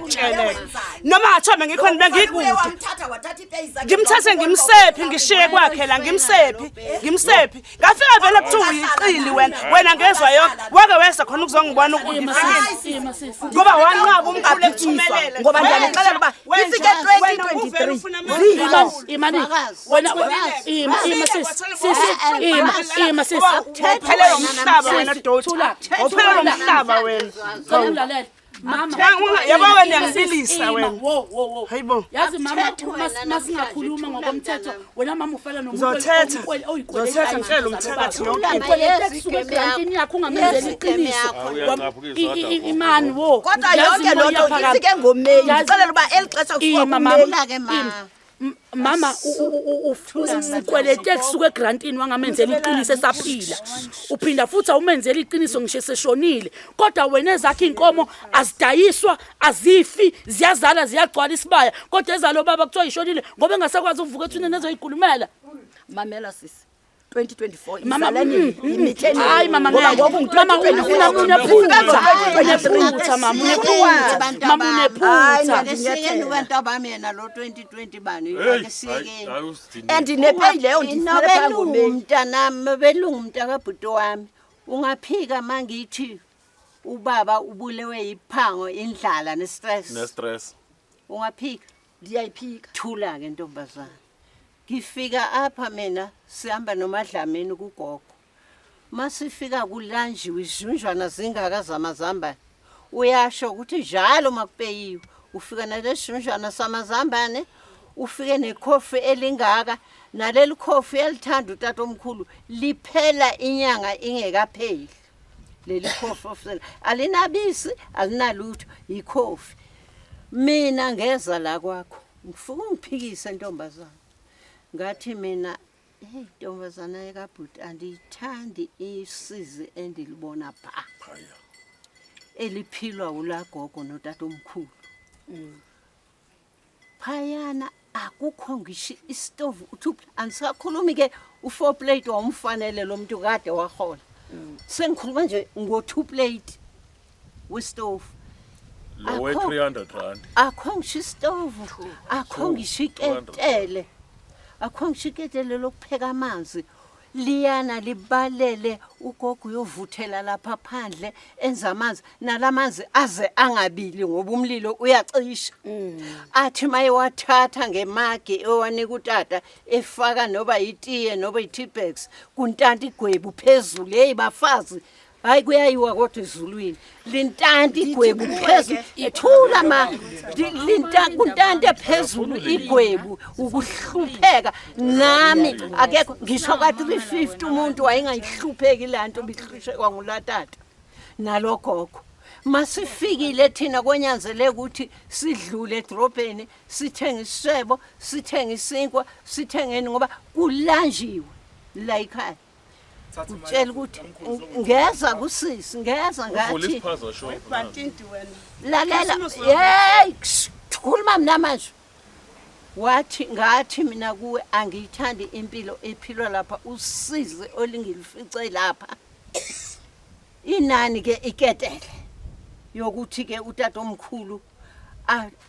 utsheleke noma ngathiwa bengikhona bengikude. Wamthatha, wathatha ipeyi zakhe. Ngimthathe ngimsephi? Ngishiye kwakhe la, ngimsephi? Ngimsephi? Ngafika vele kuthiwa uyiqili wena, wena ngezwa yonke, wake weza khona ukuzongibona ukuthi Ima sisi. ngoba wanqaba umkhulu ekuthumelele. Ngoba ndiyanixelela uba ifike 2023. Ima, imani wena, ima, ima sisi, sisi, ima, ima sisi. Uphelelwa umhlaba wena doti. Thula. Uphelelwa umhlaba wena. Cela ungilalele mama. Yabo wena, uyangibilisa Ima, wena. wo wo wo. Hayibo. Yazi mama, Awuthethe wena masingakhuluma namhlanje, ngokomthetho, thula. wena mama ufana nomuntu Ngizothetha. oyikweletayo. Ngizothetha, ngitshele umthakathi yonke into. Ukweleta Yezi kusuka igame egrantini yakho. yakho, ungamenzeli Yezi igame iqiniso. yakho. Uyacaphukisa kodwa gogo. Imani wo. Kodwa Yazi yonke loo imoya nto iyaphakama. ifike ngoMeyi. Yazi- Ndixelela uba eli xesha kusuka Ima mama. kuMeyi. Thula ke ma. Ima. Mama, ukwelete kusuka egrantini, wangamenzela iqiniso esaphila, uphinda futhi awumenzela iqiniso ngisho eseshonile, kodwa wena ezakho iy'nkomo azidayiswa, azifi, ziyazala, ziyagcwala isibaya, kodwa ezalo baba kuthiwa yishonile ngoba engasakwazi ukuvuka ethuneni ezoyikhulumela. Mamela sisi, 2024 Mama, izala nini? Imithe nini? Hayi mama, Ngoba ngeke. ngoku Mama, ngu-2024. unephutha, Zifike unephutha mama, unephutha Abantu mama, abami. Hayi, unephutha. Ake siyekeni bantu abami, yena lo 2020 bani, Hey, ake siyekeni. hayi, usidinile. And nepeyi leyo ndiyifumene phaa Nobelungu ngoMeyi. mntanami, nobelungu mntakabhuti wami, ungaphika mangithi ubaba ubulewe yiphango, indlala nestress? Ne-stress. Ungaphika? Ndiyayiphika. Thula ke ntombazana. Ngifika apha mina, sihamba noMadlamini kugogo. Masifika kulanjiwe izunjwana zingaka zamazambane. Uyasho ukuthi njalo makupeyiwe ufika nalesijunjwana samazambane, ufike nekhofi elingaka, naleli khofi elithanda utata omkhulu liphela inyanga ingekapheli. Leli khofi ofisela alinabisi, alinalutho, yikhofi. Mina ngeza la kwakho, ngifuna ungiphikise ntombazana. Ngathi mina Hey ntombazana kabhuti andiyithandi isizi endilibona pha. Eliphilwa ulagogo notatomkhulu. Phayana akukho ngisho isitovu uthi andisakhulumi ke u4 plate wamfanele lo muntu kade wahola. Sengikhuluma nje ngo2 plate wesitovu. Lo we 300 rand. Akho ngisho isitovu, akho ngisho iketele. Akho ngisho iketele lokupheka amanzi. Liyana libalele ugogo uyovuthela lapha phandle enza amanzi nalamanzi aze angabili ngoba umlilo uyacisha. Athi mayewathatha ngemagi ewanika utata efaka noba itiye noba i-teabags kuntanta igwebu phezulu. Hey bafazi, hayi kuyayiwa kodwa ezulwini. Lintanta igwebu phezulu, ethula ma kuntante phezulu igwebu ukuhlupheka. Nami akekho ngisho ka 350 umuntu wayengayihlupheki lanto bihlushekwa ngulatata nalogogo. Masifikile thina konyanzeleka ukuthi sidlule edrobheni sithenge isishebo, sithenge isinkwa, sithengeni ngoba kulanjiwe la ekhaya. Utshela ukuthi ngeza kusisi, ngeza ngathi lalela, hey khuluma mina manje. Wathi ngathi mina kuwe angiyithandi impilo ephilwa lapha, usizi olingilifice lapha. Inani ke iketele yokuthi ke utatomkhulu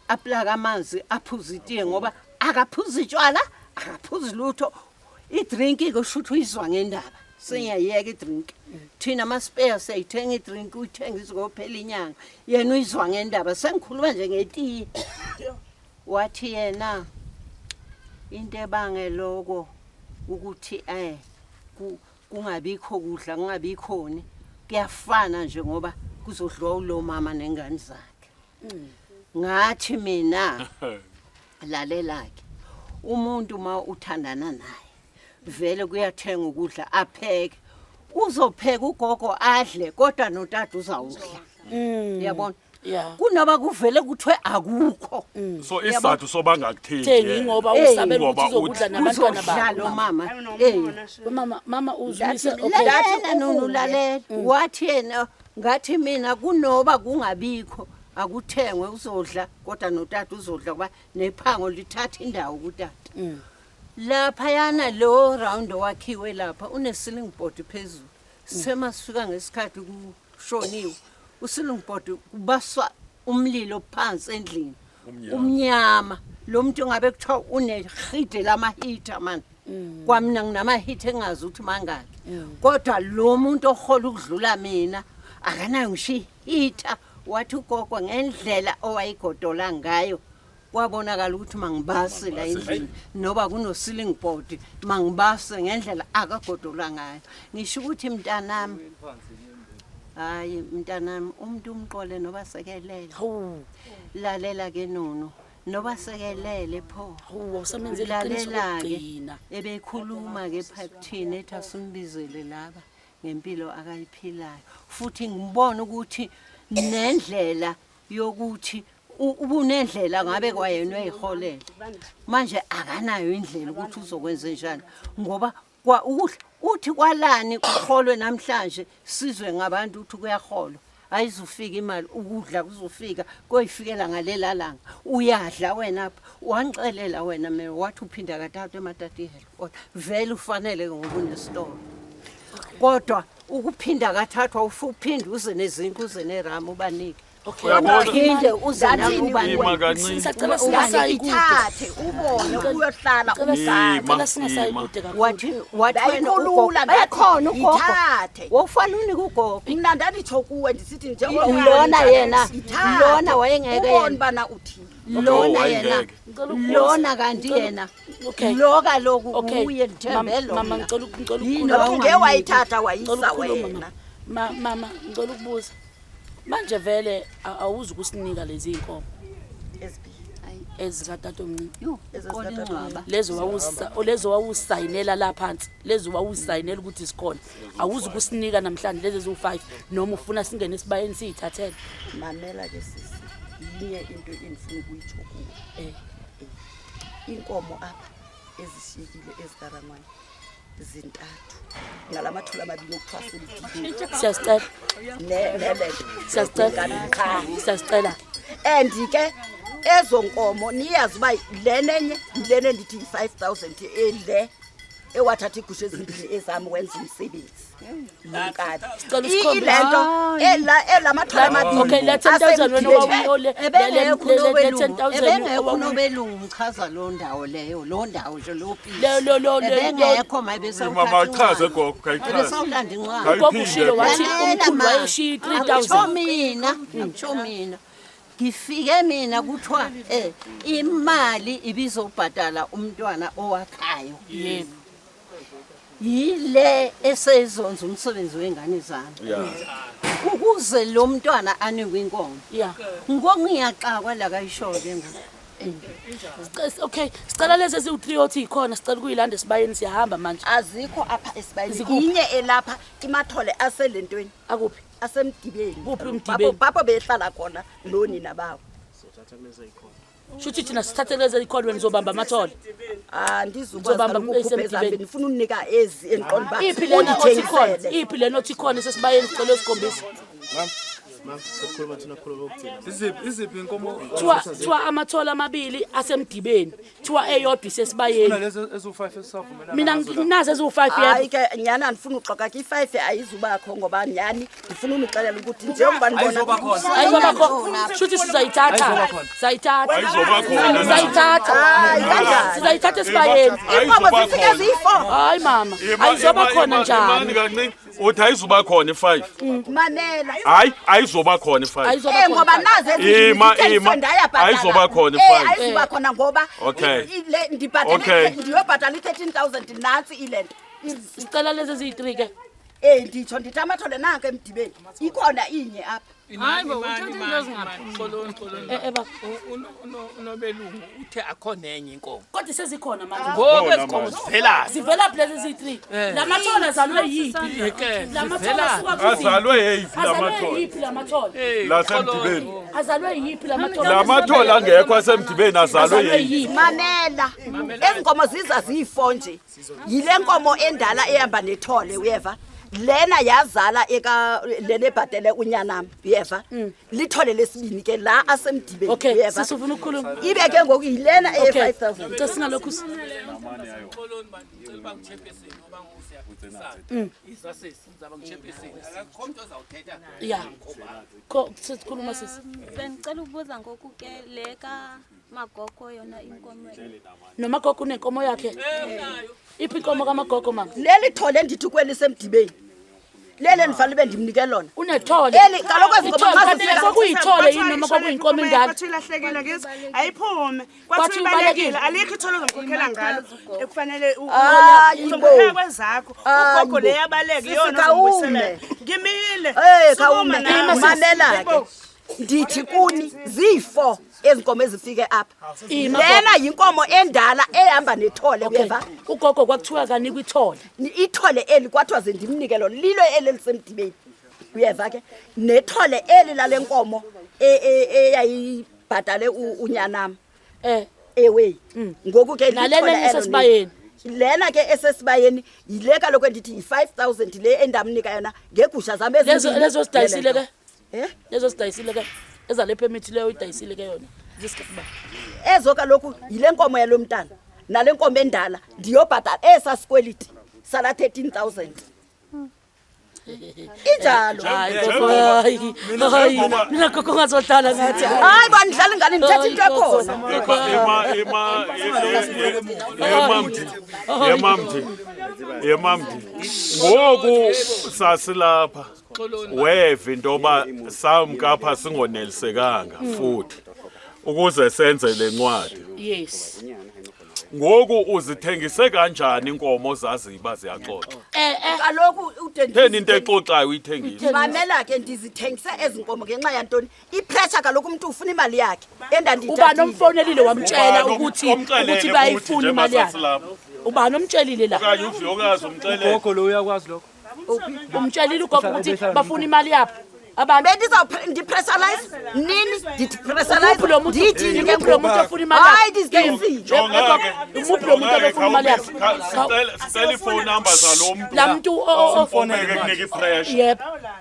aplaka amanzi aphuze itiye ngoba akaphuzi tshwala, akaphuzi lutho. Idrink ke shuthu uyizwa ngendaba. Sengiyayeka idrink. Thina ama-spare siyayithenga idrink, uyithenga izophela inyanga. Yena uyizwa ngendaba. Sengikhuluma nje ngetiye. Wathi yena into ebangeloko ukuthi kungabikho kudla, kungabikhoni, kuyafana nje ngoba kuzodliwa ulo mama nengane zakhe. Ngathi mina lalela ke, umuntu ma uthandana naye vele kuyathenga ukudla apheke, uzopheka ugogo adle kodwa notata uzawudla. Uyabona? Kunoba kuvele kuthiwe akukho. So isizathu soba ngakuthengi Thengi ngoba usabela ukuthi uzokudla nabantwana bakho. Lo mama. Mama uzwise okay. Nonu lalela. Wathi yena ngathi mina kunoba kungabikho akuthengwe uzodla kodwa notata uzodla kuba nephango lithatha indawo kutata. Lapha yana lo round owakhiwe lapha une ceiling board phezulu. Sema sifika ngesikhathi kushoniwe. Uceiling board kubaswa umlilo phansi endlini. Umnyama. Lo muntu ngabe kuthiwa unehide lamahitha man. Kwamina nginamahitha engazi ukuthi mangaki. Kodwa lo muntu ohola ukudlula mina akanayo ngisho ihitha. Wathi ugogo ngendlela owayigodola ngayo kwabonakala ukuthi mangibase la endlini noba kuno ceiling board mangibase ngendlela akagodola ngayo. Ngisho ukuthi mntanami, hayi mntanami, umuntu umqole noba sekelele. Lalela ke nono, noba sekelele pho. Awusamenzela iqiniso lokugcina. Ebekhuluma ke phakathini ethi asimbizele laba ngempilo akayiphilayo. Futhi ngibona ukuthi nendlela yokuthi ubunendlela ngabe kwayena uyayiholela. Manje akanayo indlela ukuthi uzokwenza njani ngoba kwa ukudla uthi kwalani kuholwe namhlanje sizwe ngabantu ukuthi kuyaholwa. Ayizufika imali, ukudla kuzofika koyifikela ngalela langa. Uyadla wena apha, wangicelela wena mina wathi uphinda kathathu eMatatiele. Vele ufanele ngoba unesitolo. Kodwa ukuphinda kathathu awufuphinde uze nezinto uze nerama ubanike. Uphinde uze Ima kancane. Sicela singasayi kude. Ithathe ubone uyohlala umzali. Sicela singasayi kude kakhulu. Wathi wathi wena Ndayikhulula ugogo. Ekhona ugogo. Ithathe. Wawufana unike ugogo. Mina ndanditsho kuwe ndisithi njengoba Lona yena, ithathe. lona wayengeke Ubone yena. bana uthini. Lona Oh, yena. wayengeke. Lona kanti yena. Lo kaloku uye ndithembe lo. Mama ngicela ngicela Yini ukukhuluma. Ngeke wayithatha wayisa Ngicela ukukhuluma, wena. mama. Mama ngicela ukubuza. Manje vele awuzi ukusinika lezi inkomo ezikatatomncinci. Lezo wawusayinela la phansi, lezo wawusayinela ukuthi sikhona. Awuzi ukusinika namhlanje lezi eziwu5 noma ufuna singene esibayeni siyithathele. Mamela ke sisi, yinye into endifuna ukuyitsho kuwe. Inkomo apha ezishiyekile ezikaRangwane Zintathu nala mathole amabini okuthiwa semdibeni. Siyasicela. Nelento. Siyasicela. Qha. Siyasicela. And ke ezo nkomo niyazi uba le nenye yilena endithi yi-5 000 ele ewathatha iigusha ezimbini ezam wenza umsebenzi lomkati. Sicela usikhombise. Ile nto ela mathole amabini Okay, le 10,000 wena owawuyo le Ebengekho le unobelungu, 10,000 ebengekho unobelungu ngichaza loo ndawo leyo, loo ndawo nje loo piece. Lo Ebengekho Mama achaze gogo, kayichaze. Ebesawulanda incwadi. Ugogo ushilo wathi Lalela, umkhulu ma. wayeshiya i-3,000. Akutsho mina, akutsho mina. Ngifike mina kuthiwa imali ibizobhadala umntwana owakhayo. Yebo. Yile esezonza umsebenzi wengane zami. Ukuze lo mntwana anikwe inkomo. Ngoku ngiyaxakwa la kayisho ke ngoku. Okay, sicela lezi eziwu-3 othi yikhona, sicela ukuyilanda esibayeni, siyahamba manje. Azikho apha esibayeni. Zikuphi? Inye elapha, imathole aselentweni. Akuphi? Asemdibeni. Kuphi umdibeni? Bapho behlala khona nonina bawo. Shuthi thina sithathe lezi ezikhona, wena uzobamba amathole. Andizukwazi Uzobamba kaloku ukukhupha ezami, esemdibeni. ndifuna unika ezi endiqonda uba Iphi lena othi khona? undithengisele. Iphi lena othi khona esesibayeni, sicela usikhombisa? Ma'am, sikhuluma thina, khuluma kokugcina. Iziphi inkomo? Thiwa amathole amabili asemdibeni, thiwa eyodwa isesibayeni. Lezi eziwu-5 esisavumelana Mina ngazo la. nginazo eziwu-5. Hayi Yebo. ke nyhani, andifuna uxoka ke, i-5 ayizubakho ngoba nyhani ndifuna unixelela ukuthi njengoba ndibona Ayizoba khona. Ayizoba khona, shuthi sizayithatha. Ayizoba khona. Sizayithatha. Ayizoba khona. Sizayithatha. Hayi, kanjani? Sizayithatha esibayeni. Iinkomo zifike ziyi-4. Hayi mama, ayizoba khona Imani njani? kancinci. Uthi ayizuba khona i-5. Mamela. Hayi, ayizoba khona i-5. Ayizoba Eh khona. ngoba nazi ezinye Ima, zithengiswe ima. ndayabhatala. Ayizoba khona i-five. Ayizuba khona ngoba Okay. le ndibhatale Okay. ndiyobhatala i-13 000 nantsi ile nto. Sicela lezi eziyi-3 ke. Nditsho ndithi amathole nanko emdibeni, ikhona inye apha. Hayi bo, uthatha into ezingaphumi. Xoloni, xoloni. Baba. Unobelungu uthe akho nenye inkomo. Kodwa sezikhona manje. Ngoku ezi nkomo zivelaphi? Zivelaphi lezi eziyi-3? La mathole azalwe yiphi? Ke, La mathole zivelaphi? asuka kuziphi? Azalwe yeyiphi la Azalwe mathole? yiphi la mathole? Lasemdibeni. Azalwe yiphi la mathole? La mathole angekho asemdibeni azalwe Azalwe yeyiphi? yiphi? Mamela, ezi nkomo ziza ziyi-4 nje. Yile nkomo endala ehamba nethole, uyeva? Lena yazala eka lena ebhatele unyanam, uyeva? Lithole lesibini ke la asemdibeni, Okay, uyeva? sisi ufuna ukukhuluma. Ibe ke ngoku yilena Okay. eye-5 000. Cela singalokhu Xoloni bantu, ngicela uba nguchairperson ngoba ngoku Iza sisi, ngizaba nguchairperson. Akakho umuntu ozawuthetha. Ya. Ko sikhuluma sisi. Bengicela ukubuza ngoku ke le kamagogo yona inkomo. Nomagogo unenkomo yakhe. Iphi inkomo kamagogo mama? Leli thole endithi kweli semdibeni, lele ndifanele ube ndimnike lona. Unethole. Eli kaloku ezi nkomo Ithole, xa kanti zifika- kwakuyithole yini noma kwakuyinkomo endala? Kwathiwa ilahlekile ngithi ayiphume. Kwathiwa Kwathiwa ibalekile. ibalekile. Alikho ithole ozomkhokhela ngalo ekufanele Hayi bo. uzomkhokhela kwezakho. Hayi Ugogo bo. le yabaleka Sisi, iyona khawume. ozombuyisela. Ngimile. Eh Sukuma khawume, nawe. mamela ke. Yebo. Ndithi kuni ziyi-4 ezi nkomo ezifike apha. Ima, Lena yinkomo endala ehamba nethole, Okay. uyeva? Ugogo kwakuthiwa kanikwa ithole. Ithole eli kwathiwa ze ndimnike lona, lilo eli elisemdibeni, uyeva ke? Nethole eli lale nkomo eyayibhatale unyanam. Ewe, ngoku ke Nalena lithole elo esesibayeni? Lena ke esesibayeni yile kaloku endithi yi-5 000 le endamnika yona ngeegusha zam Lezo ezimbini. lezo sidayisile ke. Eh? Lezo sidayisile ke. Ezale permit leyo uyidayisile ke yona. Zisikhathi Ezo kaloku yile nkomo yalo mntana nale nkomo endala ndiyobhatala esa sikweliti sala 13 000 injalo. Hayi gogo, hayi. Hayi, mina gogo ngazodlala ngathi. Hayi bo, andidlali ngani, ndithetha into ekhona. Ema ema ema yemamthi, ngoku sasilapha weva into yoba samka apha singonelisekanga futhi ukuze senze le ncwadi. Yes. Ngoku uzithengise kanjani inkomo zaziba ziyaxoxa? Kaloku ude Theni into exoxayo uyithengise? Mamela ke, ndizithengise ezi nkomo ngenxa yantoni? Ipressure kaloku, umntu ufuna imali yakhe Ubani omfonelile wamtshela Ubani ukuthi omxelele ukuthi ukuthi bayifuna njengoba imali yakhe? sasilapha? Ubani omtshelile la? Okanye uvuyokazi umxelele? Ugogo lo uyakwazi lokho. Umtshelile ugogo ukuthi bafuna imali yabo? Abantu Ndipressurize nini? Ndipressurize. Umuphi lo muntu? Ndithini ke Imuphi lo muntu ofuna imali yakhe? Hayi, ndizithengisile. Imuphi lo muntu obefuna imali yakhe? Sicela i-phone number zalo mntu. La mntu Obeke kunika i-pressure. Yep.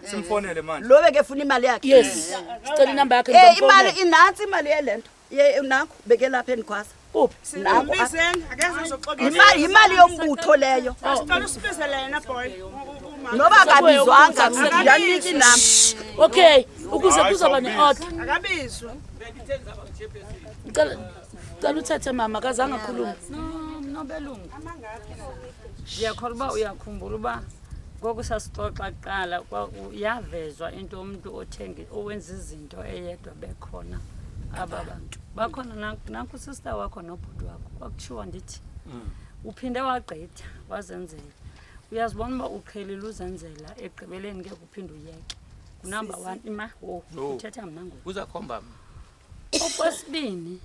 Simfonele manje. Lo bekefuna imali yakhe. Yes. Sicela inamba yakhe Eh ngizomfonela. imali inantsi imali yele nto. Ye nanku bekelapha endikhwaza. Kuphi? Nanku. Mbizeni, akeze uzoxokisa. Imali imali yombutho leyo. Sicela usibizele yena boy. Noba akabizwanga ndiyanika inamba. Okay, ukuze kuzoba ne-order. Akabizwa. Ngicela cela uthethe mama kazange akhulume. Nobelungu, ndiyakholwa uba uyakhumbula uba ngoku sasixoxa kuqala yavezwa into umntu othengi owenza izinto eyedwa bekhona aba bantu bakhona nanku usista wakho nobhuti wakho kwakutshiwo ndithi uphinde wagqitha wazenzela uyazibona uba uqhelile uzenzela ekugqibeleni ke kuphinde uyeke ngunumber one ima wo No. uthetha mna ngoku Uzakhomba mna. Okwesibini,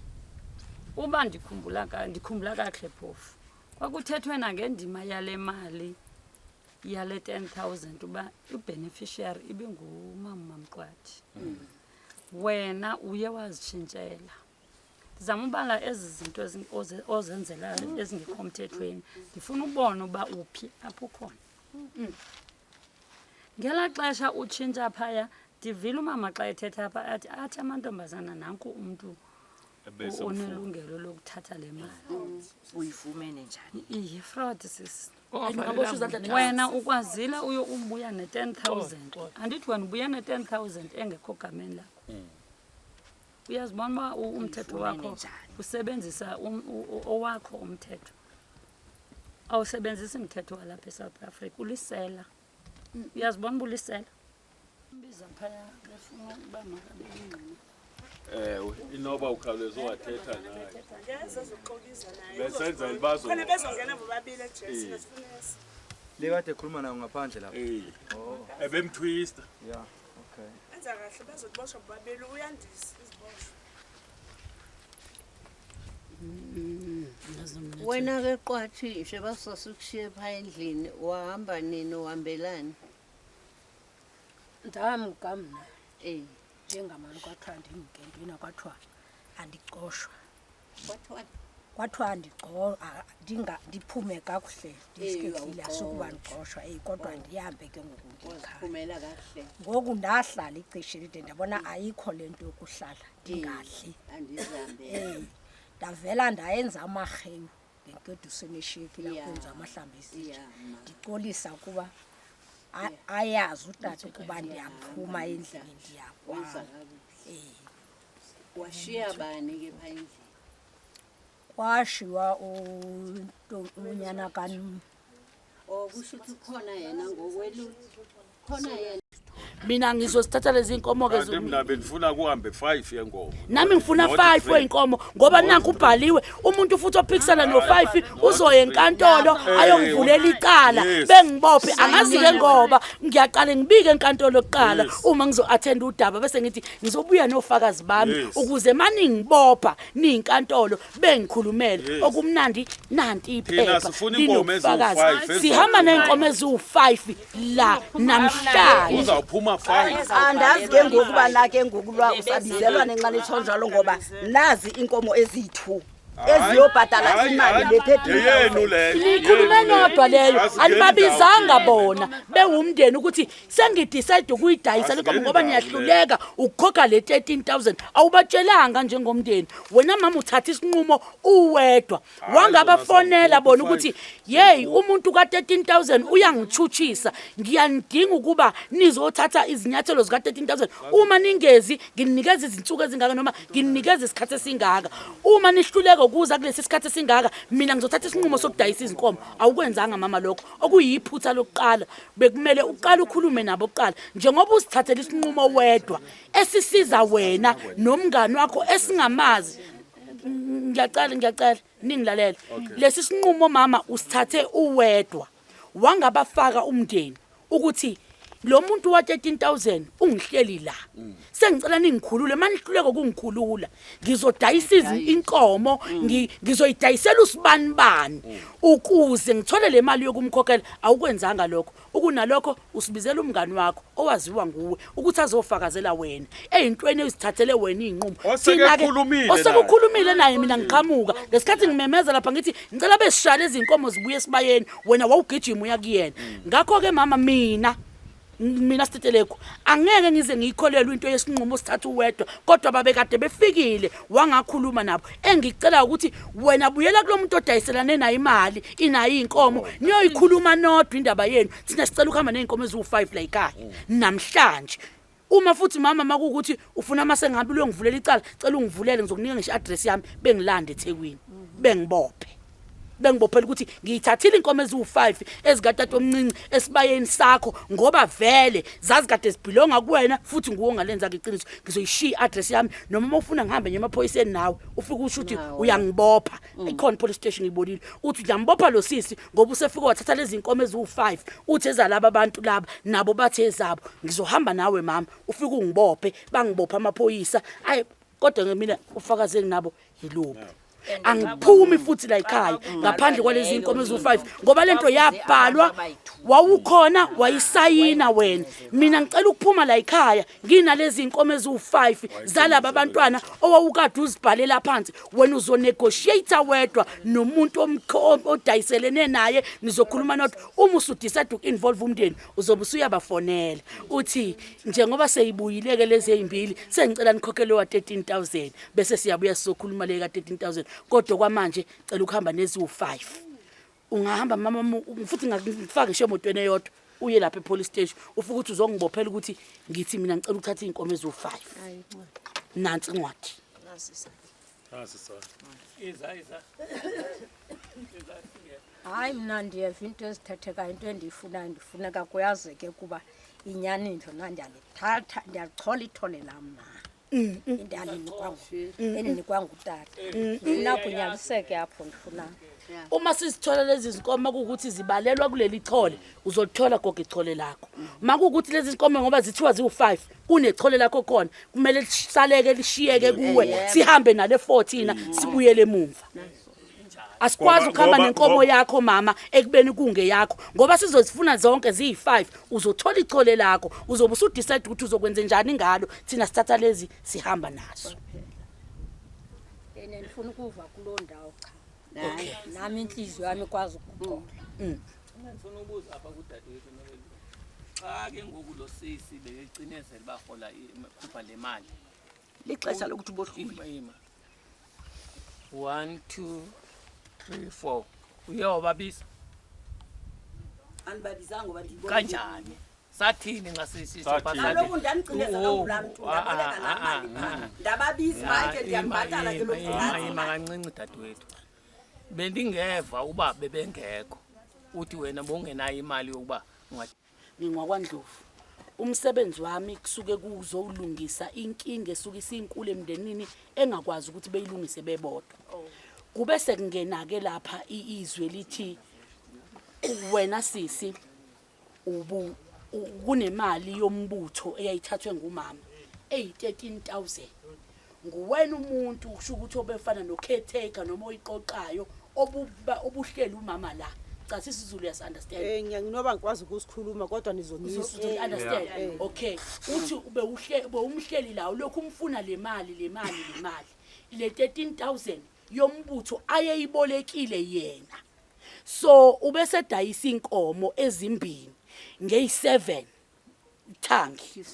uba ndikhumbula ndikhumbula kakuhle phofu, kwakuthethwe nangendima yale mali yale 10 000 uba ibeneficiary ibingumama Mamqwathi. Wena uye wazitshintshela. Ndizama ubala ezi zinto ozenzelayo ezingekho mthethweni. Ndifuna ubona uba uphi apho ukhona. Ngelaa xesha utshintsha phaya, ndivile umama xa ethetha apha athi amantombazana nanku umntu Ebese onelungelo lokuthatha le mali. Uyifumene njani? Iyi-fraud sisi. Ungaboshwa izandla negazi. Wena ukwazile uye ubuya ne-10 000. Andithi wena ubuya ne-10 000 engekho gameni lakho. Uyazibona uba umthetho Uyifumene wakho njani? usebenzisa owakho umthetho. Awusebenzisi mthetho walapha eSouth Africa, ulisela. Uyazibona uba ulisela? Mbiza phaya befuna uba makabe lingqina. Ewe, inoba ukhawuleze wathetha naye. Ngeze azoxokisa naye. Besenzela Khona bezongena bobabili ejesi nesifunesi. Le kade ekhuluma nayo ngaphandle lapha. Oh. Ebemtwista. Yeah, okay. Enza kahle bazokuboshwa bobabili uyandisa iziboshwa. Wena ke Qwathi nje basasukushiye pha endlini wahamba nini uhambelani? Ndamka mna. Eh. Njengamani kwathiwa ndimke entweni kwathiwa andicoshwa. Kwathiwa Kwathiwa ndiphume kakuhle ndiske Eh, ndile asukuba awuxoshwa. ndicoshwa kodwa ndihambe ke ngoku ndiyekhaya. Waziphumela kakuhle. Ngoku ndahlala ixesha elide ndabona ayikho le nto yokuhlala ndingadli. Andizihambele. Ndavela ndayenza amarhewu ngenkeduso enesheki Yeah. lakwenza amahlambi ezitsha. Yeah, ma. Ndicolisa kuba ayazi utata ukuba ndiyaphuma endlini ndiyakwam. Wenza kakuhle. Washiya bani ke pha endlini? Kwashiywa unyana kan Oh kusho ukuthi khona yena ngokwelu khona yena. Mina ngizozithatha lezi nkomo ke Kanti mina bendifuna kuhambe 5 yenkomo. Nami ngifuna Not 5 three. weyinkomo ngoba nanku ubhaliwe umuntu futhi ophikisana no5 uzoya enkantolo ayongivulela icala bengibophe angazi ke ngoba ngiyaqala ngibike enkantolo kuqala uma ngizo-attend udaba bese ngithi ngizobuya nofakazi bami ukuze maningibopha niyinkantolo bengikhulumele okumnandi nanti Thina iphepha sifuna iinkomo linobufakazi. eziwu-five Sihamba ney'nkomo eziwu-5 la namhlanje. Uzawuphuma 5. Andazi ke ngoku uba na ke ngoku lwa usabizelwa nenxana itsho njalo ngoba nazi iinkomo eziyi-2 eziyobhatala Hayi, imali hayi. le 13 Yeyenu leyo. Nikhulume nodwa leyo Asingeni anibabizanga ndawo. bona bewumndeni ukuthi sengidecide ukuyidayisa le nkomo ngoba Asingeni ndawo niyahluleka ukukhokha le 13000 awubatshelanga njengomndeni wena mama uthatha isinqumo uwedwa Hayi, wangabafonela zona bona zawukhokha ukuthi yeyi umuntu ka-13000 uyangitshutshisa ngiyanidinga ukuba nizothatha izinyathelo zika-13000 uma ningezi ngininikeza izinsuku ezingaka noma ngininikeza isikhathi esingaka uma nihluleka ukuza kulesi sikhathi esingaka mina ngizothatha isinqumo sokudayisa izinkomo. Awukwenzanga mama lokho okuyiphutha lokuqala bekumele uqale ukhulume nabo kuqala njengoba uzithathela isinqumo wedwa esisiza wena nomngani wakho esingamazi. Ngiyacela ngiyacela ningilalele. Lesi sinqumo mama usithathe uwedwa wangabafaka umndeni ukuthi Lo muntu wa 13000 ungihleli la. Sengicela ningikhulule, manihluleke ukungikhulula ngizodayisa inkomo, ngizoyidayisela usibanibani ukuze ngithole le mali yokumkhokhela. Awukwenzanga lokho. Ukunalokho usibizela umngani wakho owaziwa nguwe ukuthi azofakazela wena eyintweni ezithathele wena izinqumo. Osekukhulumile naye. Osekukhulumile naye. Mina ngiqhamuka ngesikhathi ngimemeza lapha ngithi ngicela besishale izinkomo zibuye esibayeni, wena wawugijima uya kuyena. Ngakho-ke mama, mina Stetelegu angeke ngize ngiyikholelwe into yesinqumo osithatha uwedwa, kodwa babekade befikile wangakhuluma nabo. Engikucela ukuthi wena buyela kulo muntu odayiselane naye imali inayo iy'nkomo, niyoyikhuluma nodwa indaba yenu. Thina sicela ukuhamba ney'nkomo eziwu-5 la ekhaya namhlanje. Uma futhi mama makuwukuthi ufuna mase ngihambe uyongivulela icala, cela ungivulele, ngizokunika ngisho i-address yami, bengilande eThekwini, bengibophe, bengibophela ukuthi ngiyithathile inkomo eziwu-5 ezikatata omncinci esibayeni sakho, ngoba vele zazikade zibhilonga kuwena futhi nguwe ongalenza-ke iqiniso. Ngizoyishiya i-address yami, noma uma ufuna ngihambe nje emaphoyiseni nawe, ufike usho ukuthi uyangibopha. Ikhona police station ngiyibonile, uthi uyambopha lo sisi ngoba usefike wathatha lezi nkomo eziwu-5, uthi ezalaba abantu laba, nabo bathi ezabo. Ngizohamba nawe mama, ufike ungibophe, bangibophe amaphoyisa. Ayi, kodwa ke mina ufakazi enginabo yilobu. Angiphumi futhi la ekhaya ngaphandle kwalezi inkomo eziwu-5, ngoba lento yabhalwa, wawukhona, wayisayina wena. Mina ngicela ukuphuma la ekhaya nginalezi inkomo eziwu-5 zalaba bantwana owawukade uzibhalela phansi. Wena uzonegotiate wedwa nomuntu odayiselene naye, nizokhuluma nodwa. Uma usudecide uku-involve umndeni, uzobe usuyabafonela uthi njengoba seyibuyile-ke lezi ey'mbili, sengicela nikhokhele wa-13 000, bese siyabuya sizokhuluma le ka-13 000. Kodwa kwamanje cela ukuhamba neziwu-5. Ungahamba mama, futhi ngifake ngisho emotweni eyodwa, uye lapha e-police station, ufike ukuthi uzongibophela ukuthi ngithi mina ngicela ukuthatha iy'nkomo eziwu-5. Nansi incwadi. Nasi sana. Iza, iza. Hayi, mna ndiyeva into ezithethekayo. Into endiyifunayo, ndifuneka kuyazeke kuba inyani into na ndiyalithatha, ndiyalichola ithole lam na endinikwa ngutata. Ndifuna kunyaniseke apho ndifuna. Uma sizithola lezi zinkomo kuwukuthi zibalelwa kuleli chole, uzolithola gogo ichole lakho. Makuwukuthi lezi zinkomo ngoba zithiwa ziwu-5, kunechole lakho khona, kumele lisaleke lishiyeke kuwe, sihambe nale 4 thina sibuyele emumva. Asikwazi ukuhamba nenkomo yakho mama ekubeni kungeyakho, ngoba sizozifuna zonke ziyi-5. Uzothola ichole lakho, uzobe usudecide ukuthi uzokwenze njani ngalo. Thina sithatha lezi sihamba nazo. And ndifuna ukuva kuloo ndawo cha. Nami inhliziyo yami ikwazi ukuxola. Ngifuna ukubuza apha kudadewethu Nobelu. Xa ke ngoku lo sisi bekecinezela bahola khupha le mali. Lixesha lokuthi ubohlule. Ima, ima. 1 2 3 4. Uye wababiza Andibabizanga ngoba ndiyibona. Kanjani? Sathini nxa sisi? Sathini? Kaloku ndamcinezela ngulaa mntu, ndaboleka laa mali phaa. Ndababiza uba ke ndiyambhatala ke lo mntu, nantsi Ima imali. kancinci dadewethu. Bendingeva uba bebengekho. Uthi wena bowungenayo imali yokuba unga NgingwakwaNdlovu. Umsebenzi wami kusuke kuzowulungisa inkinga esuke isinkulu emndenini engakwazi ukuthi beyilungise bebodwa. Kube sekungena-ke lapha izwe lithi wena sisi ubu kunemali yombutho eyayithathwe ngumama eyi-13 000. Nguwena umuntu kusho ukuthi obefana no-caretaker noma oyiqoqayo obuhleli umama la. Cha, isiZulu uyasi-understand? Nginoba ngikwazi ukusikhuluma kodwa nizonizwa. Understand? Okay, uthi ube uhle bewumhleli la ulokhu umfuna le mali, le mali, le mali, le 13000 yombutho ayeyibolekile yena. So ubesedayisa inkomo ezimbini ngeyi7 thangi,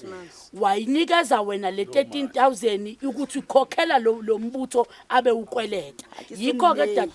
wayinikeza wena le 13000 ukuthi ukhokhela lo mbutho abe ukweleta. Yikho ke dad.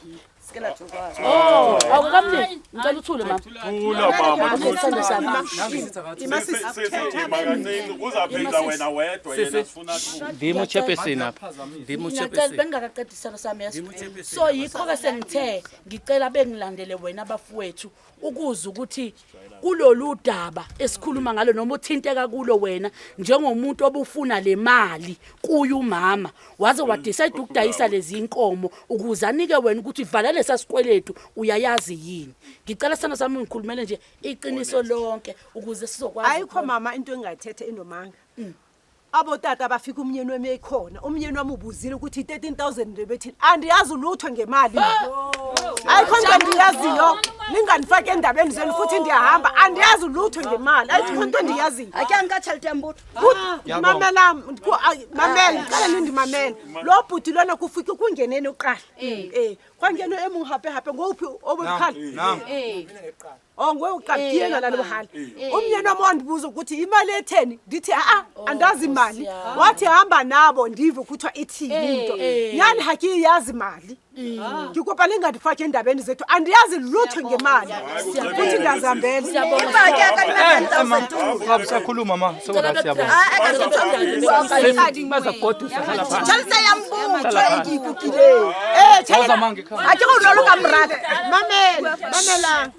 Oh, awukamniki, ngicela uthule mama. Thula mama. Okay, sithando sami. Sisi, ima kancinci, kuzaphendla wena wedwa, yena sifuna thule. Ndim uchairperson apha. Ndim Ngiyacela, uchairperson. bengingakaqedi isithando sami, yeso. Ndim uchairperson. So yikho-ke sengithe ngicela bengilandele wena bafowethu ukuze ukuthi kulolu daba esikhuluma ngalo noma uthinteka kulo wena njengomuntu obufuna le mali kuye umama, waze wadecide ukudayisa lezi inkomo ukuze anike wena ukuthi valela. yalesa sikweletu uyayazi yini? Ngicela sithando sami ngikhulumele nje iqiniso lonke ukuze sizokwazi. Ayikho mama into engingayithetha enomanga. Abotata bafika umnyeni wami ekhona, umnyeni wami ubuzile ukuthi i-13,000 nje bethini. Andiyazi lutho ngemali. Ayikho into endiyaziyo. Ninganifaki endabeni zenu futhi ndiyahamba. Andiyazi lutho ngemali. Ayikho into endiyaziyo. Ake nka tšhelete ya mboto. Mamela, mamela, qala nindimamele. Lo bhuti lona kufike kungeneni uqala. Kwangena e mong hape hape ngophi obekhala. Oh nguwe uqala ngalalo buhali. Umnyeni wami wandibuza ukuthi imali etheni, ndithi a andazi imali. Wathi hamba nabo ndive kuthiwa ithini into. Nyani hakiyazi imali. Ngikopa lingandifaki endabeni zethu. Andiyazi lutho ngemali. Futhi ndazihambela. Sakhuluma ma, sokwazi siyabonga. Bazagodusa hlala phansi. Tšhelete ya mbutho e ke ikukileng. Tšhelete. Ha ke go lolo ka morata. Mamela, mamela.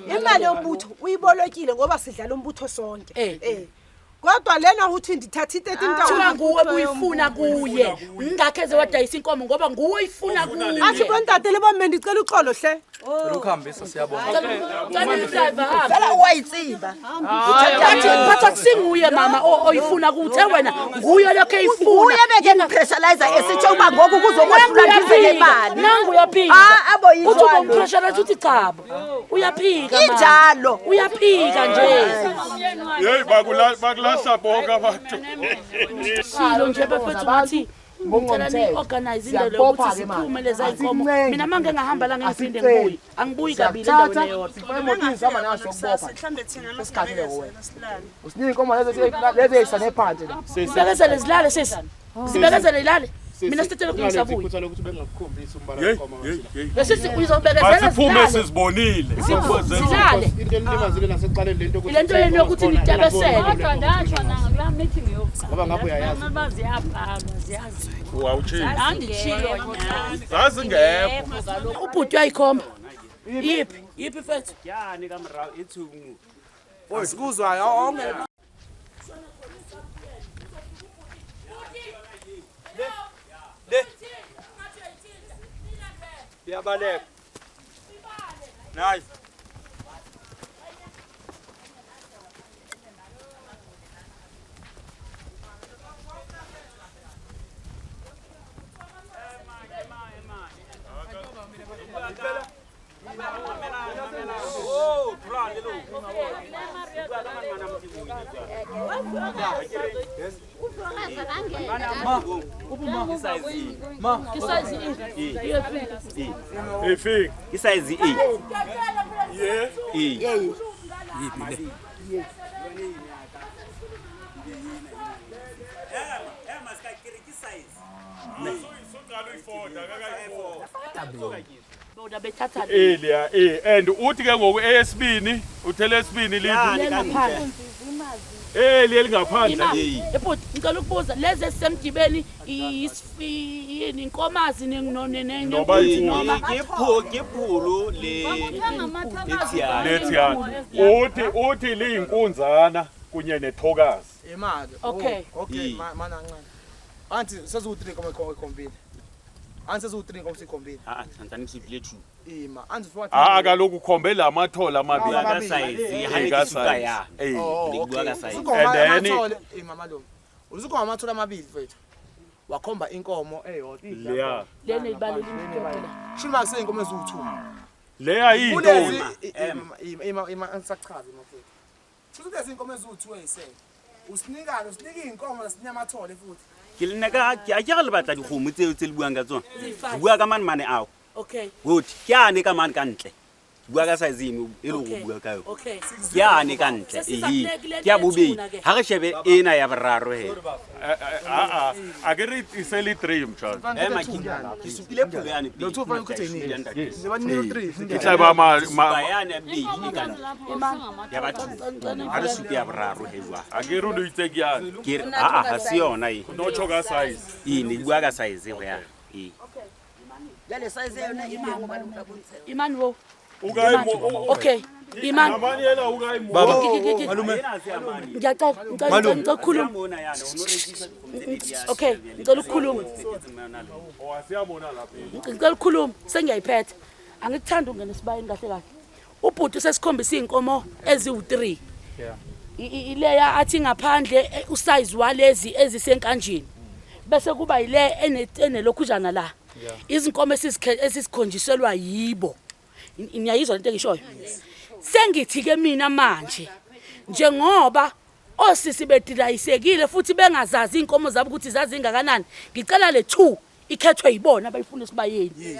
Imali yombutho uyibolekile ngoba sidlala umbutho sonke. Kodwa lena uthi ndithatha i-13,000 nguwe ubuyifuna kuye. Ngingakhe wadayisa inkomo ngoba nguwe oyifuna kuye. Athi bontate le bomme ndicela uxolo hle. Ukuhambisa siyabonga. Fela o a e tseba. Phatha kusinguye mama oyifuna kuthe wena nguye lokho eyifuna. Nguye beke ngipressurize esitsho uba ngoku kuzokwehlula ndize nemali. Nangu uyaphika. Uthi ubompressurize uthi chabo. Uyaphika mama. Injalo. Uyaphika nje. Hey bakulahla bonke abantu. Shilo nje bafethu ngathi ngicela ni-organize into leyo ukuthi siphume leza inkomo. Mina mange ngahamba la ngiphinde ngibuye. Angibuyi kabili endaweni eyodwa. Sifake emotini sihamba nayo siyokubopha. Sesikhathele wena. Usinika inkomo lezi ezisane phansi la. Sibekezele zilale sisi. Sibekezele ilale. Mina sithethele kungisabuyi. Lesisi uyizobekezela Masiphume sizibonile. Silale. Into enilimazile nasekuqaleni lento ukuthi Ile nto yenu yokuthi nitebesele. Kodwa ndatsho nakulaa meeting yokuqala. Ngoba ngapha uyayazi. Uba ziyabhalwa ziyazi. Wawutshilo. Anditshilo. Zazingekho. Ubhuti uyayikhomba. Yiphi? Yiphi mfethu? Yani ka morao e tshungu. Sikuzwayo onke. Le. Liyabaleka. Nice. Isize E. Yeah. E. Yeah. Elia, and uthi ke ngoku eyesibini, uthele esibini liphi? Eli elingaphandle. Ebhuti, ngicela ukubuza lezi esisemdibeni yini inkomazi Noba Ke pholo le lethiyana. Uthi liyinkunzana kunye nethokazi. Imali. Okay. Okay, mana kancane. Anti sezu-3 inkomo ekhombile. Anti sezu-3 inkomo sikhombile. Ah, santsane ke supile 2. Ima, anti futhi. Ah, kaloku ukhombe la mathole amabili. Ka size, ha ne ke supa ya. Oh, Le bua ka size. And then ima malume. Uzukhomba amathole amabili mfethu. Wakhomba inkomo eyodwa. Leya. Lena ibalulekile. Shilo makuse inkomo eziwu-2. Leya yintoni? Ima ima angisachazi mfethu. Shuthi lezi inkomo eziwu-2 ezisele. Usinikane, usinika inkomo nasinamathole futhi. Ke le nka ke a ke re le batla dikgomo tseo tse le buang ka tsona. Ke bua ka mane mane ao. Okay. Good. Ke ane ka mane ka ntle. Ke bua ka size eno e le go bua ka yona. Okay. Ke ane ka ntle. Ehe. Ke ya bobedi. Ha re shebe ena ya boraro he. A a ke re isele 3 mtshana. Eh ma ke supile pholo yane pele. Lo two fanele ukuthi yini? Sibanika u-3. Ke tla ba ma Supa yane ya bobedi e ka ntle. Ya batho. Ha re supe ya boraro he jwang. A ke re o itse ke yane. Ke re a ha se yona e. No tsho ka size. E ne bua ka size go ya. E. Jwale size yona e teng hobane o tla bontsha. Imani wo. Okay. Okay. Imani. Baba, malume. Ngiyacela, ngicela Malume. ngicela ukukhuluma. Okay, ngicela ukukhuluma. Ngicela ukukhuluma, sengiyayiphetha. Angikuthandi ukungena esibayeni kahle kahle. Ubhuti usesikhombisa iy'nkomo eziwu-3. Yeah. Ileya athi ngaphandle usize walezi ezisenkanjini. Bese kuba yile enelokhujana la. Yeah. Izinkomo esizikhonjiselwa yibo. Niyayizwa lento engishoyo? Sengithi ke mina manje njengoba osisi bedilayisekile futhi bengazazi inkomo zabo ukuthi zazingakanani, ngicela le 2 ikhethwe yibona abayifuna esibayeni.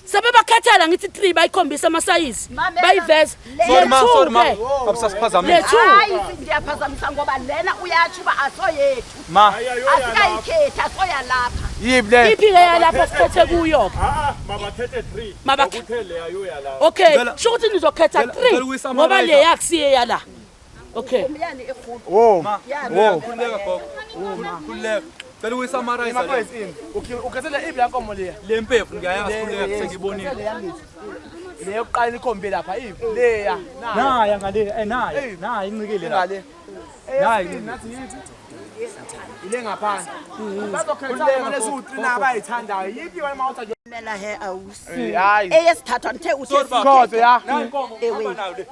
Sebebakhethela ngithi 3 bayikhombisa amasayizi bayiveza. Sorry ma, Le two sorry ma. ke. Abusasiphazamisa. Le two. Hayi, ndiyaphazamisa ngoba lena uyatsho uba asoyethu. Ma. Asikayikhethi, asoya lapha. Yiphi le? Iphi le yalapha siphethe kuyo? Mabakhethe 3. Mabakhethe leya yoya la. Okay, sho ukuthi nizokhetha 3 ngoba le yakusiye yala. Okay. Wo. Wo. Khululeka gogo. Khululeka. Cela ukuyisummarize le. Ukhethele iphi la nkomo leya? Le mpephu ngiyayazi khululeka sengibonile. Le yokuqala ikhombe lapha iphi? Leya. Naya ngale, naya. Naya incikile la. Ngale. Nayi. Eyesibili nathi yithi. Ile ngaphandle. Bazokhetha lezi u3 nabayithandayo. Yiphi wena mawuthatha Mela he awusi. Hayi. Eyesithathu andithe uthe Sorry, baba. Khoze, ya. Nayi inkomo, Ewe. hamba nayo le.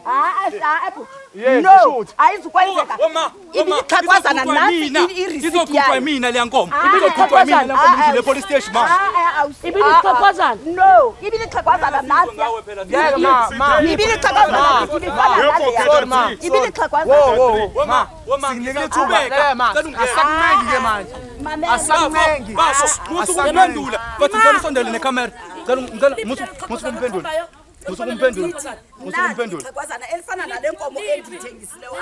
Hayi, hayi, bhuti. Yes, No, ishoot. ayizukwenzeka. Ibilixhagwazana nantsi i-receipt Izoqhutshwa yayo. yimina leya nkomo. Ah, Izoqhutshwa yimina leya nkomo ngidlule e-police station manje. Ibilixhagwazana. No, ibilixhagwazana nantsi. Ngeke ma, ma. Ibilixhagwazana ibifana naleya. Sorry ma. Ibilixhagwazana. Wo wo wo. Ma, singinike ithuba. Eh ma. Asakuncengi ke manje. Asakuncengi. Baso, musu kumphendula. Bathi ngicela usondele nekhamera. Ngicela ngicela musu musu kumphendula. Musu kumphendula. Musu kumphendula. Ixhegwazana elifana nale nkomo endiyithengisileyo.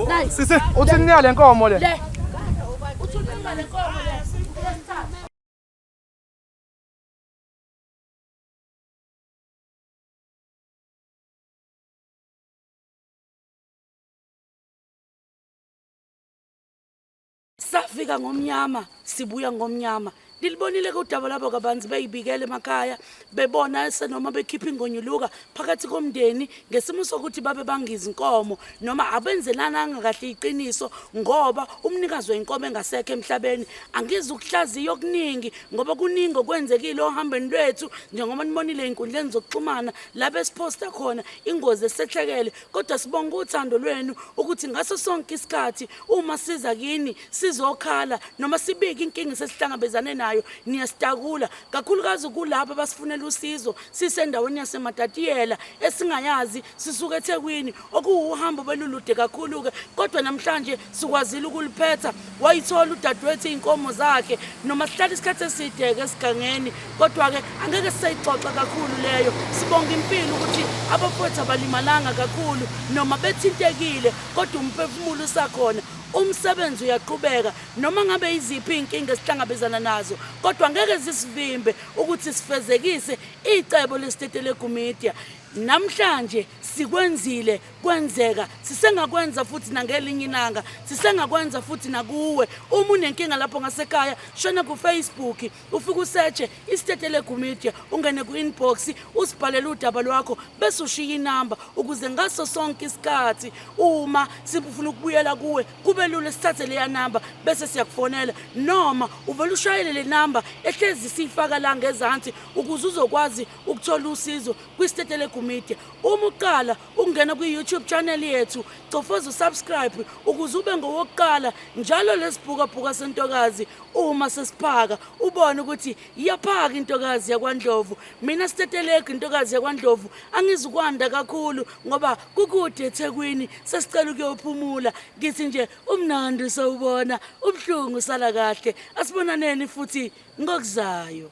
Hayi, Sisi, uthi niya le nkomo le. Le. Uthi unika le nkomo le. Yesithathu. Safika ngomnyama, sibuya ngomnyama. Nilibonile ke udaba labo kabanzi beyibikele emakhaya, bebona senoma bekhipha ingonyuluka phakathi komndeni ngesimo sokuthi babe bangizinkomo noma abenzelananga kahle iqiniso ngoba umnikazi wenkomo engasekho emhlabeni. Angizukuhlaziya okuningi ngoba kuningi okwenzekile ohambeni lwethu njengoba nibonile ey'nkundleni zokuxhumana la besiphosta khona ingozi esehlekele, kodwa sibonga uthando lwenu ukuthi ngaso sonke isikhathi uma siza kini sizokhala noma sibike inkinga esesihlangabezane nayo niyasitakula, kakhulukazi kulabo abasifunela usizo sisendaweni yaseMatatiyela esingayazi, sisuke eThekwini okuwuhambo belulude kakhulu-ke, kodwa namhlanje sikwazile ukuliphetha. Wayithola udadewethu iy'nkomo zakhe noma sihlala isikhathi eside-ke esigangeni, kodwa-ke angeke sisayixoxa kakhulu leyo. Sibonga impilo ukuthi abafowethu abalimalanga kakhulu noma bethintekile, kodwa umphefumulo usakhona, umsebenzi uyaqhubeka noma ngabe iziphi iy'nkinga esihlangabezana nazo, kodwa ngeke zisivimbe ukuthi sifezekise icebo leSitetelegu Media. Namhlanje sikwenzile kwenzeka, sisengakwenza futhi nangelinye ilanga, sisengakwenza futhi nakuwe. Uma unenkinga lapho ngasekhaya, shona ku-Facebook ufike usearche iSitetelegu Media, ungene ku-inbox usibhalele udaba lwakho bese ushiya inamba ukuze ngaso sonke isikhathi uma sifuna ukubuyela kuwe kube lula, sithathe leya namba bese siyakufonela, noma uvele ushayele le namba ehlezi siyifaka la ngezansi ukuze uzokwazi ukuthola usizo kwiSitetelegu Media. Uma uqala ukungena kwi-YouTube channel yethu, cofoza usubscribe ukuze ube ngowokuqala njalo lesibhukabhuka sentokazi uma sesiphaka, ubone ukuthi iyaphaka intokazi yakwaNdlovu. Mina Sitetelegu intokazi yakwaNdlovu angizukwanda kakhulu ngoba kukude eThekwini, sesicela ukuyophumula. Ngithi nje umnandi sawubona, ubuhlungu sala kahle. Asibonaneni futhi ngokuzayo.